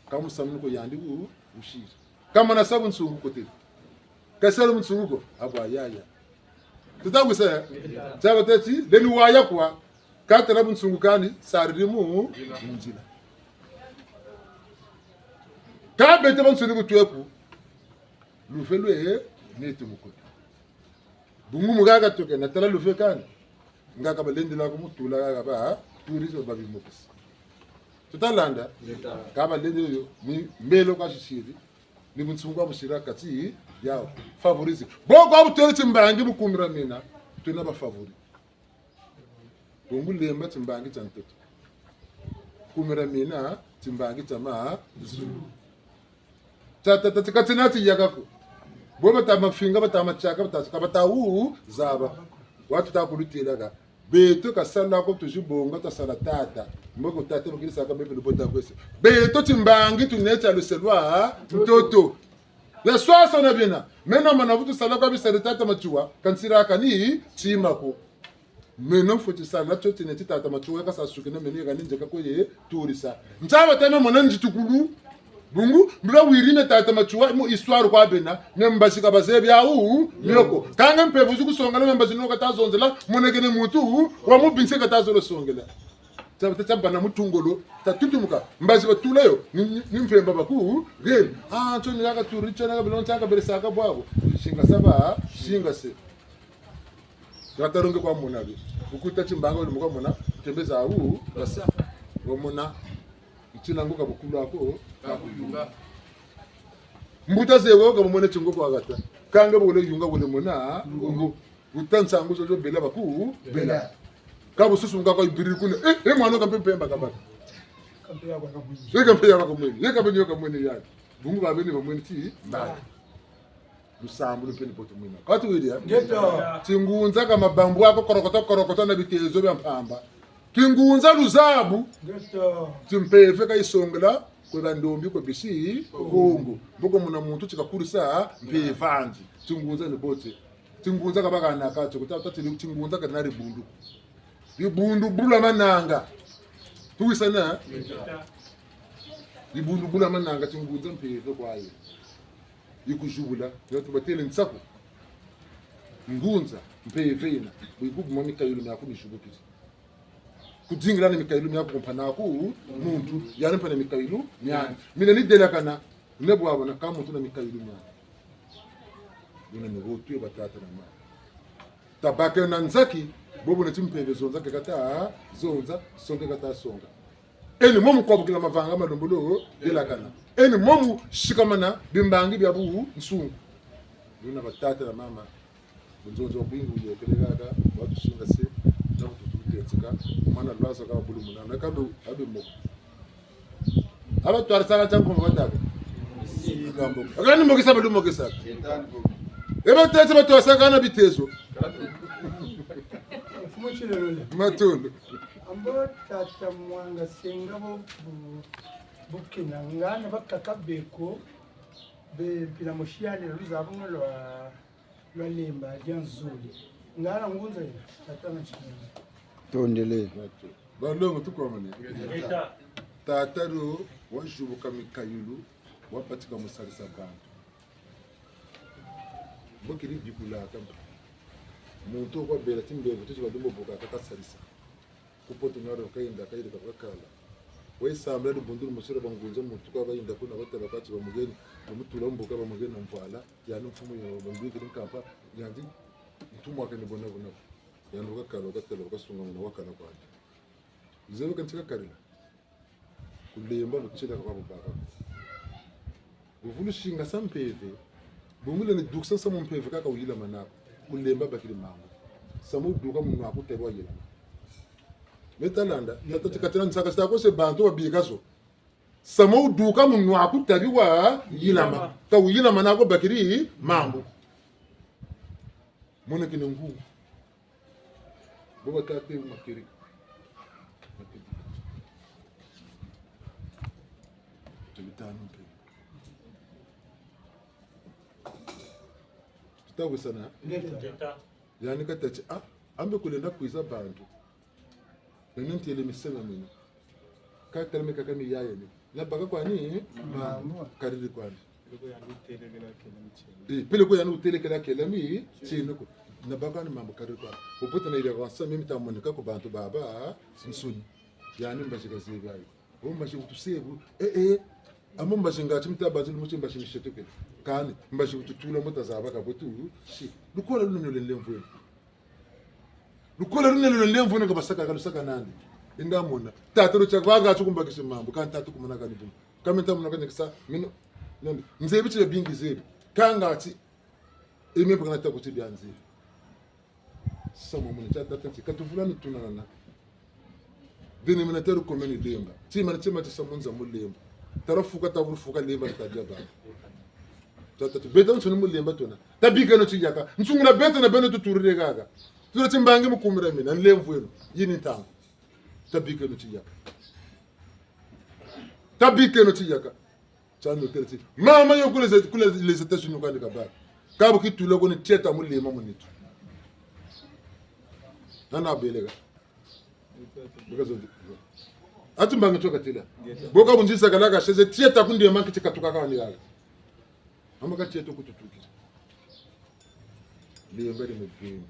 Ka musamu ni ko yandi wu, wusiri. Kamana sa bunsungu ko tele. Kasala bunsungu ko, abwa yaya. Tuta kwisa, tia batâ ti, lendi waya kwa, katala bunsungu kani, sariri mu, mu nzila. Kâ beto bansoni bu twe ku, luve lwe, neto mu kota. Bungu mu haha tuke, na tala luve kani. Nga ka balendela ku mutula haha ba, tourisme ba bimokisi. Tuta landa? Leta. Ka balendela yo, ni mbelo ka sisiri, ni bunsungu ka busira kati, yawu. Favoriser. Bo kwa bu twele timbangi mu kumira mina, twena ba favori. Bungu lemba timbangi tia ntoto. Kumira mina, timbangi tia ma, zulu. Ta, ta, ta, ta, ka tina ti yaka ko. Bo bata mafinga, bata matiaka, bata, ka bata wu, zaba. Watu ta kulutela ka. Beto ka sala ko tuzi bonga, ta sala tata. Mboko tata, mboko saka bebe lubota kwese. Beto timbangi tune tia luselwa, ntoto. Le swaswana bina. Meno mana vutu sala kwa bisari tata Matsoua, ka nsira kani, tima ko. Meno mfweti sala tio tine ti tata Matsoua ka sa sukina meno yeka ni nzeka kwe ye turisa. Nzaba tame mona nzitukulu. Bungu, mbila wirime tata Matsoua, mu histoire kwa bena, mia mbazi ka bazebi yawu, mioko. Kâ nge mpeve zi kusongela mia mbazi no kata zonzela, monekene muntu, wa mu binse kata zolo songela. Tia, tia, tia bana mu tungolo, tia tutumuka. Mbazi batula yo, ni, ni, ni mpemba baku, gel. Ah, ntsoni yaka turi, ntsoni yaka bilon, ntsaka beresaka bwabu. Singasa ba, singase. Kata longe kwa mona bi. Bukuta timbanga wele mu kwa mona, tembe zawu, basa. Wa mona, ntina nguka bukulu ako, kakuyunga. Mbuta zewo ka mumone tingo kwa gata. Kâ nge bole yunga wele mona, ngungu. Wuta nsangu zo zo bela baku, bela. Ka bususu nga kwa ibiri kuna. Eh, eh, mwana ka mpe mpemba kabaka. Kampe ya kwa kamwene. Eh, kampe ya kwa kamwene. Ye kampe nyo kamwene ya. Bungu babeni bamwene ti, ba. Lusambulu mpe ni bote mwina. Kati wiri ya? Ngeta. Tingunza ka mabambu ako korokoto, korokoto na bitezo bia mpamba. Kingunza luzabu. Ngeta. Timpeve ka yisongela, kwe bandombi, kwe bisi, Kongo. Mboko muna muntu ti kakulisa, mpeve andi. Tingunza ni bote. Tingunza ka bakana ka tio, kuta, kuta, tingunza ka na dibundu. Dibundu bula mananga. Tuwisana? Dibundu bula mananga, tingunza mpeve kwa yo. Yikuzubula, yo tubatele nsaku. Ngunza, mpeve yina, bu yikubuma mikayulu miaku mizubukiri. Kudingila na mikayulu miaku ku mpangi'aku, muntu, yandi mpe na mikayulu miandi. Mina ni delakana, ne bwabona ka muntu na mikayulu miandi. Buna ni bo twe batata na mama. Tabakeno na nzaki, bobo na timpeve zonza ke kata, zonza, songa ke kata, songa. Eni momu kwabukila mavanga ma lembolo delakana. Eni momu sikamana bimbangi bia bunsungu. Buna batata na mama, bunzonzi bwa bwingi buyôkele kaka, bwa tusingase, na bututu butetseka, mwana lwaza ka bulu muna, na kabu, abi moko. Aba twarisaka tia nkombo bataka. Akambo. Akani mokisa balu mokisa. Eba tete batwasaka na bitezo. Mfumu Tshilolole. Matondo. Ambo tata Mwanga Senga bo bu-, bukina ngana bakaka beko, be mpila mosi yandi luzabu nga lwa, lwa lemba dia nzole. Ngana ngunza ya, tata na tshimene. Tondele. Balongo tukomane. Tata dio wazibuka mikayulu, wabatika mu sarisa bantu. Mbo keri bikula kamba. Muntu kwa bela timbevo, tuti badumbo boka kata sarisa. Ku Pointe-Noire kayenda, kayenda kakala. Wayi sambila dibundu dimosi dia bangunza muntu kwa bayenda kuna batala kwa ti bamuheni, bamutula mbuka bamuheni na mvwala, yandi mfumu ya bambikiri nkampa, yandi ntumwa kani bona bona. Yandi wakakala, wakatala, wakasungamana, wakala kwandi. Nzebi kanti kakalila. Kulemba butieleka kwa bubaka. Buvulu singasa mpeve, bungu lendi dukisa nsamu mpeve kaka wuyilama naku. Kulemba bakiri mambu. Nsamu wuduka mu nwa aku tabi wayilama. Me ta landa, tata ti katela nsaka sa ko se bantu babika zo. Nsamu wuduka mu nwa aku tabi wayilama. Ka wuyilama naku bakiri mambu. Mona kina ngu. Bo batata makeri. Makeri. Tubitano mpe. Tuta wisana? Ngeta. Yandi kata ti, ah, ambe kulenda kwiza bantu. Meno ntele misenga meno. Ka kala me kaka mi yaya ni. Nabaka kwani? Mambu. Kariri kwani. Peleko yandi wutelekela kela mi tieno. Eh, peleko yandi wutelekela kela mi tieno ko. Nabaka ni mambu kariri kwani. Obuta na ile kwa nsa mi mita moneka ku bantu babansoni. Yandi mbazi kazebi ayo. O mbazi kutusebu. Eh, eh. Amo mbazi ngati mita bazi lumuti mbazi misetukele. Kani, mbazi kututula mbo tazaba ka bwetu. Si. Lukola luna nole nlemvo. Lukola luna luna nlemvo na ka basaka ka lusaka nandi. Inda mona. Tata lutia kwa ngati kumbakisi mambu. Kani tata kumona kani buma. Ka me nta mona kani kisa. Meno. Nandi. Nzebi ti bingi zebi. Ka ngati. Eme mpaka na ta kuti bia nzebi. Samu muna tia tata nti, ka tuvula ni tunana. Dini mina teru komeni lemba. Tima ni tima ti samu nza mu lemba. Tala fuka ta vulu fuka lemba ni tadia ba. Tata ti, beto nsuni mu lemba tuna. Tabikeno tiyaka. Nsungula beto na beno tuturire kaka. Tuna timbangi mu kumira mina, nlemvweno. Yini ntangu. Tabikeno tiyaka. Tabikeno tiyaka. Tiandu tele ti. Mama yo ku les, ku les, les États-Unis kwandi kabaka. Ka bu kitula ko ni tieta mu lema mu nitu. Nana beleka. Bika zo di. Ati mbangi tio katila. Boka bunzisa kalaka seze tie ta kundi manki ti katuka kani yala. Ama ka tie to kututukisa. Liemba di mubini.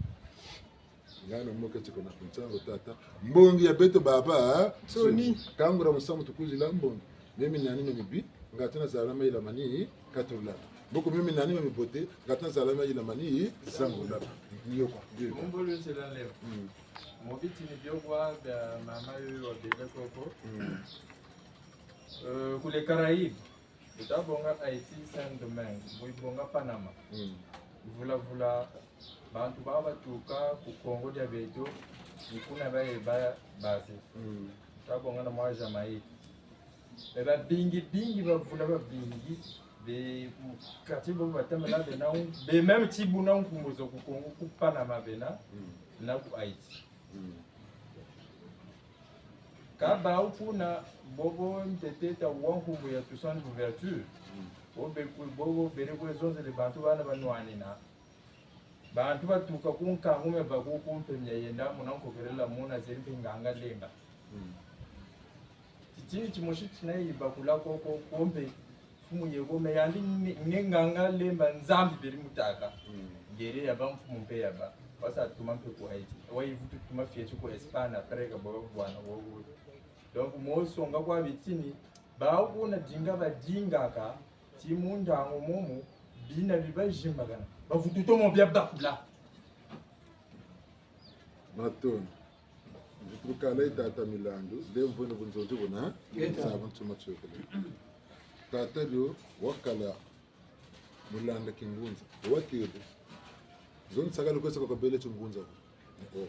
Ngana moke tiko na kunsango tata. Mbongi ya beto baba. Soni. Kangura musamu tukwizila mbongi. Mimi nani na mibi. Ngati nazala mayela mani katula. Mboko mimi nani na mibote. Ngati nazala mayela mani zangula. Ndio kwa. Ndio. Mumbulu nsela leo. Mm. Mu bitini bio kwa bia mama yoyo wabele koko. Mm. Euh, ku les Caraïbes. Bu tabonga Haïti, Saint-Domingue, bu yibonga Panama. Mm. Vula vula, bantu baba batuka ku Congo dia beto, ni kuna baye ba base. Mm. Bu tabonga na mwa Jamaïque. Be babingi bingi, bavula babingi, be kati bo batamela bena, be même ti buna nkumbu zo ku Congo, ku Panama bena, mm, na ku Haïti. Mm. Kâ bawu kuna, bobo ntete ta wa nkumbu ya Toussaint Louverture. Mm. Bo be ku-, bobo bele kwe zonzele bantu bana banwanina. Bantu batuka ku nkangu me baku ku mpe mia yenda muna nkokelela muna zeri mpe nganga lemba. Mm. Titini timosi tina yibakula koko, ko mpe mfumu yeko, me yandi nge, nge nganga lemba Nzambi beri mutaka. Mm. Ngere yabâ, mfumu mpe yabâ. Wasa tuma mpe ku Haïti. Wayivutu tuma fioti ku Espagne, après ka baba bwana wowo. Donc, mo songa kwa bitini, bawu kuna dinga badingaka, ti mu ntangu momo, bina bibazimbakana. Bavutu tomo bia bakula. Matondo. Mvutu kala yi tata Milandu, nde mvwene bunzonzi buna, ngeta, sa buntsuma tsiokele. Tata dio, wakala mulanda kingunza, wakele. Zo nsaka lukwesa kwa kabele tingunza. Oh.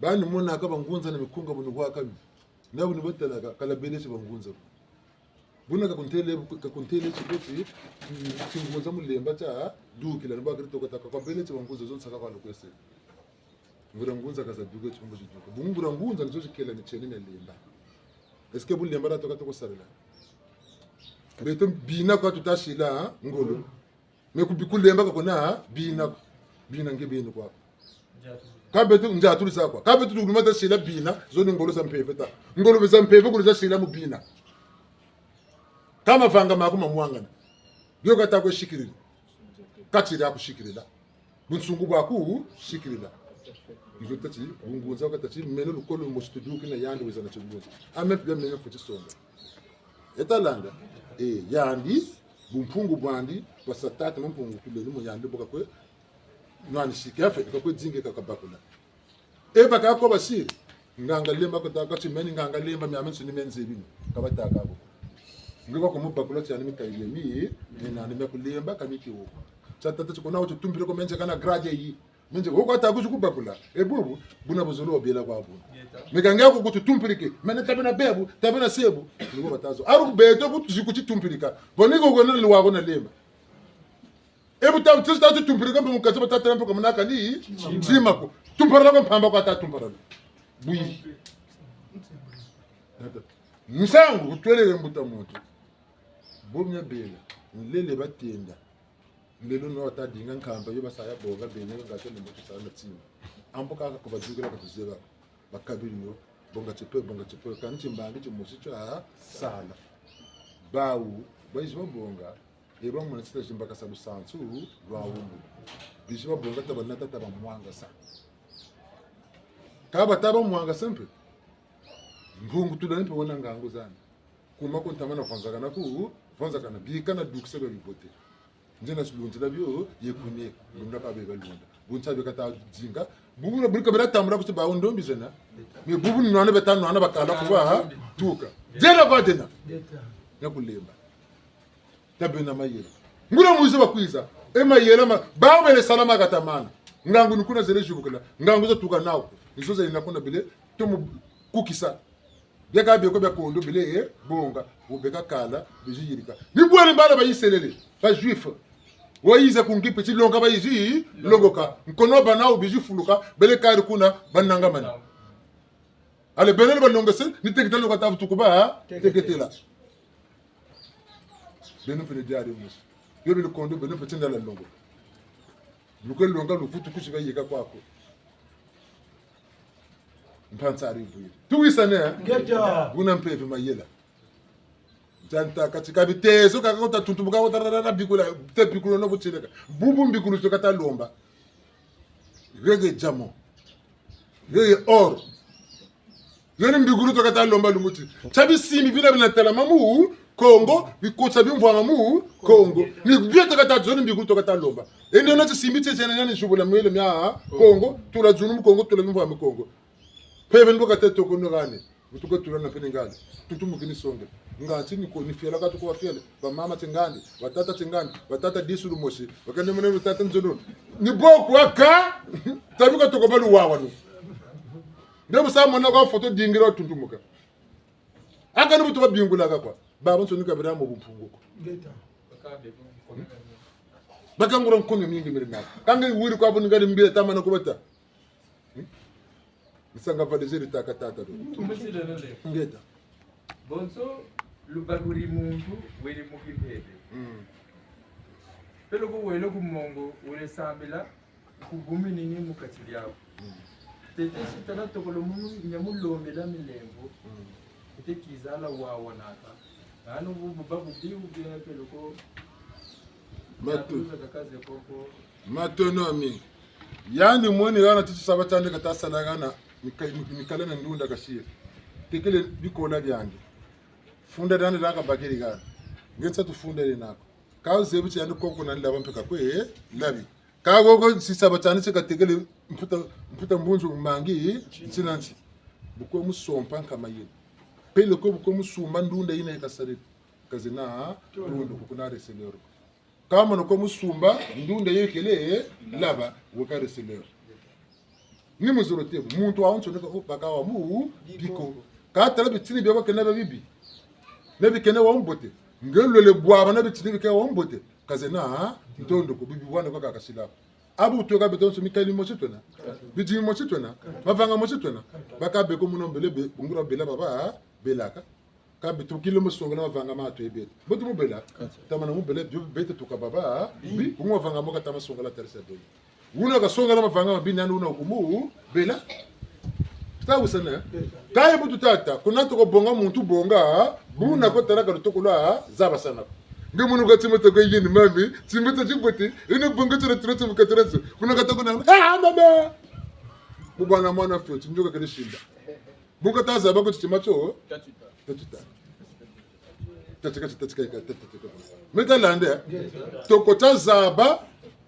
Bani monaka bangunza na mikunga bunu kwa kami. Na bunu batalaka, kala bele ti bangunza. Buna kakuntele, kakuntele ti beti, mm, tingunza mulemba tia dukila, ni bwa keri toko taka kwa bele ti bangunza zo nsaka kwa lukwese. Nguria ngunza kaza duka, ti kumbu ti duka. Bu nguria ngunza ni zo zikela ni tiene na lemba. Est-ce que bu lemba dia toka toko sarila? Beto bina kwa tuta sila, ha? Ngolo. Me ku bi ku lemba ka kuna, ha? Bina, bina nge beni kwa. Kâ beto ndiatulu za kwa. Kâ beto tukuluma ta sila bina, zo ni ngolo za mpeve ta. Ngolo za mpeve kulu za sila mu bina. Kâ mavanga maku mamwangana. Bio kata kwe sikirila. Kati dia ku sikirila. Bunsungu bwaku sikirila. Nzo tâ ti, bungunza kata ti, meno lukolo mosi tuduki na yandi wiza na tingunza. Ame pia meno fweti songa. Eta landa. E, yandi, bumpungu bwandi, bwa sa tata Mampungu Tulendo mu yandi bu kakwe, nwani siki afe, kakwe dinge kakabakula. E baka ko basiri. Nganga lemba ko taka ti meni nganga lemba miamiansoni mie nzebi ni. Ka bataka ko. Nge kwa kumubakula ti ani mikayile mi, ni nani mia kulemba ka miki wo. Tia tata ti kuna wo tutumbire ko menze kana grade yi. Menze wo kwa taku ti kubakula. E bubu, buna buzolo wabela kwa buna. Meka nge ko kututumpirike. Mene tabe na bebu, tabe na sebu. Ni wo batazo. Aru beto kutu zi kutitumpirika. Boni ko kona liwa ko na lemba. E bu ta, bu ta, ta tumpirika mpe mu kati ba tata mpe kamunaka ni ntima ko. Tumparala kwa mpamba kwa ta tumparala. Bwi. Nsangu, kutwelele mbuta muntu. Bo mia bela, nlele batenda. Nlele no wata dinga nkamba yo basa ya bonga bene nga tele mbuta sana tima. Ambo kaka kubadukila katuzeba. Bakabiri yo, bonga tipe, bonga tipe, kani timbangi timosi tio sala. Bawu, bayizi babonga, e bamona ti ta zimbakasa lusansu lwa wumbu. Bizi babonga tabanata tabamwangasa. Ka bata bamwangasa mpe. Mpungu Tulendo mpe wena ngangu zandi. Kuma ku ntama na vanzakana ku, vanzakana bika na dukisa bia bibote. Nzena sulundila bio, ye kune, lunda ka beka lunda. Bunsa beka ta dinga. Bubu na bulika bela tambula kuti bawu ndombi zena. Me bubu ni nwana beta nwana bakala kuba, ha? Tuka. Zena kwa zena. Ya kulemba. Tabena mayela. Nguria mwizi bakwiza. E mayela ma, bawu bele sala ma katamana. Ngangu ni kuna zele zibukila. Ngangu za tuka nawu. Ni zo zele na kuna bele, tomo kukisa. Biakaka bieko bia kondo bele, eh, bonga, wo beka kala, bizi yirika. Ni bwele bala ba Iselele, ba Juifs. Wayiza ku Ngipiti longa bayizi longoka. Nkono bana wo bizi fuluka, bele kari kuna, banangamani. Ale beno ni balongese, ni teketela kwa tabu tukuba, teketela. Beno mpe ni diari musu. Yo bele kondo, beno mpe tindala longo. Luke longa luvutu kusi bayika kwaku. Mpansa ari bwiri. Tuwisane, eh? Ngeta. Buna mpeve mayela. Nzanta kati ka bitezo kaka kota tuntumuka kota rarara bikula, te bikula no butieleka. Bubu mbikulu to kata lomba. Rege diamant. Rege or. Yo ni mbikulu to kata lomba lumbu ti. Tia bisimbi bina bina talama mu Kongo, bikotsa bimvwama mu Kongo. Ni bio to kata zo ni mbikulu to kata lomba. Ende na tisimbi tie tiena ni zubula miele mia Kongo, tula zunu mu Kongo, tula bimvwama mu Kongo. Mpeve ni bo kate toko no gane. Butuka tula na pene ngandi. Tuntumuki ni songe. Ngati ni ko ni fiela ka tuko wa fiela. Ba mama ti ngandi, ba tata ti ngandi, ba tata disu lumosi. Ba kane mene tata nzono. Ni bo kwa ka. Tabi ka toko balu wawa no. Nde bu sa mona kwa foto dingira tuntumuka. Aka ni butu babingulaka kwa. Babansoni kabira mu bumpungu ko. Ngeta. Bakangura nkono mingi miri nako. Kanga wiri kwa bu ni ngari mbira tamana kubata. Hmm? Nsanga valejeri taka tata do. Tumbesile lele. Ngeta. Bonso, lubakuri muntu wele mu kimpeve. Mm. Peleko wele ku mongo, wele sambila, ku gumi nini mu kati diaku. Mm. Tete si tala tokolo munu, nyamu lombela milembo. Mm. Tete kizala wawanaka. Nanu bu, bu, ba bubi, bubi, peleko. Matu. Yatuza kakaze koko. Matono mingi. Yandi mweni hana titi saba tiandi kata sala hana mika-, mika-, mikala na ndunda kasiri. Tekele bikola biandi. Funda diandi diaka bakiri hana. Nge nsa tufunda di nako. Ka wuzebi ti yandi koko nani laba mpe kakwe, eh, labi. Ka koko si saba tiandi si katekele mputa, mputa mbunzu mangi, nsi na nsi. Bu kwe musompa nkama yina. Peleko bu kwe musumba ndunda yina yi kasariri. Kazena, ndunda kukuna reselero. Ka mona ko musumba, ndunda yekele, laba, weka reselero. Ni muzolo te bu, muntu wawansoni ka, baka wa mu, biko. Ka tala bitini bia bakena bia bibi. Na bikena wa mbote. Nge lwele bwaba na bitini bikena wa mbote. Kazena, ntondo ko, bibi wana kwa kakasila ko. Abu tweka beto nso mikali mosi twena. Bidimi mosi twena. Mavanga mosi twena. Baka beko muno mbele be, bungura bela baba, belaka. Ka beto kilo mu songela mavanga ma twe beto. Mbo tu mu bela. Tamana mu bela, bio beto tuka baba. Bi, kungo mavanga mo katama songela tarisa bela. Wuna kasongela mavanga ma bi nani wuna kumu bela. Tawisana. Kaye butu tata, kuna toko bonga muntu bonga, buna ko tala ka lutoko lwa zabasana. Nge munu ka tima toko yini mami, tima ta tibote, ina bonga tira tira tima ka tira tira. Kuna katoko na, ah, mama. Mu bwana mwana fioti, nzoka kele simba. Bu kata zaba ko ti tima tio. Tatuta. Tatika, tatika, tatika. Meta lande. Toko ta zaba.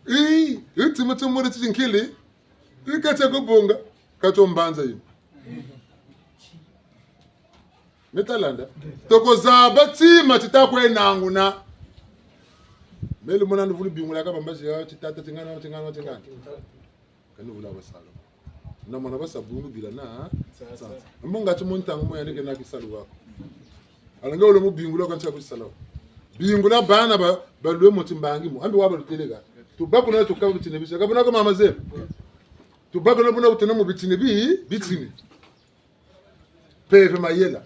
I, i tima tio mure ti nkili. I kata ko bonga. Katio mbanza yini. Meta landa. Toko zaba tima tita kwe nanguna. Mele mona nuvulu bingula ka bambazi ya titata tingana, tingana, tingana. Kani vula basala. Na mwana basa bungu bila na. Sasa. Mbo ngati mu ntangu moya neke na kisalu wako. Alanga wole mu bingula kantia kusala. Bingula bana ba, balwe mu timbangi mo. Ambi wa balutelega. Tubakuna tukaba bitini bisa. Kabona ko mama zebi. Tubakuna buna butena mu bitini bi, bitini. Mpeve mayela.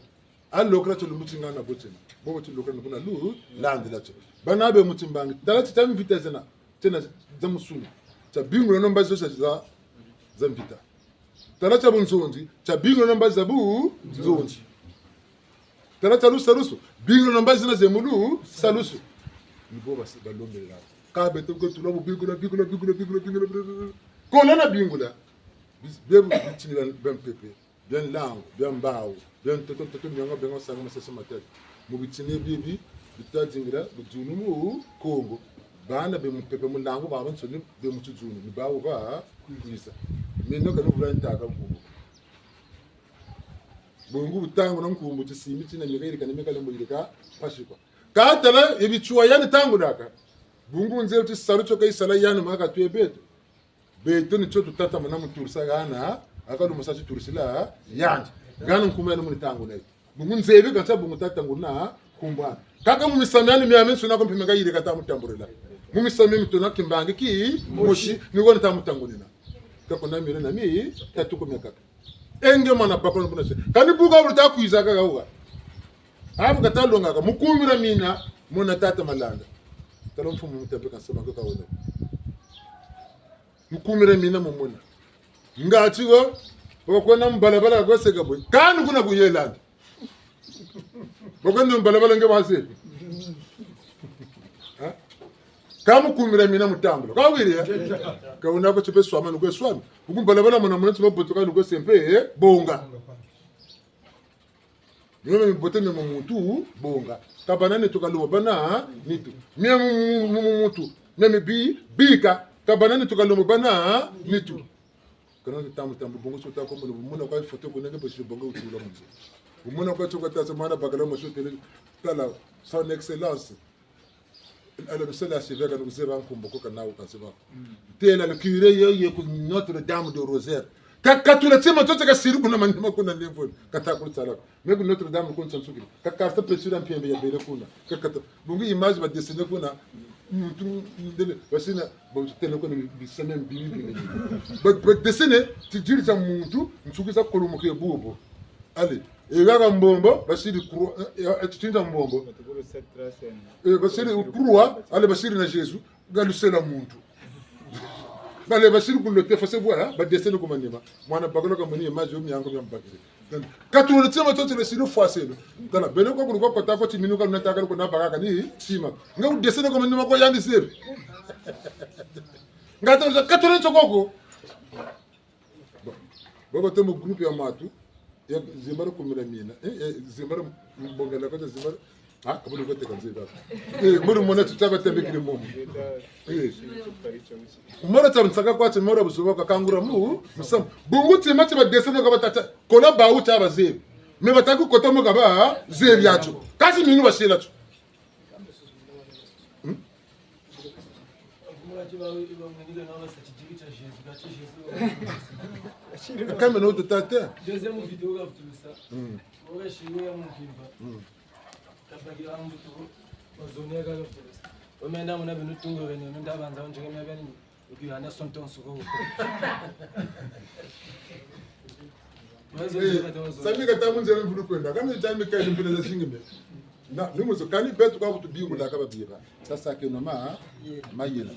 Alokela tio lumbu tingana bo tiena. Bobo tilokela na buna lu, landila tio. Bana be mu timbangi. Tala tita mvita zena. Tiena za musuni. Tia bingula no mbazi za, za, za mvita. Tala tia bunzonzi. Tia bingula no mbazi za bunzonzi. Tala tia lusalusu. Bingula no mbazi na ze mu lusalusu. Ni bo basi balombela. Ka beto ko tula bu bingula, bingula, bingula. Kola na bingula. Bis-, bebu bitini bia, bia mpepe. Bia nlangu, bia mbawu, bia ntoto, ntoto, miongo, bengo, sango, masese, matatu. Mu bitini bibi, bita dingira, bidzunu mu Kongo. Bana be mu mpepe mu nlangu, babansoni, be mu tidzunu, ni bawu ba kwiza. Meno kani vula ntaka nkumbu. Bungu bu tanguna nkumbu, tisimbi tina mika yirika, ni mika lembo yirika, mpasi kwa. Ka tala, ye bitsua yani tangunaka. Bungu nzelu tisalu tio ka yisala yani maka twe beto. Beto ni tio tutatamana mu turisa hana, aka lumasa ti turisila yandi. Hana nkumbu yani mu ni tanguna. Bungu nzebi kansi bungu tatanguna nkumbu yani. Kaka mu misamu yani miamiansoni ko mpe meka yirika ta mu tamburila. Mu misamu mi tuna kimbangi kimosi, ni ko ni ta mu tangunina. Kaka na mire na mi, tatuko mekaka. E nge mwana bakula buna se. Kani buka bu luta kwiza kaka wuka. Abu kata longaka, mu kumi dia mina, mona tata Malanda. Tala mfumu mutembe kansi mako ka wena. Mu kumi dia mina mu mona. Ngati wo, Boko kwenda mu balabala ka kwe seka bwe. Kani kuna ku yelandi. Boko kwenda mu balabala nge bazebi. Ha? Ka mu kumira mina mu tambula. Ka wiri, eh? Ka wuna ko ti pe swama, ni kwe swama. Ku balabala mona mona ti mabote ka ni kwe sempe, eh? Bonga. Mio mia mibote mia mu muntu, bonga. Ka bâ na nitu, ka lumbu bâ na nitu. Mia mu, mu, mu, mu muntu, mia mibi, bika. Ka bâ na nitu, ka lumbu bâ na nitu. Kana tambu tambu, bongo so ta ko mona, mona kwa photo ko nenge besi bongo wutula mu nzo. Mona kwa tsoka tasa mwana bakala mo so tele, tala, son excellence. Alors, cela, c'est vrai que nous avons un combo, ko kana, ko kana. Têla le curé, yo, yo, ku Notre-Dame de Rosaire. Ka, katula tima tio tia kasiri kuna manima kuna level. Kata ku tsala. Mais ku Notre-Dame, ku nsansuki. Ka carte peinture mpembe ya bele kuna. Ka kata. Bongo image ba dessiner kuna. Muntu, ndele, basina, bon, têla kuna, bi semaine, bi, bi, bi. Ba, ba dessiner, ti diri tia muntu, nsuki za kolumuke bubu. Allez, e haha mbombo, basiri croix, eh, eh, ti tinza mbombo. Eh, basiri croix, allez, basiri na Jésus, galusela muntu. Allez, basiri ku lote, fase voilà, ba dessiner ku manima. Mwana bakala ka moni, image yo miango mia mbakiri. Katula tima tio tio basiri fwaselo. Tala, beno kwa kulu kwa kota kwa timinu ka nata ka kuna bakaka ni tima. Nga u dessiner ku manima kwa yandi zebi. Nga tala, katula tio koko. Bon. Boko te mu groupe ya matu, ya zimbara kumira mina. Eh, eh, zimbara mbongela kota zimbara. Ah, kabulu kote ka nzeba. Eh, mulu mona tuta ba tembekiri momo. Eh. Mora ta nsaka kwa ti mora buzoba ka kangura mu, musamu. Bungu tima ti ba dessiner ka batata. Kola bawu ta bazebi. Mais bataki kota mo ka bazebi yatio. Kasi minu basila tio. Hmm? Kambe no to tata. Deuxième vidéo ka vutulusa. Hmm. Ora shiro ya mukimba. Hmm. Tabaki la mvutu. Ozone ka vutulusa. Omenda muna binu tungo bene, menda banza onjere mia bene. Opi ana son ton suko. Eh, sami kata mu nzila mvulu kwenda. Kami tami kali mpila za singime. Na, ni muzo kani beto kwa kutubingula ka babiba. Tasakeno ma, mayela.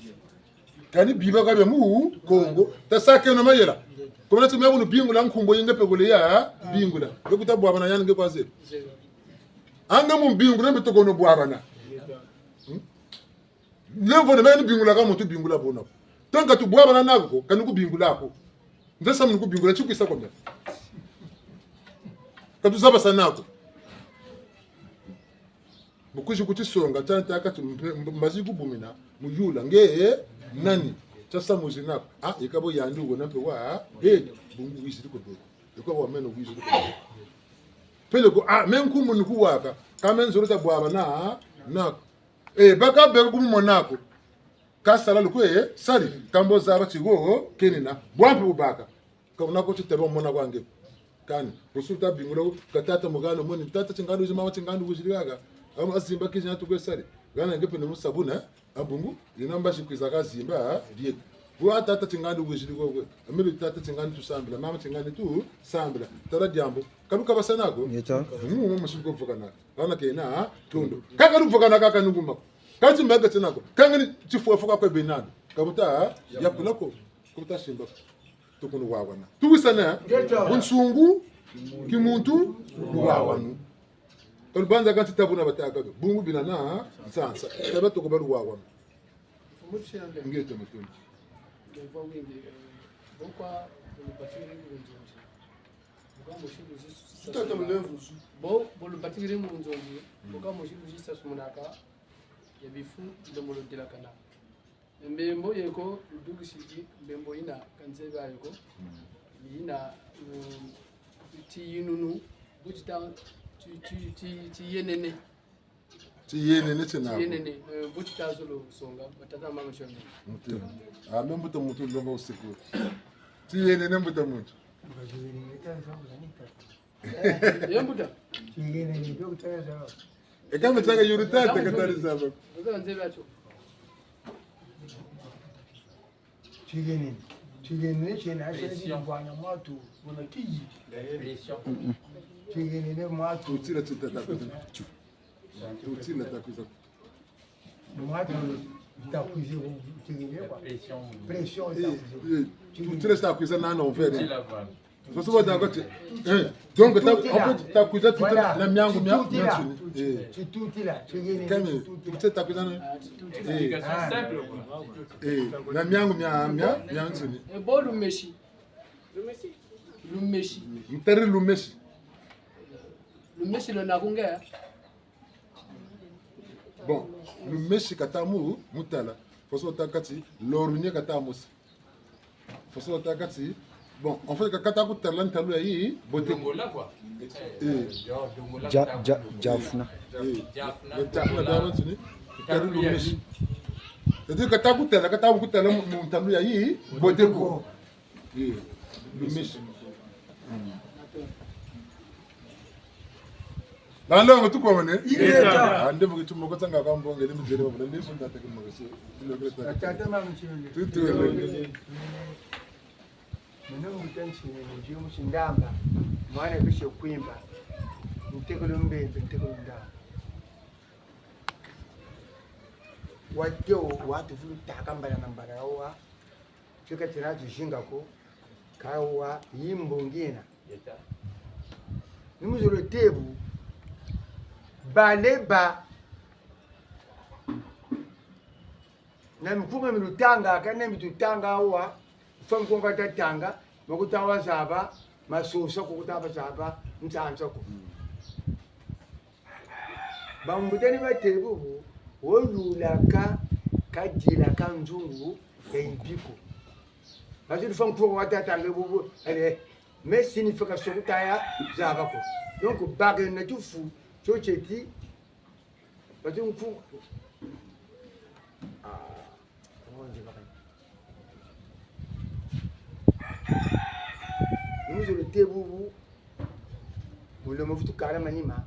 Kani biba ka bia mu Kongo. Tasakeno mayela. Komana ti mia bunu bingula nkumbu yi nge pe kole ya bingula. Nge kuta bwabana yani nge kwa zebi. Anga mu bingula mbe tokono bwabana. Hmm? Lemvo na meni bingula ka muntu bingula bo nako. Tant que tubwabana nako, kani kubingula ko. Nze samu ni kubingula, tikwisa ko mia. Ka tuzabasana ko. Bu kwizi kutisonga, tiantaka ti mpe-, mb-, mbazi kubumina, muyula, nge, eh, nani? Tia samu zi nako. Ah, yika bo yandi wena mpe wa, eh, bungu wizidi ko be. Yika bo meno wizidi ko be. Peleko, ah, me nkumbu ni kuwaka, ka me nzolo tabwabana nako. Eh, baka beka kumumona ko. Ka sala lukwe, eh, sari, kambo zaba tigo, kenina. Bwa mpe bubaka. Ka wuna ko ti teba mona kwa nge. Kani, busu ta bingula, ka tata mugalo moni, tata tingandi wizi, mama tingandi wizi kaka. Ama azimba kizi na tukwe sari. Hana nge pe ni musabuna, abungu, yina mbazi kwiza ka zimba, bie. Bwa tata tingandi wizi ko kwe. Amebe tata tingandi tusambila, mama tingandi tusambila. Tala diambu. Kaluka basana ko. Ngeta. Mu, mu, musu ko vukana. Hana kena, tondo. Kaka luvukana kaka nunguma. Kanti mbaga tena ko. Kanga ni tifuafuka kwe benana. Kabuta, yakula ko. Kabuta simba. Tukunu wawana. Tuwisana. Ngeta. Bunsungu, kimuntu, luwawanu. Kalubanza kanti tabuna bataka. Bungu binana, nsansa. Taba toko baluwawanu. Ngeta matondo. Ngemva wingi, eh, bokwa, bokwa, Tata mulemvo zu. Bo, bo lubatikiri mu nzonzi, mm, boka mosi luzi sasumunaka, ya bifu, ndomolo delakana. Mbembo yeko, ludukisiki, mbembo yina, ka nzebi yo ko. Mm. Yina, mm, tiyinunu, bu tita, ti, ti, ti, tiyenene. Tiyenene tiena ko. Tiyenene, eh, bu tita zolo songa, batata mama shonga. Mutu. Ah, me mbuta muntu longa usiku. Tiyenene mbuta muntu. Eh, ye mbuta. Tiyenene, ndio kutaka zaba. Eka mutaka yuru tata katari zaba. Ndio nze bacho. Tiyenene. Tiyenene tiena, tiyenene. Pression. Bwana mwatu, bona kiyi. Pression. Tiyenene mwatu. Tutila tutata. Tutila takwiza. Mwatu takwiza, tiyenene kwa. Pression. Pression. Eh, takwiza. Eh, tutila takwiza nana envers. Tutila bwana. Soso batâka ti, eh, donc, ta, en fait, ta kwiza tuta na miangu mia, mia nsuni. Eh. Titutila, tiyene. Kame, titutila. Tse ta kwiza na, eh. Explication simple, quoi. Eh, na miangu mia, mia, mia nsuni. E bo lumesi. Lumesi. Mutari lumesi. Lumesi lo na kunge. Bon, lumesi kata mu, mutala. Faso ta kati, loru ni kata musi. Faso ta kati, bon, en fait, ka kata kutala ntalu ya yi, bote. Dongola, quoi. Eh. Ja-, ja-, jafuna. Eh. Jafuna, jafuna, dongola. Kari lumesi. C'est-à-dire, kata kutala, kata kutala mu, mu ntalu ya yi, bote ko. Eh, lumesi. Mm. Banlongo tukomene? Ingeta. Ah, ndevo ki tumoko tsanga ka mbonge, ni mizele wa, ndevo nda teke moko si. Batata mama ntsini. Tutu. Meno mbuta ntsini, ndio musi Ndamba. Mwana bishe Kwimba. Ntekolo Mbembe, ntekolo Ndamba. Watio, watu vulu taka mbala na mbala wa. Fika tena tuzinga ko, kawa yimbongi yena. Ni mu zolo tê bu, bale ba, na mikunga mi lutanga, kana mi tutanga wa, fa nkonga tatanga, makuta wa zaba, masosa kukuta ba zaba, nsansa ko. Bambuta ni batê bubu, wo yulaka, kadilaka nzungu ya yibi ko. Parce que fa nkuwa wa tata nge bubu, allez, mais signification ku taya zaba ko. Donc, baka na tifu, tio tieti, parce que nku-, ah, Ni mu zolo tê bubu, mu lomba vutu kala manima.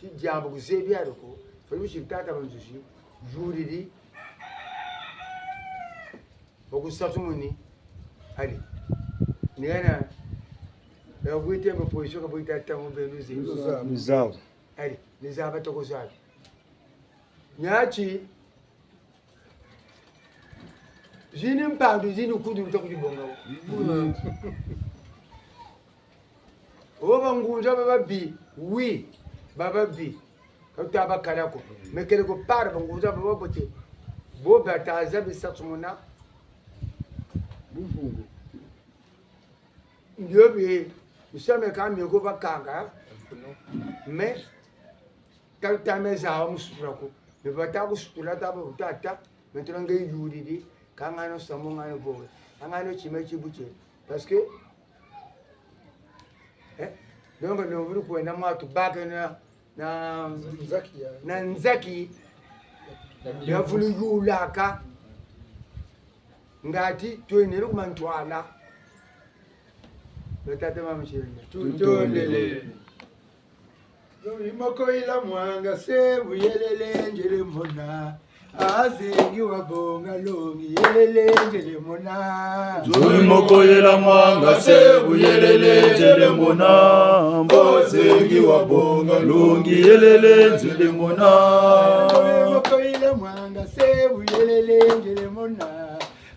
Ti diambu kuzebi alo ko, fweti kusiri tata ba nzuzi, yuriri. Wa kusatumuni, allez. Ni hana, ya kuite mbo position ka buita tamu benu ze. Luzau. Allez, ni zaba toko zabi. Niati, zini mpandu, zini kudulu ta kudibonga wo. Wo bangunza ba babi, oui, ba babi. Ka tuta bakala ko. Mais quelque part, bangunza ba babote. Bo bata zabi satumuna. Bumpungu. Ndio bi, misamu mia ka mie ko bakanga. Mais, ka tuta me zaba mu sutula ko. Mais bata ku sutula ta ba bu tata. Maintenant, nge yuriri, ka ngano samu ngano bowe. Ka ngano tima tibutie. Parce que, eh, donc, no vulu kwenda mwa tubaka na, na, nzaki ya, na nzaki ya vulu yulaka. Ngati, twenele ku mantwala. Batata mama ntsini. Tutondele. Nzobi moko yela mwanga se buyelele nzele mona. Azengi wa bonga longi yelele nzele mona. Nzobi moko yela mwanga se buyelele nzele mona. Mbo zengi wa bonga longi yelele nzele mona. Nzobi moko yela mwanga se buyelele nzele mona.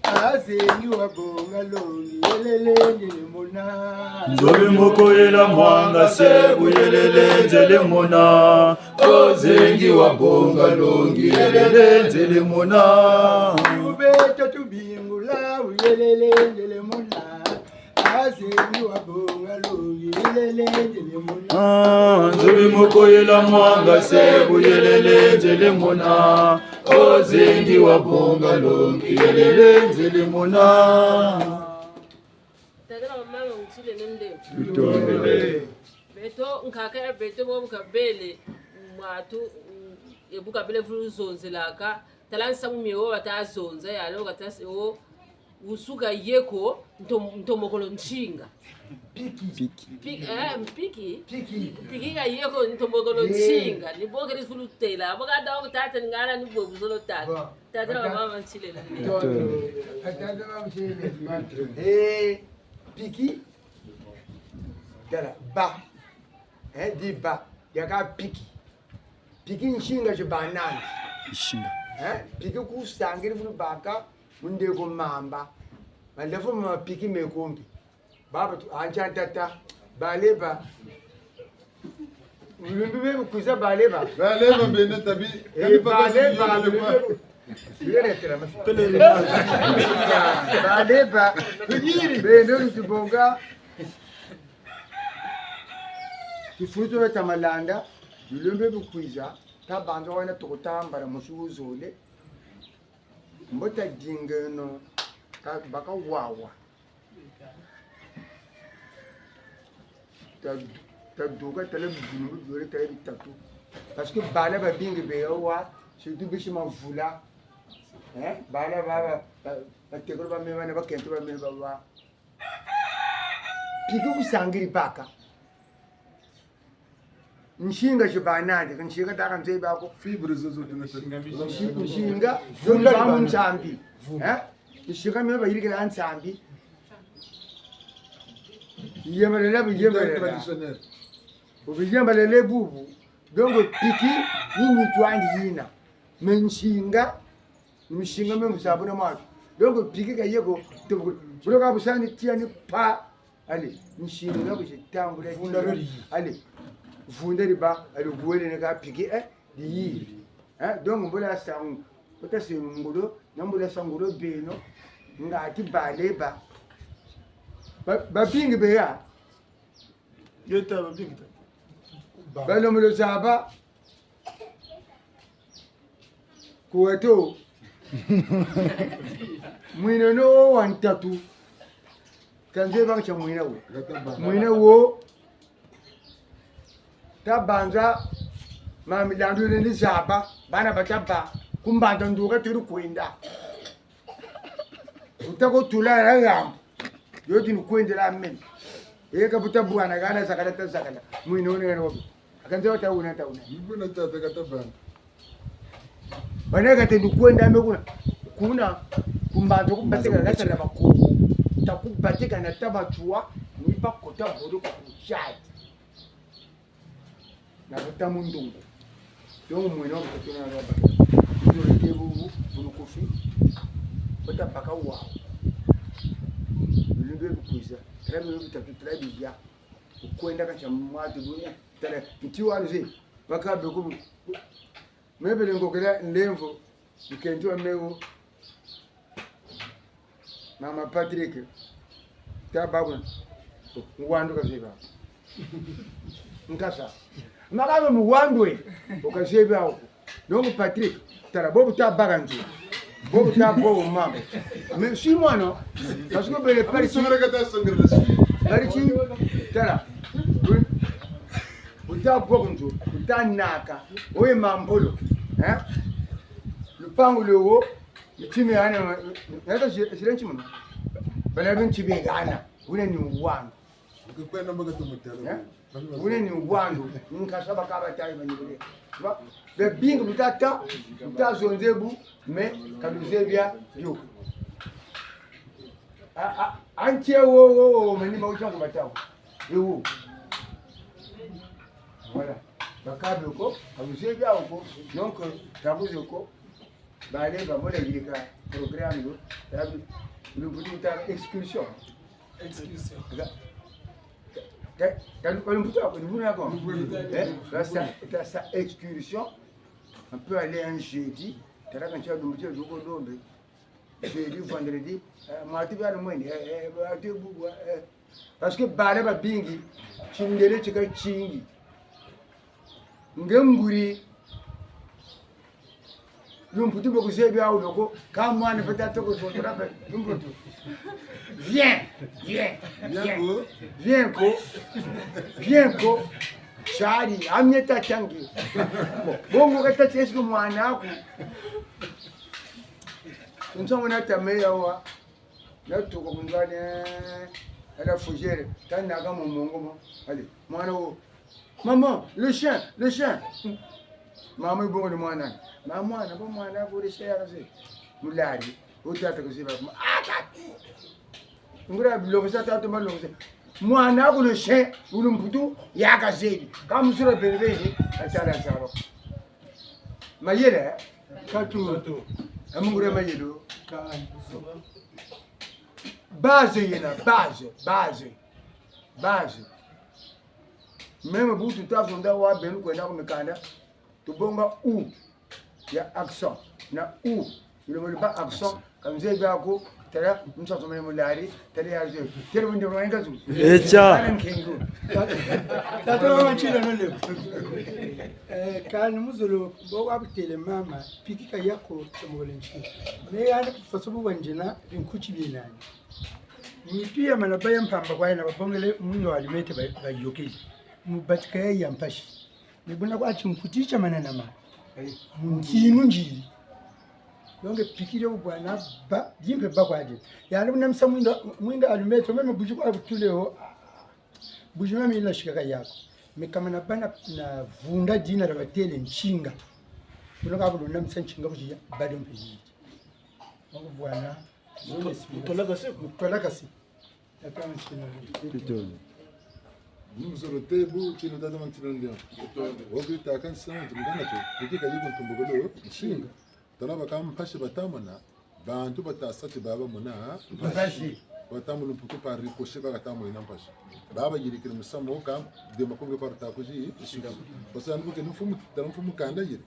Azengi wa bonga longi yelele nzele mona. Nzobi moko yela mwanga se buyelele nzele mona. Ozengi wa bonga longi yelele nzele mona. Tubeto tubingula buyelele nzele mona. Azengi wa bonga longi yelele nzele mona. Ah, nzobi moko yela mwanga se buyelele nzele mona. Ozengi wa bonga longi yelele nzele mona. Tata na mama, ntsile nende. Tutondele. Beto, nkaka ya beto, bobu kabele, mwatu, mm, ebu kabele vulu zonzelaka. Tala nsamu mie wo bata zonza, ya lo kata se wo, wusuka yeko, ntom-, ntomokolo nsinga. Piki. Piki. Piki, eh, mpiki. Piki. Piki ka yeko ntomokolo nsinga. Ni bo keri vulu têla. Bo ka da wo tata ngana ni bo buzolo tata. Bon. Tata na mama ntsile. Tata na mama ntsile. Eh, piki. Tala, ba. Eh, di ba. Yaka piki. Piki nsinga zi ba nandi. Nsinga. Eh, piki ku sangiri vulu baka, mu ndeko mamba. Mandefu ma piki mekombi. Baba tu, antia ntata, baleba. Bilumbu bie bikwiza baleba. Baleba mbene tabi. Eh, baleba, bilumbu bie bu-, bilumbu bie tela mafi. Baleba. Beno lutubonga. Tifutu beta malanda, bilumbu bie bikwiza, tabanza wana toko tambala musi wuzole. Mbo tadingeno, ka-, baka wawa. Ta-, taduka tala bilumbu biole, tala bitatu. Parce que bala babingi beya wa, surtout bisi mavula. Hein? Bala ba, ba, ba, batekolo ba me bana, bakento ba me ba wa. Piki ku sangiri baka. Nsinga zi banandi, nsinga taka nzebi ako. Fibre zozo tuna. Nsi-, nsinga, zo ni ba mu nsambi. Eh? Nsinga mio bayirikila nsambi. Yembelela, biyembelela. Traditionnel. Biyembelela bubu. Donc, piki, ni nitu andi yina. Mais nsinga, nsinga mio mu sabu na matu. Donc, piki ka yeko, to, bulo ka busani tia ni pa. Allez, nsinga bu zitambula. Vunda diba. Allez, vunda diba, allez, gwele ne ka piki, eh, diyiri. Hein, donc, mbo lasa, kota se ngolo, na mbo lasa ngolo beno, ngati baleba. Ba, babingi beya. Yeta babingi ta. Balembolo zaba. Kuweto. Mwina no wa ntatu. Ka nzebi baka tia mwina wo. Mwina wo. Tabanza, ma milandu yina ni zaba, bana bataba, ku mbanza nduka tiri kwenda. Wuta ko tula ya yambu. Yo ti ni kwendela meno. Eka buta bwana kana zakala ta zakala. Mwina wuna kana wabi. Akanze wata wuna ta wuna. Mbuna tata kata bana. Bana kata ni kwenda me kuna. Kuna, ku mbanza ku batika kata na bakoko. Ta ku batika na ta ba tuwa, ni bakota bolo ku chai. Na bata mu ndongo. Yo mwina wa bata tuna na bata. Yo leke bubu, bulu kufi. Bata baka wa. Bilumbu bie bikwiza. Tala bilumbu bitatu, tala biya. Kwenda ka tia mwatu dunia. Tala, nti wa nze. Baka be ku bu-, mebele ngokela ndemvo. Nkento wa me wo. Mama Patrick, ta bakuna. Muwandu ka zebi ako. Nkasa. Makabe muwandu e. Wuka zebi ako. Donc Patrick, tala bobu ta baka nzo. Bobu ta bobu mama. Mais si mwana, parce que bele pari ti, pari ti, tala. Wuta bobu nzo, wuta naka. Oye mambolo. Hein? Lupangu lwo, Ntimi hana, nata si-, sile ntimuna. Bana be ntibe hana, wuna ni wandu. Ukikwenda mboka tumutelo. Eh? Wuna ni wandu, nkasa bakaba tayi bani bule. Ba, be bingi butata, buta zonze bu, mais ka luzebi bio. A, a, antie wo, wo, wo, mani ma wuta ku bata wo. E wo. Voilà. Bakabe ko, ka luzebi bio ko. Donc, euh, tabuze ko. Bale ba mona yirika programme yo, ya bi-, lumputu ta excursion. Excursion. Ka, ka, ka, ka lumputu ako, lumputu ako. Eh, ta sa, ta sa excursion. On peut aller un jeudi. Tala ka ntia lumputu yo ko dombe. Jeudi, vendredi, eh, mardi, bien le moins, eh, eh, mardi, bu-, bu-, eh, Parce que bala babingi, tindele tika tingi. Nge nguri, lumputu bo kuzebi awu loko, ka mwana peta toko zotora pe, lumputu. Viens, viens, viens. Viens ko. Viens ko. Viens ko. Tiari, amie tatangi. Bongo kata tiesko mwana aku. Nso mwana tame yawa. Natuka ku nzani, ala fugere, tana ka mu mongo mo. Allez, mwana wo. Maman, le chien, le chien. Mama, ibongo ni mwana. Ma mwana, bo mwana, bo le chien, ya kaze. Mulari, o tata kuziba. Ah, tata. Ngura bilokisa tata malokisa. Mwana ko le chien, wu lumputu, ya kazebi. Ka musura bebezi, atala zaba. Mayele, eh? Katu. Katu. Amungure mayele. Ka-, Base yena, base, base. Base. Même bu tuta zonza wa beno kwenda ku mikanda, tubonga u ya accent na u. Bilembolo bâ accent, ka nzebi biaku, tala, nsonso mene mulari, tala ya zo. Tala wende mwenga zu. Echa. Tala nkengo. Tata wa ntsila no lebo. Eh, kani muzolo, bo wa butele mama, pikika yako, tamole ntsila. Me yandi kutufaso bu banzena, binkuti binani. Nitu ya mana bâ ya mpamba kwa yena babongele mwinda wa allumette ba, bayôkele. Mu batika ya ya mpasi. Ni buna kwa ti nkuti tia mananama. Mu ntinu nziri. Donc pikiri bu bwana bâ, di mpe bâ kwa di. Yandi buna misa mwinda, mwinda allumette, même bougie kwa butule ho. Bougie mami ila sikaka yako. Mais kamana bâ na, na vunda dina dia batele nsinga. Buna ka bulunda misa nsinga bougie ya, bado mpe yiri. Donc bwana, mutolakase. Mutolakase. Pitoni. Ni muzolo tebu, tino tata mantino ndio. Obi taka nsantu, mungana tu, pikika yiko ntumbukulu, nsinga. Tala baka mpasi batamona, bantu batasa ti baba mona, mpasi. Mpasi. Batamona mputu par ricochet, baka tamona mpasi. Baba yirikiri musamu ka, de makonge kwa takuzi, nsinga. Parce que yandi bu ke mfumu, tala mfumu kanda yiri.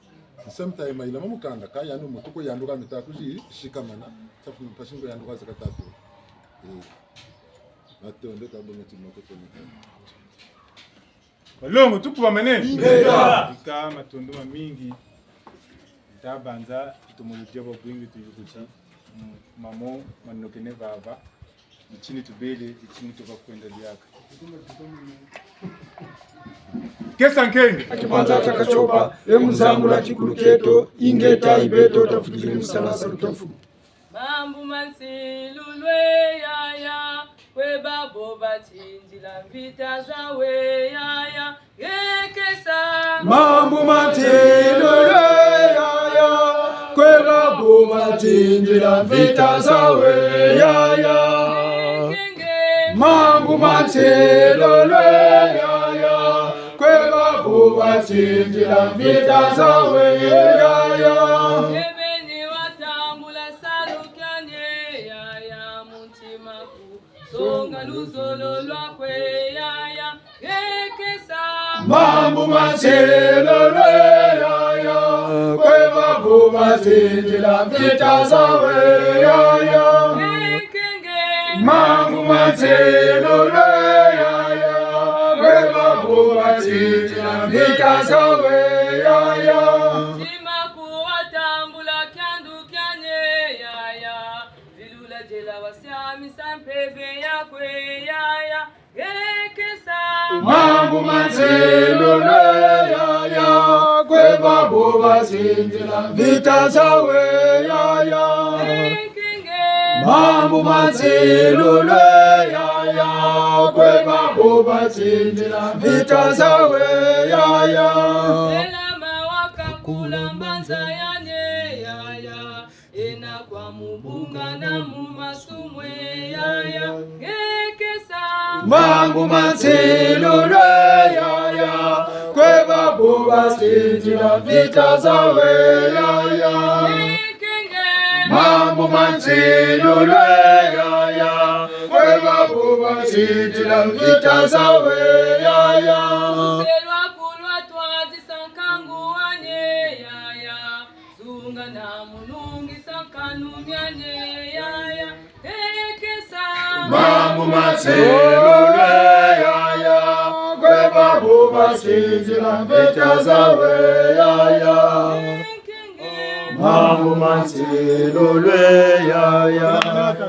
Nsamta ya mayila ma mukanda, ka yandi mutu ko yandi ka mita kuzi, sikamana, safu mpasi ngo yandi kwa zaka tatu. Eh. Matondo ka bonga ti mako toni. Balongo, tukubamane. Ingeta. Ika matondo mamingi. Nta banza, tutomolo dia bwingi tuyukuti. Mm, mamo, manokene vava. Itini tubele, itini tuka kwenda diaka. Kesa nkenge. Kibanza tia Katiopa, e mu zangula tikulu tieto, ingeta i beto, tafutiri mu sala salu tafu. Mambu ma nsilulu e yaya, kwe babo batindila mvita zawu e yaya, yekesa. Mambu ma nsilulu e yaya, kwe babo batindila mvita zawu e yaya. Mambu ma nsilulu e yaya, kwe babo batindila mvita zawu e yaya. Ebeni watambula salu kiani e yaya, mu ntima ku songa luzolo lwaku e yaya, yekesa. Mambu ma nsilulu e yaya, kwe babo batindila mvita zawu e yaya. Ekenge. Mambu ma nsilulu e yaya, kwe babo batindila mvita zawu e yaya. Ntima ku watambula kiandu kiani e yaya, vilula diela wasiamisa mpeve yaku e yaya, yekesa. Mambu ma nsilulu e yaya, kwe babo batindila mvita zawu e yaya. Ekenge. Mambu ma nsilulu e yaya, kwe babo batindila mvita zawu e yaya. Ela mawa kakula mbanza yani e yaya. Ena kwa mu bungana mu masumu e yaya, yekesa. Mambu ma nsilulu e yaya, kwe babo batindila mvita zawu e yaya. Ekenge. Mambu ma nsilulu e yaya, kwe babo batindila mvita zawu e yaya. Selwa kulwa twadisa nkangu ani e yaya. Zunga na mu lungisa nkanu miani e yaya, yekesa. Mambu ma nsilulu e yaya, kwe babo batindila mvita zawu e yaya. Mambu ma nsilulu e yaya,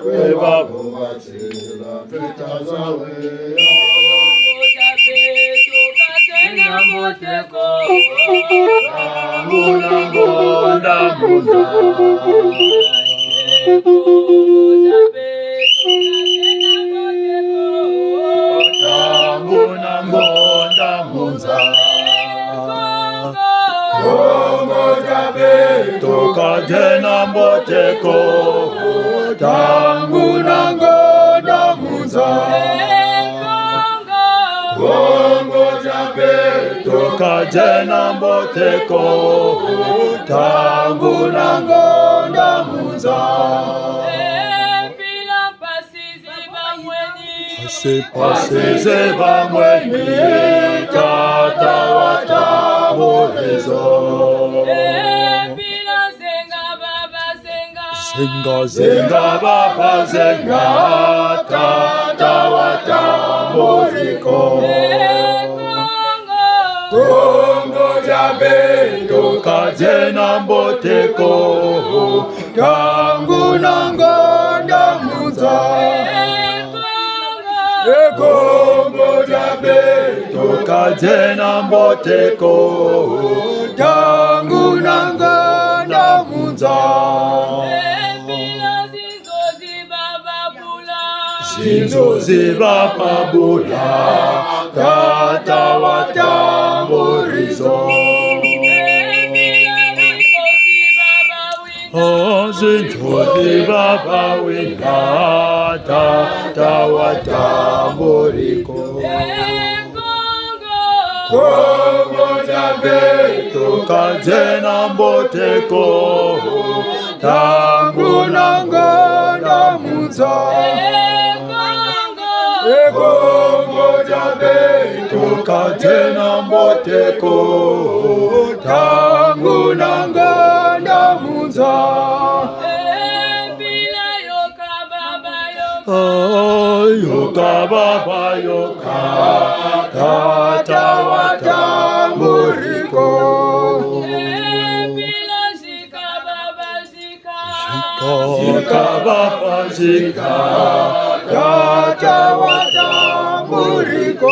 kwe babo batindila mvita zawu e yaya. Ntangu na ngonda mu nza. Ntangu na ngonda mu nza. Kongo dia beto ka diena mbote ko. Ntangu na ngonda mu nza. Kongo dia beto ka diena mbote ko. Ntangu na ngonda mu nza. Mpila mpasi zi bamweni. Se pase zeba mweni, tata watamburizo. Zenga, zenga, baba, zenga, tata watamburi ko. Kongo dia beto ka diena mbote ko, ntangu na ngonda mu nza. E Kongo dia beto ka diena mbote ko, ntangu na ngonda mu nza. Zinzo zi bababula, tata watamburizo. O zinzo zi babawina, tata watamburi ko. Kongo dia beto ka diena mbote ko, ntangu na ngonda mu nza. E Kongo dia beto ka diena mbote ko, ntangu na ngonda mu nza. Ah, yoka baba, yoka, tata watamburi ko. Zika, zika, baba, zika, tata watamburi ko.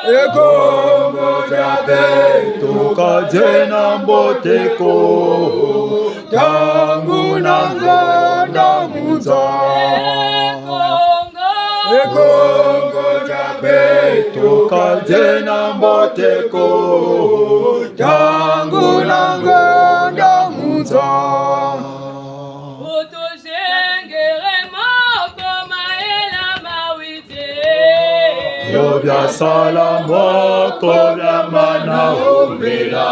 E Kongo dia beto ka diena mbote ko, ntangu na ngonda mu nza. E Kongo dia beto ka diena mbote ko, ntangu na ngonda mu nza. Yo bia sala moko bia mana hombela.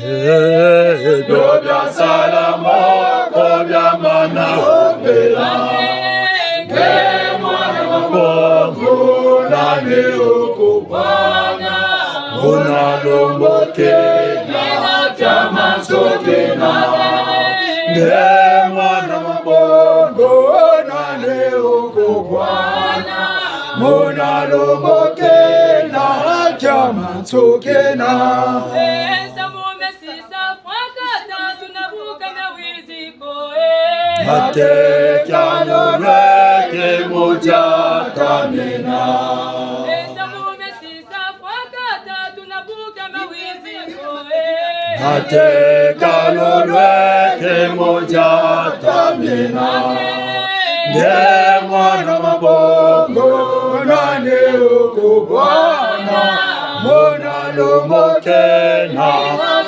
Eh, bio bia sala moko bia mana hombela. Nge mwana Mabongo, nani okubwana? Muna lombo kena, tia manso kena. Nge mwana Mabongo, nani okubwana? Muna lombo kena, tia manso kena. Mate kialo lweke mu diata mena. Mate kialo lweke mu diata mena. Nge mwana Mabongo, nani okubwana? Muna lombo kena,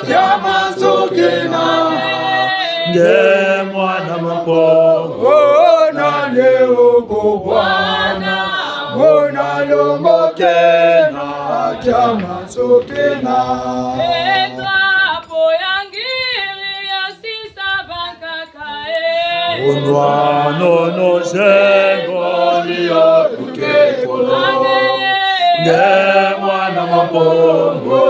tia manso kena. Nge mwana Mabongo, nani okubwana? Muna lombo kena, tia manso kena. Unwa nono zengo lio tukekolo. Nge mwana Mabongo,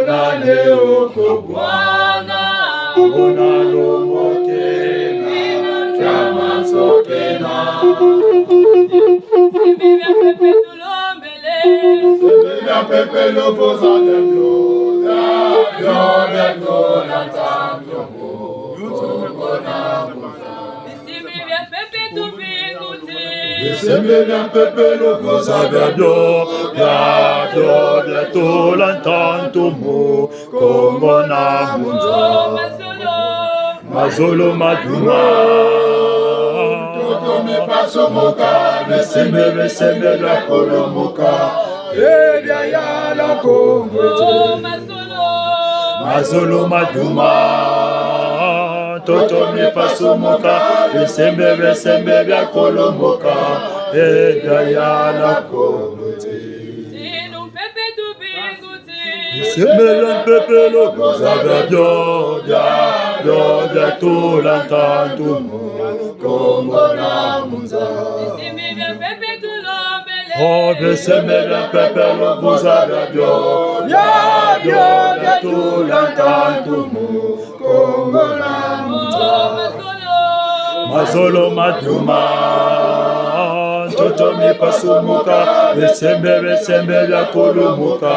nani okubwana? Muna lombo kena, tia manso kena. Simbi bia mpepelo, voza bia bio, bia bio, bia tula ntantu. Bisembe bia mpepelo, voza bia bio, bia bio, bia tula ntantu mu Kongo na mu nzo. Mazolo maduma, ntoto mipasumoka, bisembe, bisembe bia kolomoka, e bia yala Kongo. Mazolo maduma, ntoto mipasumoka, bisembe, bisembe bia kolomoka, e bia yala Kongo. Bisembe bia mpepelo, voza bia bio, bia Bio bia tula ntantu mu Kongo na mu nza. Bisembe bia mpeve tulombele. Oh, bisembe bia mpeve luvuza biabio. Biabio bia tula ntantu mu Kongo na mu nza. Oh, mazolo. Mazolo maduma. Ntoto mipasumuka. Bisembe, bisembe bia kulumuka.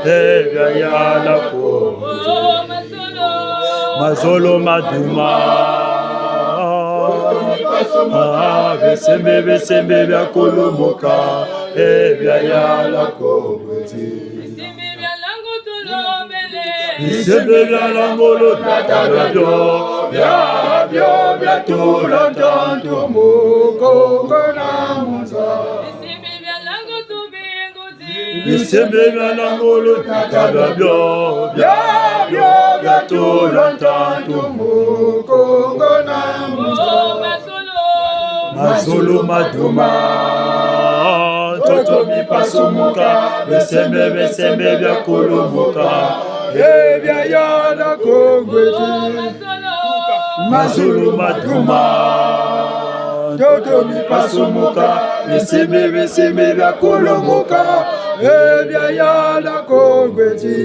Eh, bia yala ko. Oh, mazolo. Mazolo maduma. Ah, bisembe, bisembe bia kulumuka, eh, bia yala ko ngweti. Bisembe bia lango tulombele. Bisembe bia lango lo tata biabio, biabio bia tula ntantu mu Kongo na mu nza. Bisembe bia lango tubingu Bisembe bia lango lo tata biabio, biabio bia tula ntantu mu Kongo na mu nza. Mazulu maduma, ntoto mipasumuka, bisembe, bisembe bia kulumuka, eh, bia yala ko ngweti. Mazulu maduma, ntoto mipasumuka, bisembe, bisembe bia kulumuka, eh, bia yala ko ngweti.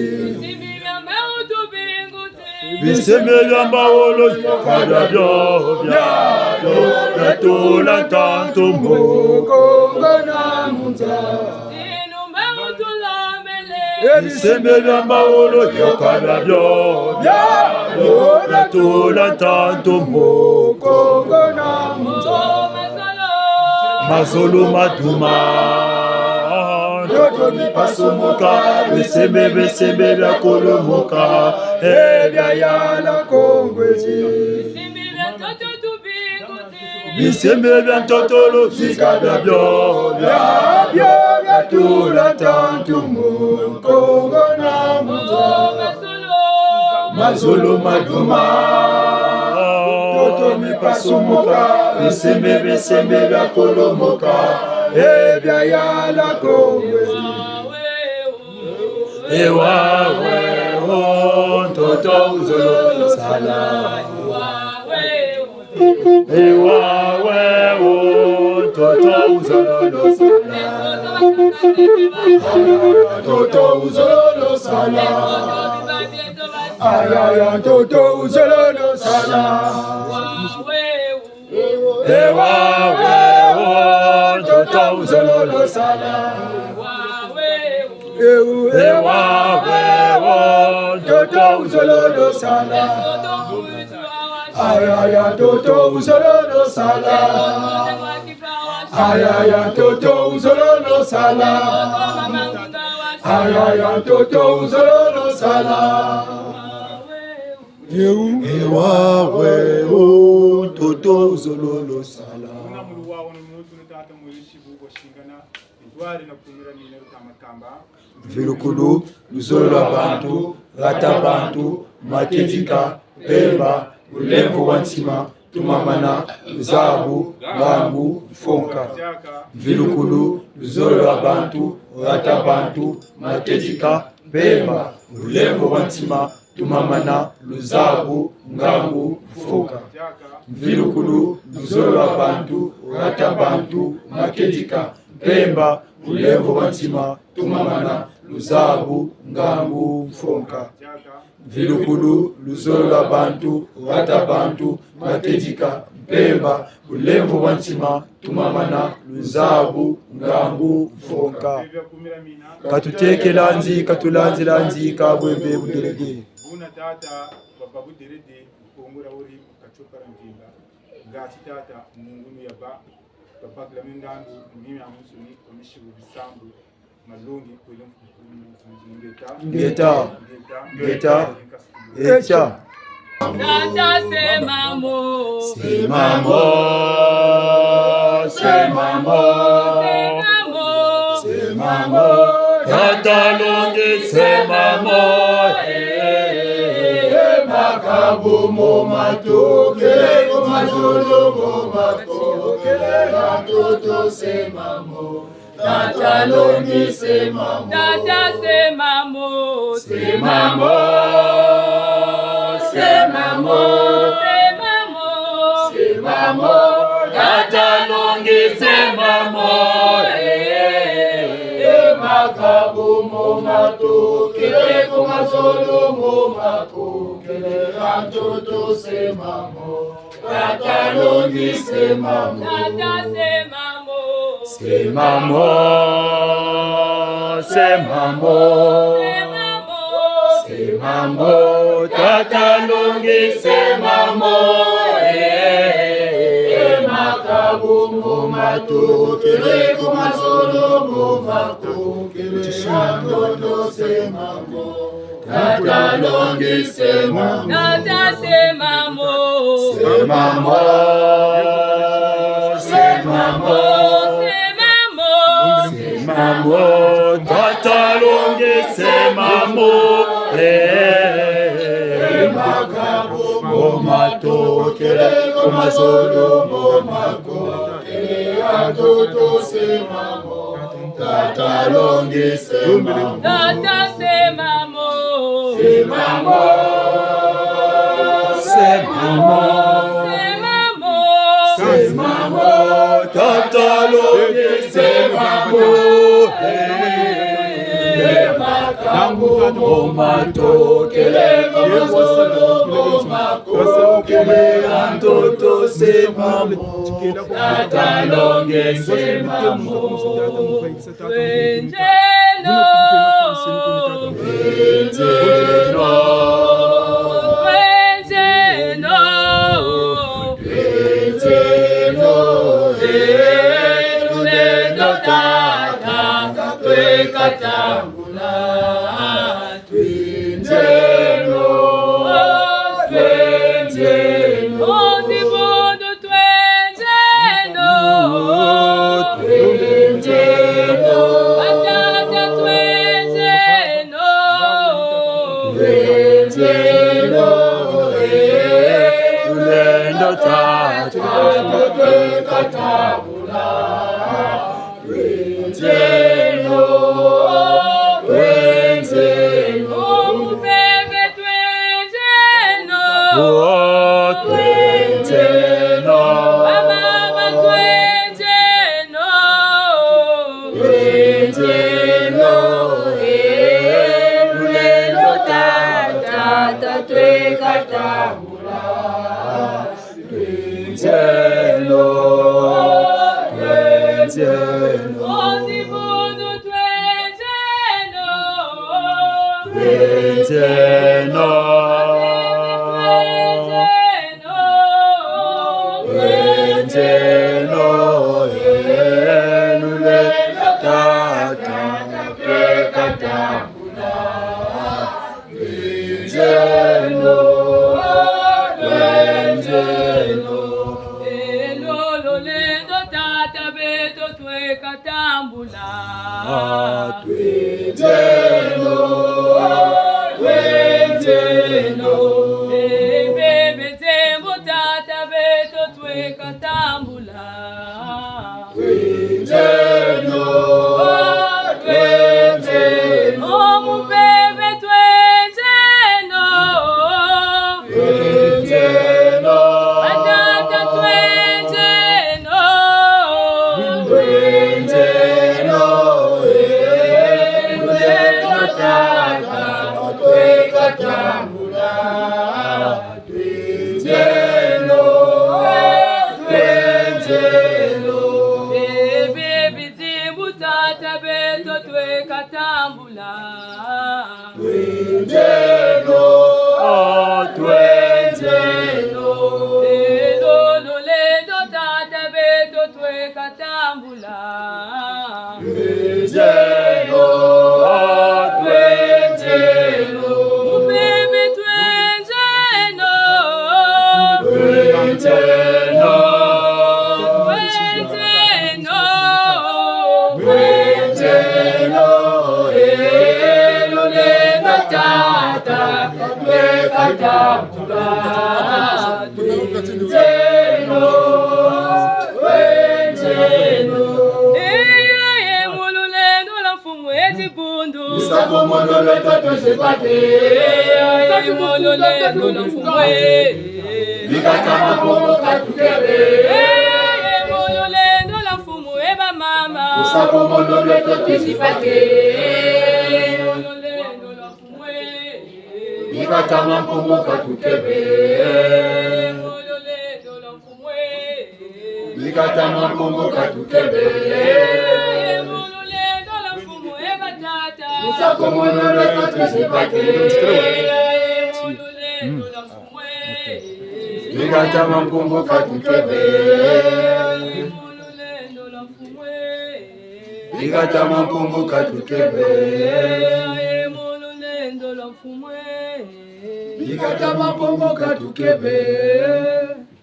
Bisembe bia mbaolo yoka biabio, biabio bia tula ntantu mu Kongo na mu nza. Eh, bisembe bia mbaolo yoka biabio, biabio bia tula ntantu mu Kongo na mu nza. Mazulu maduma, ntoto mipasumuka, bisembe, bisembe bia kulumuka, eh, bia yala ko ngweti. Bisembe bia ntoto luzika biabio, biabio bia tula ntantu mu Kongo na mu nza. Mazulu maduma, ntoto mipasumuka, bisembe, bisembe bia kulumuka, eh, bia yala ko ngweti. Ewa we o, ntoto wuzololo sala. Ewa we o, ntoto wuzololo sala. Ntoto wuzololo sala. Ayaya, ntoto wuzololo sala. Ewa we o, ntoto wuzololo sala. Ewa we o, ntoto wuzololo sala. Ayaya, ntoto wuzololo sala. Ayaya, ntoto wuzololo sala. Ayaya, ntoto wuzololo sala. Ewa we o, ntoto wuzololo sala. Buna mu luwa wono muntu nu tata mu yisibu kwa singana, ntwari na kumira mina lutamakamba. Mvilukulu, luzolo lwa bantu, ngata bantu, makedika, mpemba, bulemvo bwa ntima, tumamana, luzabu, ngangu, mfonka. Mvilukulu, luzolo lwa bantu, ngata bantu, makedika, mpemba, bulemvo bwa ntima, tumamana, luzabu, ngangu, mfonka. Mvilukulu, luzolo lwa bantu, ngata bantu, makedika, mpemba, bulemvo bwa ntima, tumamana, luzabu, ngangu, mfonka. Mvilukulu, luzolo lwa bantu, ngata bantu, makedika, mpemba, bulemvo bwa ntima, tumamana, luzabu, ngangu, mfonka. Ka tutekela nzi, ka tulanzila nzi, ka bwembe buderede. Buna tata, baba buderede, kongora ori, kachopara mvinga. Ngati tata, mungunu yaba, babakila mingandu, mimi amusuni, komisibu bisambu, malongi, kwele mfumu, mfumu, ngeta. Ngeta. Ngeta. Ngeta. Echa. Tata, c'est maman. C'est maman, c'est maman. C'est maman. C'est maman. Tata Longi, c'est maman. Eh, eh, eh, makabu mo matoke, mo mazolo mo matoke, matoto, c'est maman. Tata Longi, c'est maman. Tata, c'est maman. C'est maman, c'est maman. Kabu mo mato, kele ko mazolo mo mako, kele antoto se mamo. Tata longi se mamo. Tata se mamo. Se mamo, se mamo. Se mamo. Se mamo, tata longi se mamo, eh, eh, eh, makabu mo mato, kele ko mazolo mo mako, kele antoto se mamo, tata longi se mamo. Tata se mamo. Se mamo, se mamo. Se mamo. Se mamo, tata longi se mamo, eh, makabu mo mato, kele ko mazolo mo mako, kele antoto se mamo, tata longi se mamo. Tata se mamo. Se mamo. Se mamo. Se mamo. Se mamo, tata longi se mamo, eh, eh, makabu mo mato, kele ko mazolo mo mako, kele antoto se mamo, tata longi se mamo. Twendeno. Twendeno. Twendeno. Twendeno. Eh, lulendo tata, tweka tambula. Twendeno. Twendeno. Ozi bondo twendeno. Twendeno. Batata twendeno. Twendeno, eh, lulendo tata, tweka tambula. Twendeno, twendeno. Mupeve twendeno. Oh, twendeno. Bamama twendeno. Twendeno, eh, lulendo tata, tweka tambula. Twendeno, twendeno. Ozi bondo twendeno. Twendeno. Twendeno. Twendeno, eh, lulendo tata, tweka tambula. Twendeno, twendeno. Elo lulendo tata beto tweka tambula. Twendeno, twendeno. Eh, bebe nzembo tata beto tweka tambula. Twendeno, twendeno. Oh, mupeve twendeno. Twendeno. Batata twendeno. Twendeno, eh, lulendo tata, tweka tambula. Twendeno, twendeno. Eh, bebe nzembo tata beto tweka tambula. Twendeno, twendeno. Elo lulendo tata beto tweka tambula. Twendeno, twendeno. Mupeve twendeno. Twendeno. Twendeno. Twendeno, eh, lulendo tata, tweka tambula. Twendeno, twendeno. Eh, eh, mu lulendo lwa Mfumu e dibundu. Misamu mu lulendo twese bate. Eh, eh, mu lulendo lwa Mfumu e. Bikata makongo katukebe. Eh, eh, mu lulendo lwa Mfumu e bamama. Lusakumunu lweto tuzibake. Bika tia Mampungu katukebe. Bika tia Mampungu katukebe. Lusakumunu lweto tuzibake. Bika tia Mampungu katukebe. Bika tia Mampungu katukebe. Bika tia Mampungu katukebe.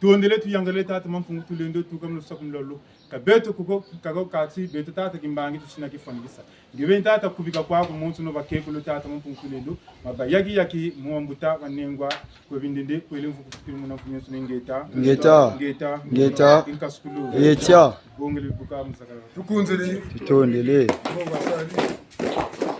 Tondele, tuyangalele tata Mampungu Tulendo, tuka mu lusakumunu lwalu. Ka beto kuko, kako kati, beto tata Kimbangi tusina kifwanikisa. Nge beni tata kubika kwaku muntu no bakekulu tata Mampungu Tulendo. Mabayaki yaki mu wambuta wanengwa kwe bindende kwele mvuku fikiri muna mfumu yesu ne ngeta. Ngeta. Ngeta. Ngeta. Inkasukulu. Yetia. Bongele buka musakala. Tukunzele. Tutondele. Bongo basali.